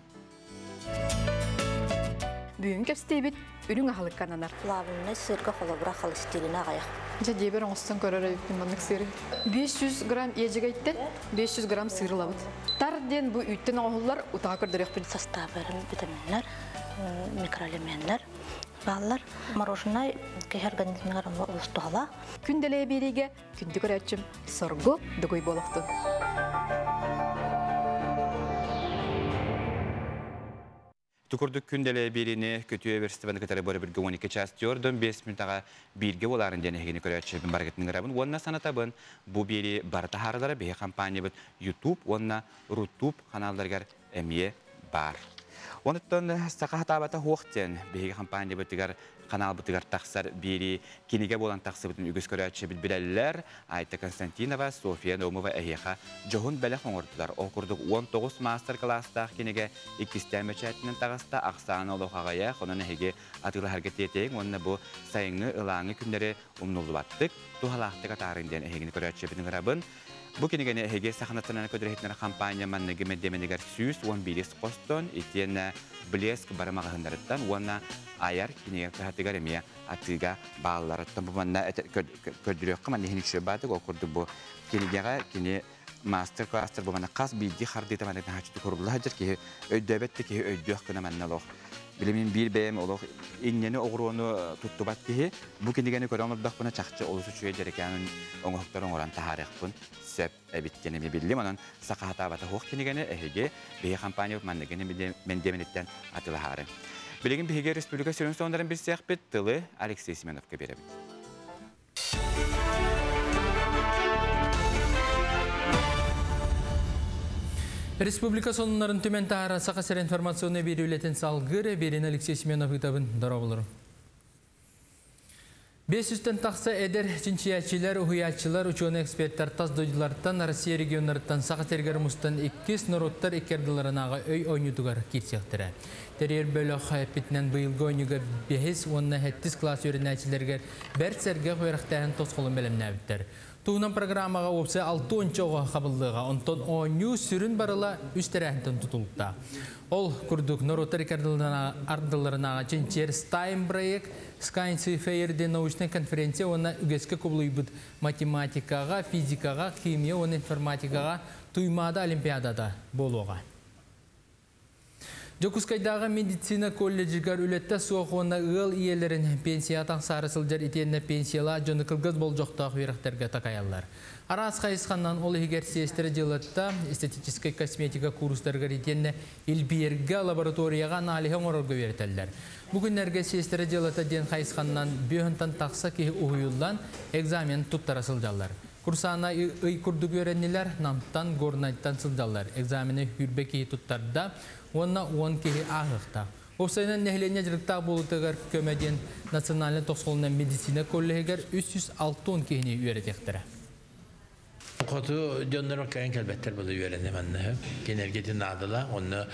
Бүгүн кэпсэтиибит үрүҥ аһылыккананар. Плавленный сырга холобура холестерин аҕыйах. Дьэ диэбэр оҥостон көрөр эбиппин маннык сыыры. 500 грамм иэдьэгэйттэн 500 грамм сыырылабыт. Тар диэн бу үүттэн оҥоһуллар утаҕа көрдөрүөхпүт. Составарын витаминнар, микроэлементтэр баллар. Мороженое киһи организмыгар олус туһалаах. Күн дэлэ биэриигэ күндү көрөөччүм соргу дугуй буолуохтун. Тукурдук күн дэлэ биэриини көтүө верстибаны кытары бары бирге 12 час төрдөн 5 мүнтаға бирге боларын ден эхигини көрөөччүбүн баргытын ырабын. Уонна санатабын бу биэри барыта харалара бэһи компаниябыт YouTube уонна Рутуб каналларыгар эмиэ бар. Онуттан саха хатаабата хуохтен биһиги компаниябытыгар Каналбытыгар тахсар биэрии кинигэ буолан тахсыбытын үгүс көрөөччүбүт билэллэр. Айта Константинова, София Наумова эһиэхэ дьоһун бэлэх оҥордулар. Ол курдук 19 маастар-кылаастаах кинигэ иккистээн бэчээтинэн таҕыста, ахсаана олох аҕыйах, онон эһиги атыылаһарга тиэтэйиҥ уонна бу сайыҥҥы ылааҥы күннэри умнуллубаттык, туһалаахтык атаарыҥ диэн эһигини көрөөччүбүн ыҥырабын. Бу кинигэни эһиги Саха национальнай көдөрүһүтүнэр хампаанньа манныгы мэддиэмэнигэр 111 хостон, итиэннэ Блеск бары маҕаһыыннарыттан уонна Айар кинигэ кыһатыгар эмиэ атыыга баалларыттан бу манна көрдөрүөххэ манна иһин үчүгэй баатык. Ол курдук бу кинигэҕэ кини мастер-класстар бу манна хас биирдии хардыыта манна наһааччы курулла сылдьар, киһи өйдөөбөт да киһи өйдүөх гына манна олох билимин биир бэйэм олох инньэни оҕуруону туттубат киһи бу кинигэни көрөн олордохпуна чахчы олус үчүгэй дьэрэкээн оҥоһуктар оҥорон таһаарыахпын сөп эбит диэн эмиэ биллим. Онон саха сатаабата суох кинигэни эһиги биһи компаниябыт манныгын мэндиэмэниттэн атылаһаары. Билигин биһиги республика сүрүн сонуннарын билсиэхпит, тылы Алексей Семеновка биэрэбит. Республика сонуннарын түмэн таһара Саха сир информационный биэри үлэтин салгыр Берин Алексей Семенов ыытабын дорооболору. 500-тэн тахса эдэр чинчийээччилэр, уһуйааччылар, учуонай-эксперттэр тас дойдулартан, Россия регионнарыттан Саха сиригэр мустан иккис норуоттар икки ардыларынааҕы өй оонньуутугар киирсиэхтэрэ. Тэрийэр бөлөх эппитинэн быйылгы оонньууга бэһис уонна сэттис кылаас үөрэнээччилэригэр бэрт сэргэх үөрэхтээһин тосхолун бэлэмнээбиттэр. Туһунан программаҕа уопсай 60 оҕо хабыллыаҕа, онтон оонньуу сүрүн барыла үс тэрээһинтэн тутулукта. Ол курдук норуоттар ардыларынааҕы чинчийэр STEM проект, Science Fair диэн научнай конференция уонна үгэскэ кубулуйбут математикаҕа, физикаҕа, химия уонна информатикаҕа Туймаада олимпиадата буолуоҕа. Дьокуускайдааҕы медицина колледжыгар үлэтэ суох уонна ыал ийэлэрин пенсияҕа тахсаары сылдьар итиэннэ пенсиялаах дьону кылгас болдьохтоох үөрэхтэргэ такайаллар. Араас хайысханнан, ол иһигэр сиэстэрэ дьыалата, эстетическэй косметика куурустарыгар итиэннэ илбиэргэ лабораторияҕа аналиһы оҥорорго үөрэтэллэр. Бу күннэргэ сиэстэрэ дьыалата диэн хайысханнан бүөһүнтэн тахса киһи уһуйуллан экзамен туттара сылдьаллар. Курсаана ый курдук үөрэннилэр, Намтан, Горнайтан сылдьаллар. Экзамены хүрбэ киһи туттарда уонна 10 киһи ааһыахтаах. Уопсайынан нэһилиэнньэ дьарыктаах буолуутугар көмө диэн национальнай тосхолунан медицина коллеһыгар 360 киһини үөрэтиэхтэрэ. Хоту дьонноро кэлэн кэлбэттэр була үөрэнэ манна. Кинилэргэ наадала, онно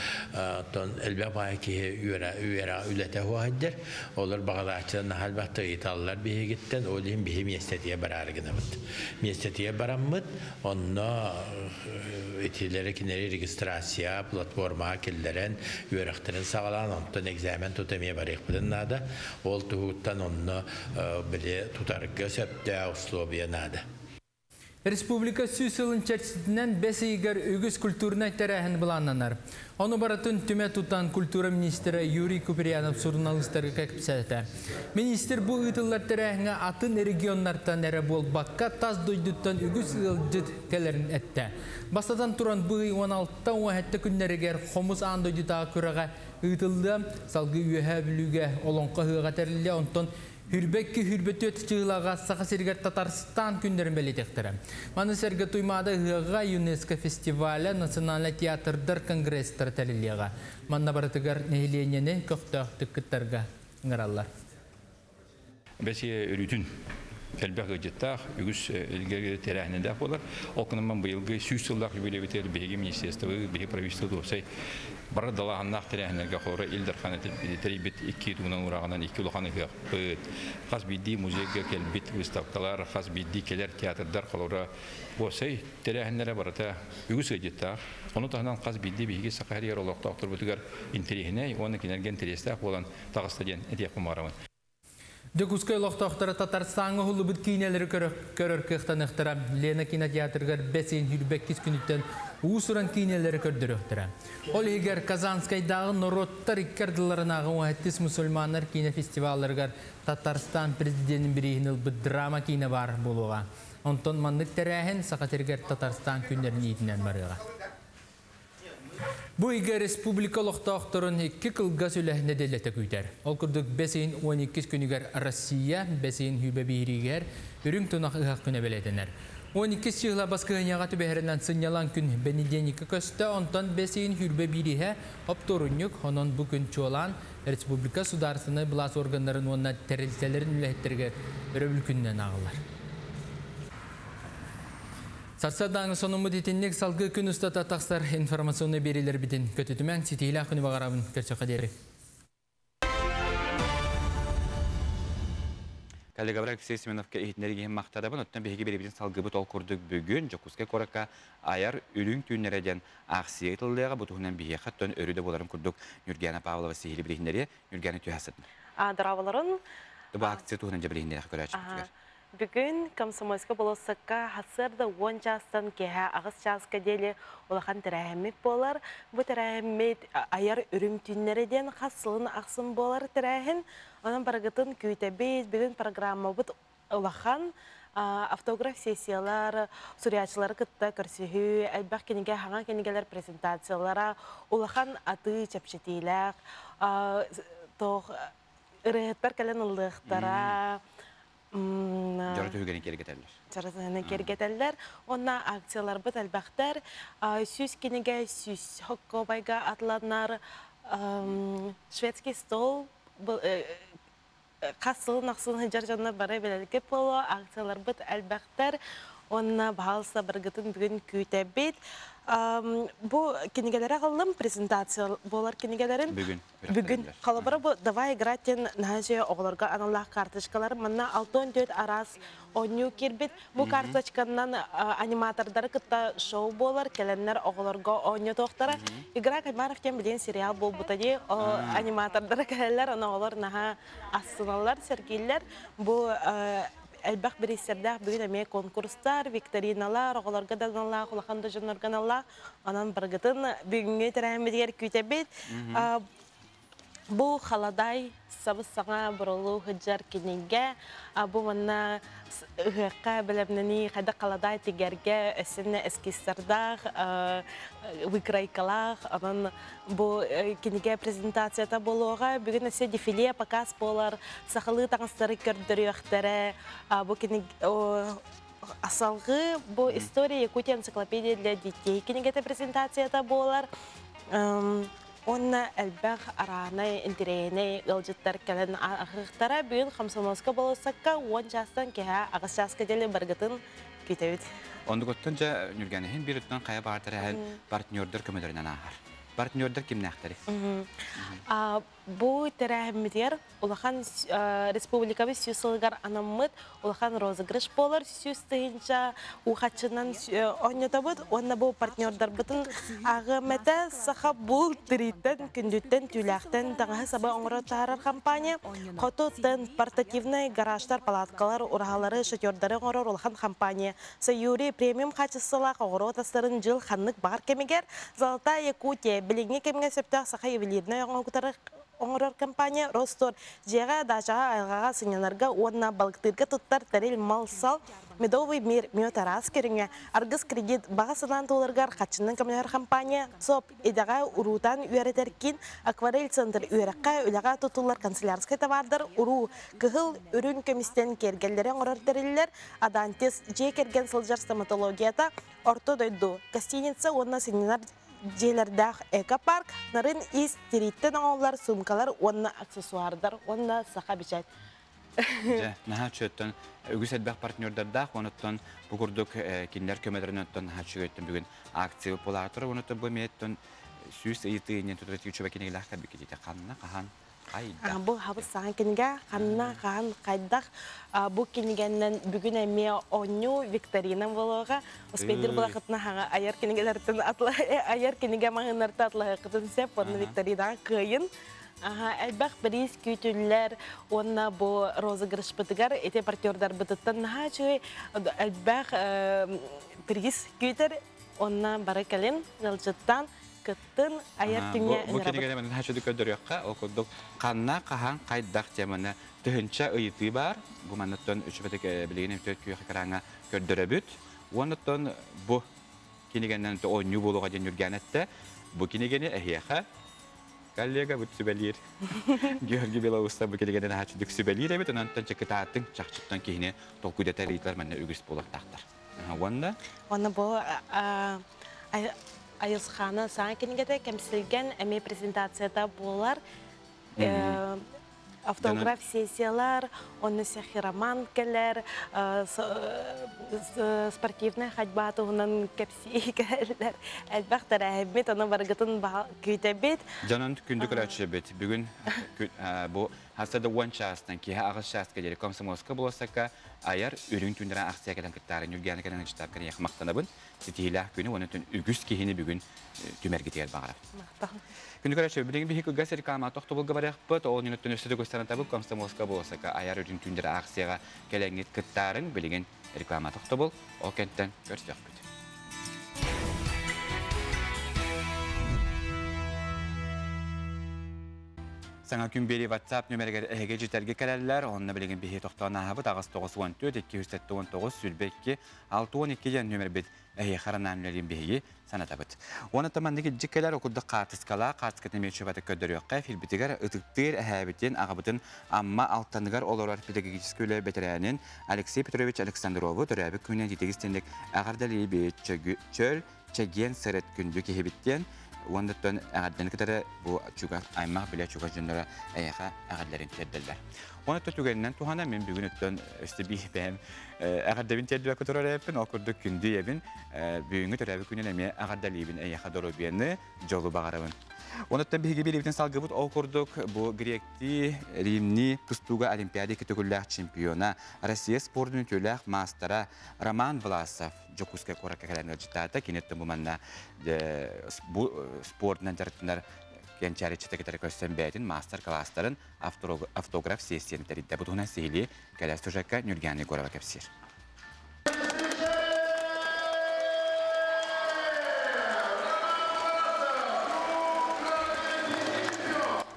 тон элбэх баай киһи үөрэ үөрэ үлэтэ хуаһайдар. Олор баҕалааччылар наһаа элбэхтик ыйыталлар биһигиттэн, ол иһин биһи миэстэтигэр бараары гынабыт. Миэстэтигэр бараммыт, онно итилэри кинилэри регистрация платформаҕа киллэрэн, үөрэхтэрин саҕалаан, онтон экзамен тута эмиэ барыахпытын наада. Ол туһуттан онно били тутарга сөптөөх условия наада. Республика 100 сылын чэрчитинэн бэс ыйыгар үгүс культурнай тэрээһин былааннанар. Ону барытын түмэ тутан культура министрэ Юрий Куприянов суруналыыстарга кэпсээтэ. Министр бу ыытыллар тэрээһиҥҥэ атын регионнартан эрэ буолбакка, тас дойдуттан үгүс ыалдьыт кэлэрин эттэ. Бастатан туран бу ый 16-17 күннэригэр Хомус аан дойдутааҕы күрэҕэ ыытыллыа, салгыы Үөһээ Бүлүүгэ Олоҥхо ыһыаҕа тэриллиэ, онтон Хүрбэкки хүрбөтүөт чыылаҕа Саха сиригэр Татарстан күннэрин бэлиэтиэхтэрэ. Маны сэргэ Туймаада ыһыаҕа, ЮНЕСКО фестиваля, национальнай театрдар конгресстара тэриллиэҕэ. Манна барытыгар нэһилиэнньэни көхтөөхтүк кыттарга ыҥыраллар. Бэсиэ өрүүтүн элбэх ыалдьыттаах, үгүс илгэ тэрээһиннээх буолар. Ол гынан быйылгы 100 сыллаах юбилейбитигэр биһиги министерствобы, биһиги правительство уопсай бары далааһыннаах тэрээһиннэргэ холобура Ил Дархан тэрийбит икки тугунан урааҕынан икки улахан ыһыахпыт, хас биирдии музейга кэлбит выставкалар, хас биирдии кэлэр театрдар холобура уопсай тэрээһиннэрэ барыта үгүс ыалдьыттаах. Ону таһынан хас биирдии биһиги Саха сиригэр олохтоохторбутугар интэриэһинэй уонна кинилэргэ интэриэстээх буолан таҕыста диэн этиэхпин баҕарабын. Дьокуускай олохтоохторо Татарстаҥҥа уһуллубут киинэлэри көрөр кыахтаныахтара. Лена кинотеатрыгар бэс ыйын 22 күнүттэн уус-уран киинэлэри көрдөрүөхтэрэ. Ол иһигэр Казанскайдааҕы норуоттар икки ардыларынааҕы 17 мусульманнар киинэ фестивалларыгар Татарстан президенин бирииһин ылбыт драма киинэ баар буолуоҕа. Онтон маннык тэрээһин Саха сиригэр Татарстан күннэрин иитинэн барыаҕа. Бу ыйга республика олохтоохторун икки кылгас үлэ нэдиэлэтэ күүтэр. Ол курдук бэс ыйын 12 күнүгэр Россия, бэс ыйын хүүбэ биһириигэр Үрүҥ тунах ыһыах күнэ бэлиэтэнэр. 12 чыһыла баскыһыньаҕа түбэһэринэн сынньалаҥ күн бэнидиэнньиккэ көстө, онтон бэс ыйын 21-һэ оптуорунньук, онон бу күн чуолаан республика судаарыстыбаннай былаас органнарын уонна тэрилтэлэрин үлэһиттэригэр өрөбүл күнүнэн ааҕыллар. Сарсыардааҥы сонуммут итинник салгыы күн устата тахсар информационнай биэриилэрбитин көтүтүмэҥ, ситиһиилээх күнү баҕарабын, көрсөххө диэри. Коллегабар Алексей Семеновка иһитиннэригиһин махтанабын. Оттон биһиги биэрибитин салгыбыт ол курдук бүгүн Дьокуускай куоракка айар үрүҥ түүннэрэ диэн аахсыйа ыытыллыаҕа. Бу туһунан биһиэхэ оттон өрүү да буоларын курдук Ньургиана Павлова сиһили билиһиннэриэ. Ньургиана түһэ сытын. Дорооболорун. Бу акция туһунан дьэ билиһиннэриэхэ көрөөччүбүтүгэр. Бүгүн Комсомольскай болуоссакка сарсыарда 10 чаастан киэһэ 8 чааска диэри улахан тэрээһиммит буолар. Бу тэрээһиммит айар үрүҥ түүннэрэ диэн хас сылын ахсын буолар тэрээһин. Онон барыгытын күүтэбит. Бүгүн программабыт улахан автограф сессиялар, суруйааччылары кытта көрсүһүү, элбэх кинигэ, хаҥа кинигэлэр презентациялара, улахан атыы чэпчэтиилээх, туох ырыаһыттар кэлэн ыллыахтара. Дьоро түһүгэни киэргэтэллэр. Дьоро түһүгэни киэргэтэллэр. Уонна акцияларбыт элбэхтэр. 100 кинигэ 100 хоккобайга атланар шведский стол хас сылын ахсын сылдьар дьоннор бары билэлгэ буолуо, акцияларбыт элбэхтэр. Уонна баһаалыста барыгытын бүгүн күүтэбит. Бу кинигэлэри аҕаллым, презентация буолар кинигэлэрин. Бүгүн. Бүгүн. Холобура бу «Давай играть» диэн наһаа үчүгэй оҕолорго аналлаах карточкалар. Манна 64 араас оонньуу киирбит. Бу карточканан аниматордары кытта шоу буолар, кэлэннэр оҕолорго оонньотуохтара. Игра кальмаров диэн билигин сериал буолбута дии. Аниматордара кэлэллэр, аны оҕолор наһаа астыналлар, сэргииллэр. Бу элбэх бириистэрдээх бүгүн эмиэ конкурстар, викториналар, оҕолорго да аналлаах, улахан да дьоннорго аналлаах. Онон барыгытын бүгүҥҥү тэрээһиммитигэр күүтэбит. Бу халадай сабыс-саҥа бурулуу сылдьар кинигэ. Бу манна ыһыахха бэлэмнэнии хайдах халадай тигэргэ өссө эскизтардаах, выкройкалаах. Онон бу кинигэ презентацията буолуоҕа. Бүгүн өссө дефиле показ буолар. Сахалыы таҥастары көрдөрүөхтэрэ. Бу кинигэ Асалгы бу «История Якутии энциклопедия для детей» кинигэтэ презентацията буолар. Уонна элбэх араанай, интэриэһинэй ыалдьыттар кэлэн аһыахтара. Бүгүн Комсомольскай болуоссакка 10 чаастан киэһэ 8 чааска диэри барыгытын күүтэбит. Оннугуттан дьэ Нүргэнэһин биир өттүнэн хайа баҕар тэрээһин партнердар көмөлөрүнэн ааһар. Партнердар кимнээхтэрий? Бу тэрээһиммитигэр улахан республикабыт 100 сылыгар анаммыт улахан розыгрыш буолар 100 000 уухаччынан оонньотобут уонна бу партнердарбытын ааҕыам этэ Саха Бул тирииттэн күндүттэн түүлээхтэн таҥаһы саба оҥоро таһаарар компания Хоту Тент портативнай гаражтар палаткалар ураһалары шатердары оҥорор улахан компания Саюри премиум хаачыстыбалаах оҕуруот астарын дьыл ханнык баҕар кэмигэр Золотая Якутия билиҥҥи кэмҥэ сөптөөх саха ювелирнай оҥоһуктары оҥорор компания Ростор дьиэҕэ, даачаҕа, айылҕаҕа сынньанарга уонна балыктыырга туттар тэрил мал-сал Медовый мир мүөт араас көрүҥэ Аргыс кредит баҕа санаан туоларыгар хаччынан көмөлөһөр компания ЦОП идэҕэ уруутан үөрэтэр киин Акварель центр үөрэххэ, үлэҕэ тутуллар канцелярскай табаардар уруу кыһыл, үрүҥ көмүстэн киэргэллэри оҥорор тэриллэр Адантис дьиэ кэргэн сылдьар стоматологията Орто дойду гостиница уонна сынньанар дьиэлэрдээх экопарк, нарын ис тирииттэн оҥоһуллар суумкалар уонна аксессуардар уонна саха бичээт. Дьэ, наһаа үчүгэйтэн үгүс элбэх партнердардаах, онуттан бу курдук кинилэр көмөлөрүнэн оттон наһаа үчүгэйтэн бүгүн акция буолаатар, онуттан бу эмиэттэн 100 ыйытыы иннин тутар үчүгэй кинигэлээх кэлбиккитите ханна хаһан хайдах Бу хабыс саҥа кинигэ ханна, хаһан, хайдах бу кинигэннэн бүгүн эмиэ оонньуу викторина буолуоҕа. Успейдир булахытына хаҥа айар кинигэлэртэн айар кинигэ маһыннарта атлаһыкытын сеп уонна викторинаҕа кыайын. Элбэх бириис күүтүллэр уонна бу розыгрышпытыгар ити партнердарбытыттан наһаа үчүгэй элбэх приз күүтэр. Онна бары кэлин ыалдьыттан кыттын айар түҥҥэ Бу кинигэни мен хачыды көрдөрүөххэ, ол курдук ханна, хаһан, хайдах теманы тыһынча ыйытыы бар. Бу манныттан үчүбэтик билигин өтөт күөх экраҥҥа көрдөрөбүт. Уоннаттан бу кинигэннэн оонньуу буолуоҕа диэн Нүргээн этте. Бу кинигени эһиэхэ коллега бут сүбэлиир. Георгий Белоусов бу кинигени наһаа сүбэлиир эбит. Онон чакытаатын чахчыттан киһини толкуйдатар ыйытар манна үгүс буолуохтаахтар. Уонна? Уонна бу Айылсхана саҥа кинигэтэ кэмсилгэн эмиэ презентацията буолар. Автограф сессиялар, онно роман кэлэр, спортивнай ходьба туһунан кэпсии кэлэллэр. Элбэх тэрээһиммит, ону барыгытын күүтэбит. Дьонун күндү көрөөччүбүт. Бүгүн бу хасса да 10 чаастан киһи 8 чааска диэри Комсомольскай болуоссакка айар үрүҥ түндэрэ акция кэлэн кыттаары Ньургиана кэлэн ычтаап кэлэн махтанабын. Ситиһиилээх күнү уонна үгүс киһини бүгүн түмэргитигэр баҕарар. Күндү көрөөччү, билигин биһи кылгас реклама тохтобулга барыахпыт, ол нүнөттөн өссө да табык Комсомольскай болуоссакка айар үрүҥ түндэрэ акцияга кэлэҥҥит кыттаарыҥ, билигин реклама тохтобул, ол кэнтэн көрсүөхпүт. Саҥа күн биэрии WhatsApp нөмеригэр эһиги дьитэргэ кэлэллэр, онно билигин биһи тохтоон ааһабыт 894 279 22 62 диэн нөмербит эһиэхэ анаан үлэлиин биһиги санатабыт. Уонна маннык илдьик кэлэр окурдук хаартыскалаах, хаартыскатын эмиэ чөбөтө көрдөрүөххэ, эфирбитигэр ытыктыыр эһээбитин, аҕабытын Амма Алтаныгар олорор педагогическай үлэ бэтэрээнин Алексей Петрович Александрову төрөөбүт күнүнэн титигистинник эҕэрдэлиибит, чөл, чэгиэн сырыт күндү киһибиттиэн, уонна эҕэрдэни кытары бу чугас аймах билэ чугас дьонноро эйэхэ эҕэрдэлэрин тиэрдэллэр. Онон түгэнинэн туһана мен бүгүн өттөн өстө биһбэм эҕэрдэбин тиэрдибэккэ турар эппин, ол курдук күндү эбин бүгүҥҥү төрөөбүт күнүн эмиэ эҕэрдэлиибин эйэхэ доруобуйаны, дьолу баҕарабын. Онуттан биһиги бириибитин салгыбыт ол курдук бу гректи, римни тустууга олимпиада икки төгүллээх чемпиона, Россия спордун үтүөлээх маастара Роман Власов Дьокуускай куоракка кэлэн ыалдьыттаата. Киниттэн бу манна бу спордунан дьарыктанар кэнчээри чытакытары көрсөн бэйэтин мастер-класстарын автограф сессияны тэрийдэ. Бу туһунан сиһилии кэлэр сюжекка Нюргиана Егорова кэпсиир.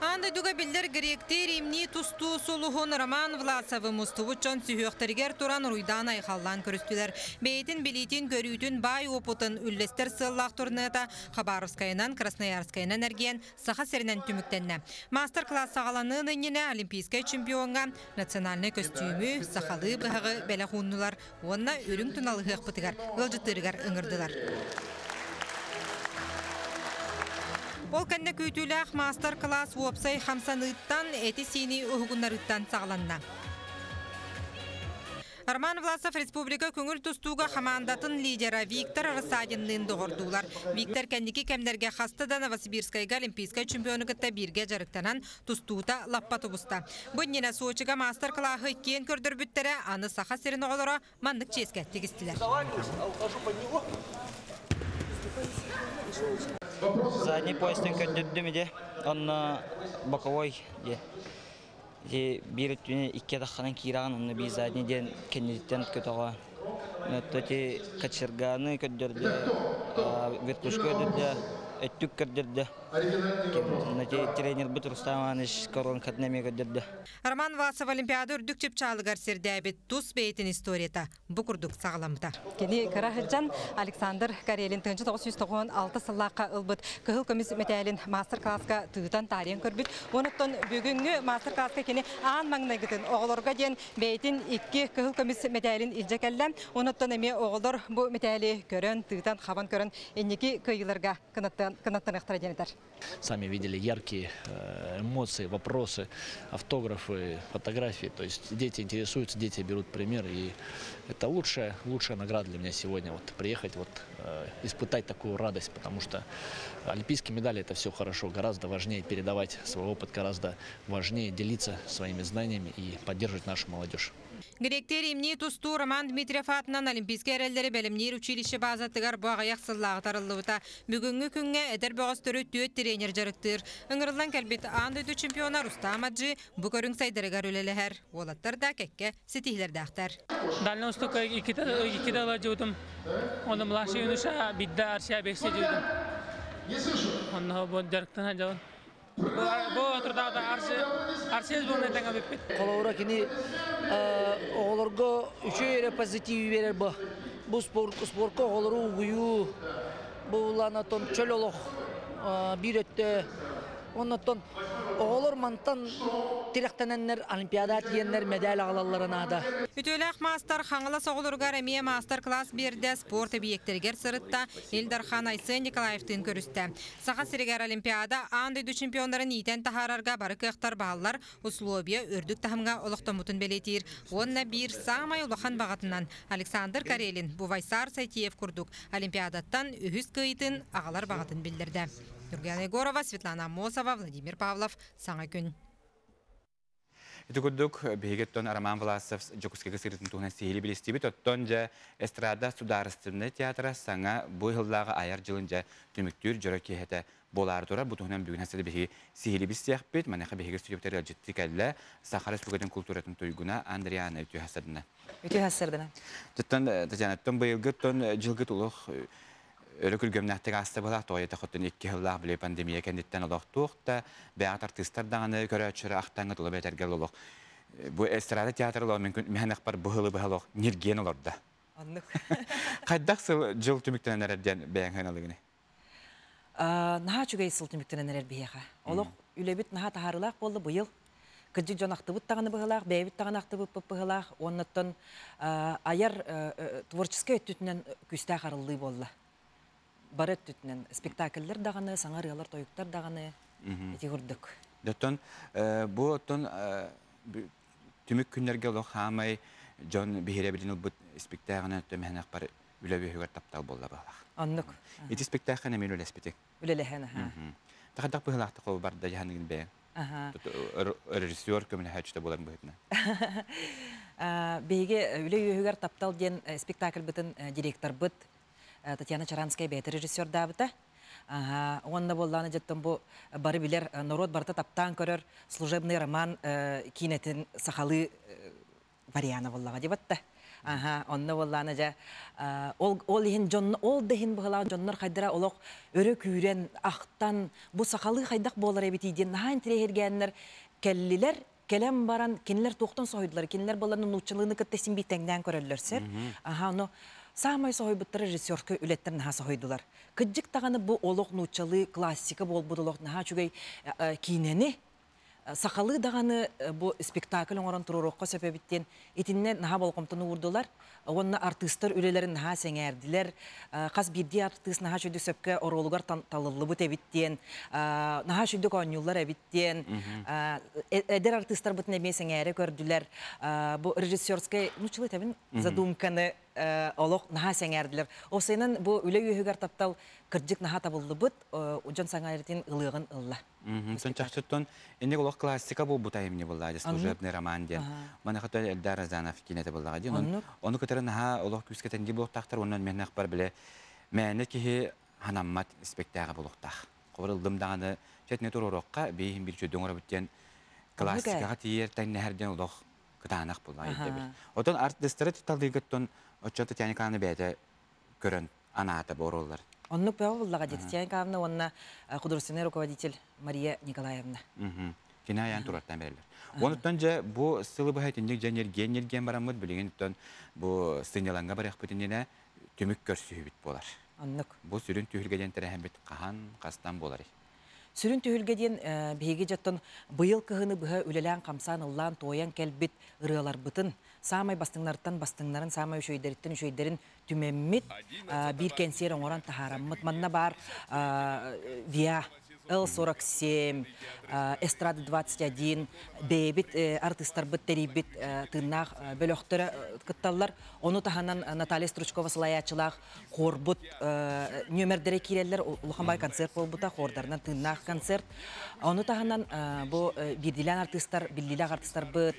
Андайдуга биллер гректи римни тустуу сулуһун Роман Власовы мустубут дьон сүһүөхтэригэр туран уруйдаан айхаллаан көрүстүлэр. Бэйэтин билиитин көрүүтүн баай опытын үллэстэр сыаллаах турныата Хабаровскайынан, Красноярскайынан эргиэн Саха сиринэн түмүктэннэ. Мастер-класс саҕаланыын иннинэ олимпийскай чемпионҥа национальнай көстүүмү, сахалыы быһаҕы бэлэх ууннулар уонна үрүҥ туналыһыахпытыгар ыалдьыттыырыгар ыҥырдылар. Ол кэннэ күүтүүлээх мастер-класс уопсай хамсаныыттан эти-сиини уһугуннарыттан саҕаланна. Роман Власов республика көҥүл тустууга хамаандатын лидера Виктор Рассадинныын доҕордуулар. Виктор кэнники кэмнэргэ хаста да Новосибирскайга олимпийскай чемпиону кытта бииргэ дьарыктанан тустуута лаппа тубуста. Бу иннинэ Сочига мастер-классы иккиэн көрдөрбүттэрэ, аны Саха сирин оҕолоро маннык чиэскэ тигистилэр. Задний поястан көрдөрдүм иде, онно боковой де. Де бир өттүнэ икки атахханан киираган, онно би задний ден кэнниттэн көтөҕө. Те кочерганы көрдөрдө, вертушка көрдөрдө, өттүк көрдөрдө. Тренер бут Рустам Иванович коронкатын эмиэ көрдөрдө. Роман Власов Олимпиада үрдүк чыпчаалыгар сирдээбит тус бэйэтин историята бу курдук саҕаламмыта. Кини Карахыджан Александр Карелин 1996 сыллаахха ылбыт кыһыл көмүс мэтээлин мастер-класска тыытан таарыйан көрбүт. Онуттан бүгүҥҥү мастер-класска кини аан маҥнайгытын оҕолорго диэн бэйэтин икки кыһыл көмүс мэтээлин илдьэ кэллэ. Онуттан эмиэ оҕолор бу мэтээли көрөн, тыытан, хабан көрөн инники кыайыыларга кынаттаныахтара диэн этэр. Сами видели яркие эмоции, вопросы, автографы, фотографии. То есть дети интересуются, дети берут пример. И это лучшая, лучшая награда для меня сегодня. Вот приехать, вот, испытать такую радость, потому что олимпийские медали – это все хорошо. Гораздо важнее передавать свой опыт, гораздо важнее делиться своими знаниями и поддерживать нашу молодежь. Гректер имни тустуу Роман Дмитриев атынан Олимпийскай эрэллэри бэлэмниир училище базатыгар бу аҕыйах сыллааҕы Бүгүҥҥү күҥҥэ эдэр бөҕөстөрү түөрт тренер дьарыктыыр. Ыҥырыллан кэлбит аан дойду чемпиона Рустам Аджи бу көрүҥ сайдарыгар үлэлэһэр. Уолаттар да кэккэ ситиһиилэрдээхтэр. Дальний Востокка иккитэ ыла дьыбытым. Онно младший юноша бидде Арсия бесте дьыбытым. Онно бу дьарыктана дьабын. Бу отурдаата Арсия сборная тэҥэ бүппүт. Холобура кини оҕолорго үчүгэй эрэ позитив берер бу. Бу спорт спортка оҕолору угуйуу, бу улаанатон чөл олох биир өттө. Оннотон Оҕолор мантан тирэхтэнэннэр Олимпиада тиийэннэр мэдээл аҕалаллара наада. Үтүөлээх маастар Хаҥалас оҕолоругар эмиэ маастар-кылаас биэрдэ, спорт эбийиэктэригэр сырытта, Ил Дархан Айсен Николаевтыын көрүстэ. Саха сиригэр Олимпиада аан дойду чемпионнарын иитэн таһаарарга бары кыахтар бааллар, условия үрдүк таһымҥа олохтоммутун бэлиэтиир уонна биир саамай улахан баҕатынан Александр Карелин Бувайсар Сайтиев курдук Олимпиадаттан үһүс кыайыытын аҕалар баҕатын биллэрдэ. Нургияна Егорова, Светлана Аммосова, Владимир Павлов. Саҥа күн. Ити курдук, биһиги оттон Роман Власов Дьокуускайга сырыытын туһунан сиһилии билистибит. Оттон дьэ эстрада судаарыстыбаннай театра саҥа бу ыһыллааҕы айар дьылын дьэ түмүктүүр дьоро киэһэтэ буолаары турар. Бу туһунан бүгүн хасыда биһиги сиһилии билсиэхпит. Маныаха биһиги студиябытыгар ыалдьыттыы кэллэ. Саха Республикатын култууратын туйгуна Андриана үтүө хасырдына. Үтүө хасырдына. Оттон Татьянаттан быйылгы оттон дьылгыт олох өрө күргүөмнээхтик ааста быһалаах тоҕо диэтэххиттэн икки сыллаах били пандемия кэнниттэн олохтуох да бэйэҕит артыыстар даҕаны көрөөччүлэр ахтаҥҥыт ула бэтэргэл олох бу эстрада театр олох мин миһанахпар быһылы быһа олох ньиргиэн олордо. Оннук. Хайдах сыл дьыл түмүктэнэн эрэр диэн бэйэҥ сыаналыгыный? Наһаа үчүгэй сыл түмүктэнэн эрэр биһиэхэ. Олох үлэбит наһаа таһаарыылаах буолла быйыл. Кырдьык дьон ахтыбыт даҕаны быһыылаах, бэйэбит даҕаны ахтыбыппыт быһыылаах. Уоннаттан айар творческай өттүтүнэн күүстээх арыллыы буолла. Бары өттүтүнэн спектакльлэр даҕаны, саҥа ырыалар, тойуктар даҕаны ити курдук. Оттон бу оттон түмүк күннэргэ олох хаамай дьон биһирэбилин ылбыт спектаклынан өттө үлэ үөһүгэр таптал буолла быһалаах. Оннук. Ити спектакльга эмиэ үлэлэспитиҥ. Үлэлэһэн, аха. Тахадах быһылаахтык ол барда дьаһаныгын бэйэҥ. Режиссер көмөлөһөөччүтэ буоларын быһыытынан. Биһиги үлэ үөһүгэр таптал диэн спектакльбытын директорбыт Татьяна Чаранская бэйэтэ режиссердаабыта. Уонна буоллаҕына дьэттэн бу бары билэр норуот барыта таптаан көрөр служебный роман киинэтин сахалыы вариана буоллаҕа дии батта. Аха, онно буоллаана дьэ ол ол иһин дьон ол да иһин быһылаах дьоннор хайдара олох өрө күүрэн, ахтан бу сахалыы хайдах буолар эбитий диэн наһаа интириэһиргээннэр кэллилэр. Кэлэн баран кинилэр туохтан соһуйдулар? Кинилэр буоллар нууччалыыны кытта син биир тэҥнээн көрөллөр сэр. Аха, ону саамай соһуйбуттара режиссерка үлэттэн наһаа соһуйдулар. Кырдьык даҕаны бу олох нууччалыы классика буолбут олох наһаа үчүгэй киинэни сахалыы даҕаны бу спектакль оҥорон туруоруохха сөп эбит диэн итиннэ наһаа болҕомтону уурдулар уонна артыыстар үлэлэрин наһаа сэҥээрдилэр хас биирдии артыыс наһаа үчүгдүк сөпкө оруолугар талыллыбыт эбит диэн наһаа үчүгдүк оонньууллар эбит диэн эдэр артыыстарбытын эмиэ сэҥээрэ көрдүлэр бу режиссерскай нууччалыы этэбин задумканы олох наһаа сэҥээрдилэр. Осыйынан бу үлэ үөһүгэр таптал кырдьык наһаа табыллыбыт, дьон сэҥээритин ылыаҕын ылла. Сон чахчыттан инник олох классика буолбут айымньы буолла служебный роман диэн. Маныаха Эльдар Розанов киинэтэ буоллаҕа диэн. Ону кытары наһаа олох күүскэ тэнди буолуохтаахтар уонна мэннэхпар биле мээнэ киһи ханаммат испэктээҕэ буолуохтаах. Хобор ылдым даҕаны чэтини туруоруохха бииһин биир чөдөҥ оробут диэн классикаҕа тиийэр тэҥнэһэр диэн олох кытаанах буолла ирдэбил. Отон артистары талыыгыттан оччо Татьяна Николаевна бэйэтэ көрөн анаата буоруллар. Оннук бөҕө буллаҕа дии Татьяна Николаевна уонна художественный руководитель Мария Николаевна. Кини айаан турартан береллер. Онуттан дьэ бу сылы быһа итинник дьэ ньиргиэн-ньиргиэн бараммыт билигин оттон бу сынньалаҥҥа барыахпыт иннинэ түмүк көрсүһүүбүт буолар. Оннук. Бу сүрүн түһүлгэ диэн тэрээһиммит хаһан, хастан буоларый? Сүрүн түһүлгэ диэн биһиги дьоттон быйыл кыһыны быһа үлэлээн-хамсаан, ыллаан-туойан кэлбит ырыаларбытын, саамай бастыҥнарыттан бастыҥнарын, саамай үчүгэйдэриттэн үчүгэйдэрин түмэммит, биир кэнсиэр оҥорон таһаараммыт. Манна баар ВИА Л-47, Эстрада 21, бэйэбит артыыстарбыт тэрийбит тыыннаах бөлөхтөрө кытталлар. Ону таһынан Наталья Стручкова салайааччылаах Хорбут нүөмэрдэрэ киирэллэр, улахан бай концерт буолбута, хордарынан тыыннаах концерт. Ону таһынан бу биирдиилээн артыыстар, биллиилээх артыыстарбыт,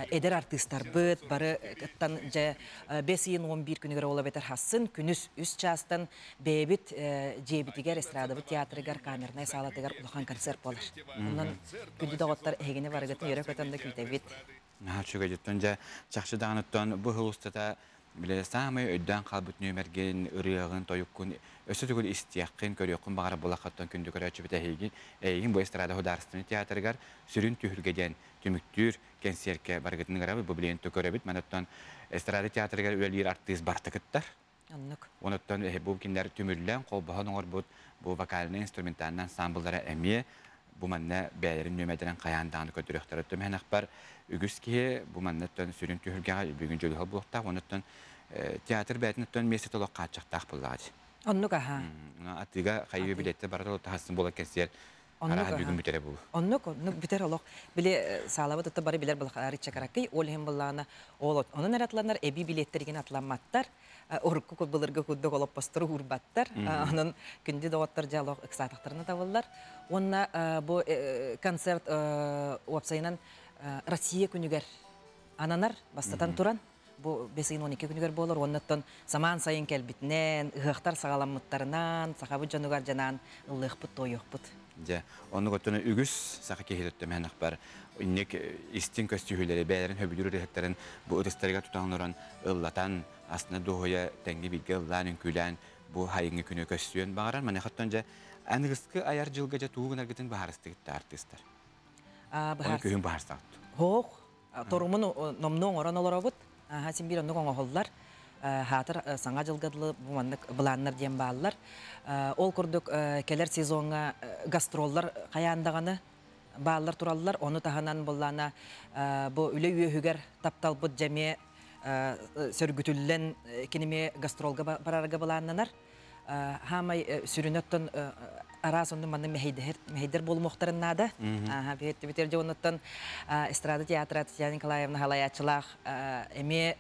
эдэр артыыстарбыт бары кыттан дьэ бэс ыйын 11 күнүгэр ол эбэтэр хассын күнүс үс чаастан бэйэбит дьиэбитигэр эстрадабыт театрыгар камернай саалатыгар улахан концерт буолар. Онон күндү доҕоттор эһигини барыгытын үөрэ-көтөн да күүтэбит. Наһаа үчүгэй дьоттон дьэ чахчы даҕаныттан бу сыл устата бile саамай өйдөөн хаалбыт нүөмэргин, ырыаҕын, тойуккун өссө төгүл истиэххин, көрүөххүн баҕарар буолаххыттан күндү көрөөччүбүт эһиги эйигин бу эстрада художественнай театрыгар сүрүн түһүлгэ диэн түмүктүүр кэнсиэркэ барыгытын ыҥырабыт, бу билигин көрөбүт. Манаттан эстрада театрыгар үлэлиир артыыс барыта кыттар. Оннук. Онуттан бу кинилэр түмүллэн, холбоһон оҥорбут бу вокальнай инструментальнай ансамбллара эмиэ Бу манна бэйэлэрин нүөмэрдэрин хайаан даҕаны көрдөрүөхтэрэ. Төмһэнэхпэр үгүс киһи бу маннаттан сүрүн түһүлгэҕэ бүгүн дьөлүһэл буолуохтаах, онуттан театр бэйэтин миэстэ толох хааччахтаах буоллаҕа. Оннук аха. Атыыга хайыы билеттер барыта таһасын буола кэнсиэр Араха бүгүн бүтэрэ бу. Оннук, оннук бүтэр олох. Били саалабыт ытта бары билер булахары чакаракый, ол иһин буллаана ол онон эрэ атланар эби билеттеригин атламматтар. Урукку былыргы куддук олоппостору уурбаттар. Онон күндү доҕоттор дьэ олох ыксаатахтарына табыллар. Уонна бу концерт уопсайынан Россия күнүгэр ананар, бастатан туран. Бу 5 12 күнүгэр буолар, оннуттан самаан сайын кэлбитинэн, ыһыахтар саҕаламмыттарынан, сахабыт дьонугар дьанаан ыллыахпыт, туойуохпут. Дьэ, оннук оттон үгүс саха киһи төмһэнэх инник истин көстүүһүлэри бэйэлэрин хөбүлүүр ырыһыттарын бу ытыстарыгар тутан олорон ыллатан, астына дуоһуйа тэҥҥэ бииргэ ыллаан, үҥкүүлээн бу хайыҥҥы күнү көссүөн баҕарар. Маныхаттан дьэ аныгыскы айар дьылга дьэ тугу гынаргытын баһарыстыгытта артыыстар. Оны күһүн баһарсаҕыт. Хоох, торумун номну оҥорон олоробут. Син биир оннук оҥоһуллар. Хаатыр саҥа дьылгадылы бу маннык былааннар диэн бааллар. Ол курдук келер сезоҥҥа гастроллар хайаандаҕаны бааллар тураллар. Ону таһынан буллана бу үлэ үөһүгэр тапталбыт жаме сөргүтүллэн киниме гастролга барарга былааннанар. Хаамай сүрүнөттөн араас онну манны мэһэйдер болумуохтарын наада. Бит битер жонуттан эстрада театра Татьяна Николаевна халаячылаах эме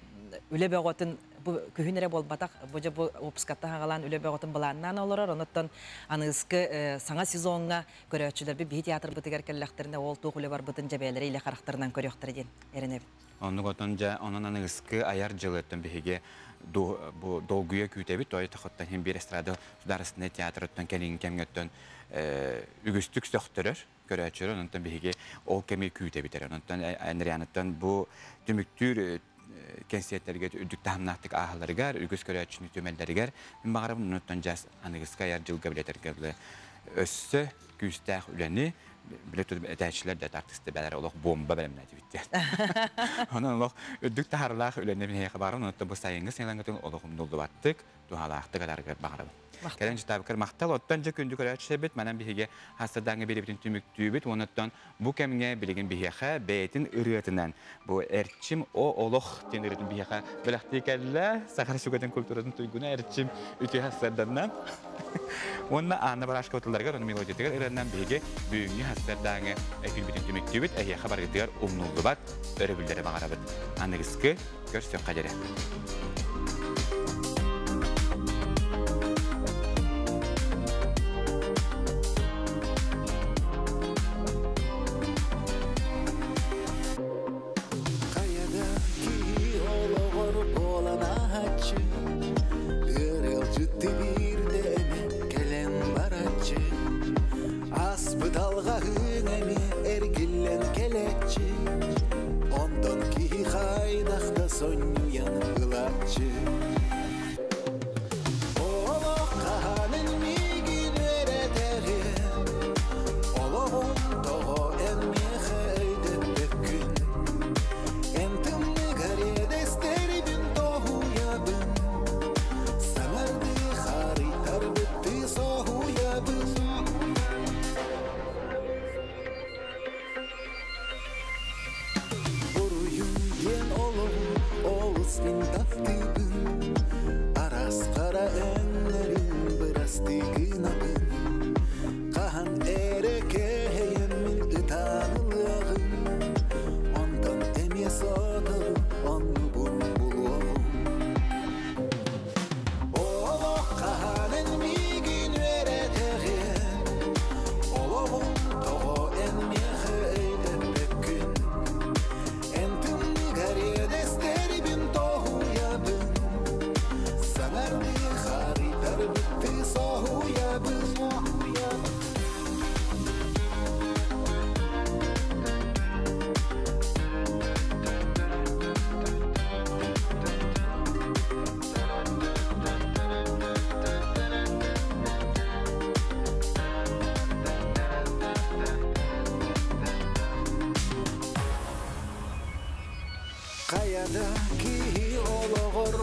үлэ бөҕөтүн бу күһүн эрэ буолбатах, бу жа бу выпускатта хагалаан үлэ бөҕөтүн былааннаан олорор. Онуттан аныыскы саҥа сезоҥҥа көрөөччүлэр биһи театр бытыгар келлэхтерине ол туох үлэ барбытын жабээлери илэ харахтарынан көрүөхтэрэ диэн эренебит. Оннук отон дьэ онон аныгыскы айар дьылыттан биһиги бу долгуя күүтэбит, той тахоттан хим бир эстрада сударственный театрыттан кэлин кэмҥэттэн үгүстүк сөхтөрөр көрөөччүлэр, онтон биһиги ол кэми күүтэбитер. Онтон Андрианаттан бу түмүктүүр кэнсиэттерге үрдүк таһымнаахтык ааһаларыгар, үгүс көрөөччүнү түмэллэригэр мин баҕарабын. Онтон жас аныгыскы айар дьылга билетерге өссө күүстээх үлэни биле тутуп этээчилер да артисты бэлэр олох бомба бэлэмнэти битте. Онон олох үрдүк таһарлаах үлэни мин барын, онтон бу сайыҥҥы сыйлангытын олох умнуллубаттык, туһалаахтык аларгар баҕарабын. Кэлэн житабыкар махтал, оттон жа күндү көрөөччүбүт, манан биһиги хастадаҥы биэрибитин түмүктүүбүт, онуттан бу кэмҥэ билигин биһиэхэ бэйэтин ырыатынан бу Эрчим о олох диэн ырыатын биһиэхэ бэлэхтии кэллэ Саха Республикатын культуратын туйгуна Эрчим үтүө хассарданна. Уонна Анна Барашкова тылларыгар, оны мелодиятыгар ырыаннан биһиги бүгүҥҥү хассардааҥы эфирбитин түмүктүүбүт. Эһиэхэ баргытыгар умнуллубат өрөбүллэри баҕарабыт. Аныгыскы көрсөххө дьэрэ. Хайада киһи олоҕор буолан ааһаччы, Ыарыалдьытты биирдэ эмэ кэлэн бараччы, Аспыт алҕаһыын эмиэ эргиллэн кэлээччи, Онтон киһи хайдах да сонньуйан ылааччы. Олох хаһанын миигин үөрэтэҕин, Олоҕум тоҕо эн миэхэ өйдөппөккүн, Эн тымныгар иэдэстэрбин тоһуйабын, Саҥардыы харыйтарбыттыы соһуйабын. Буруйум диэн олоҕу олус мин таптыыбын, Араас хара өҥнөрүн бырастыы гынабын, Хаһан эрэ кэһэйэн мин ытаан ылыаҕым, Онтон эмиэ сотору оннубун булуоҕум. Олох хаһанын миигин үөрэтэҕин, Олоҕум тоҕо эн миэхэ өйдөппөккүн, Эн тымныгар иэдэстэрбин тоһуйабын, Саҥардыы харыйтарбыттыы соһуйабын. Хайада киһи олоҕор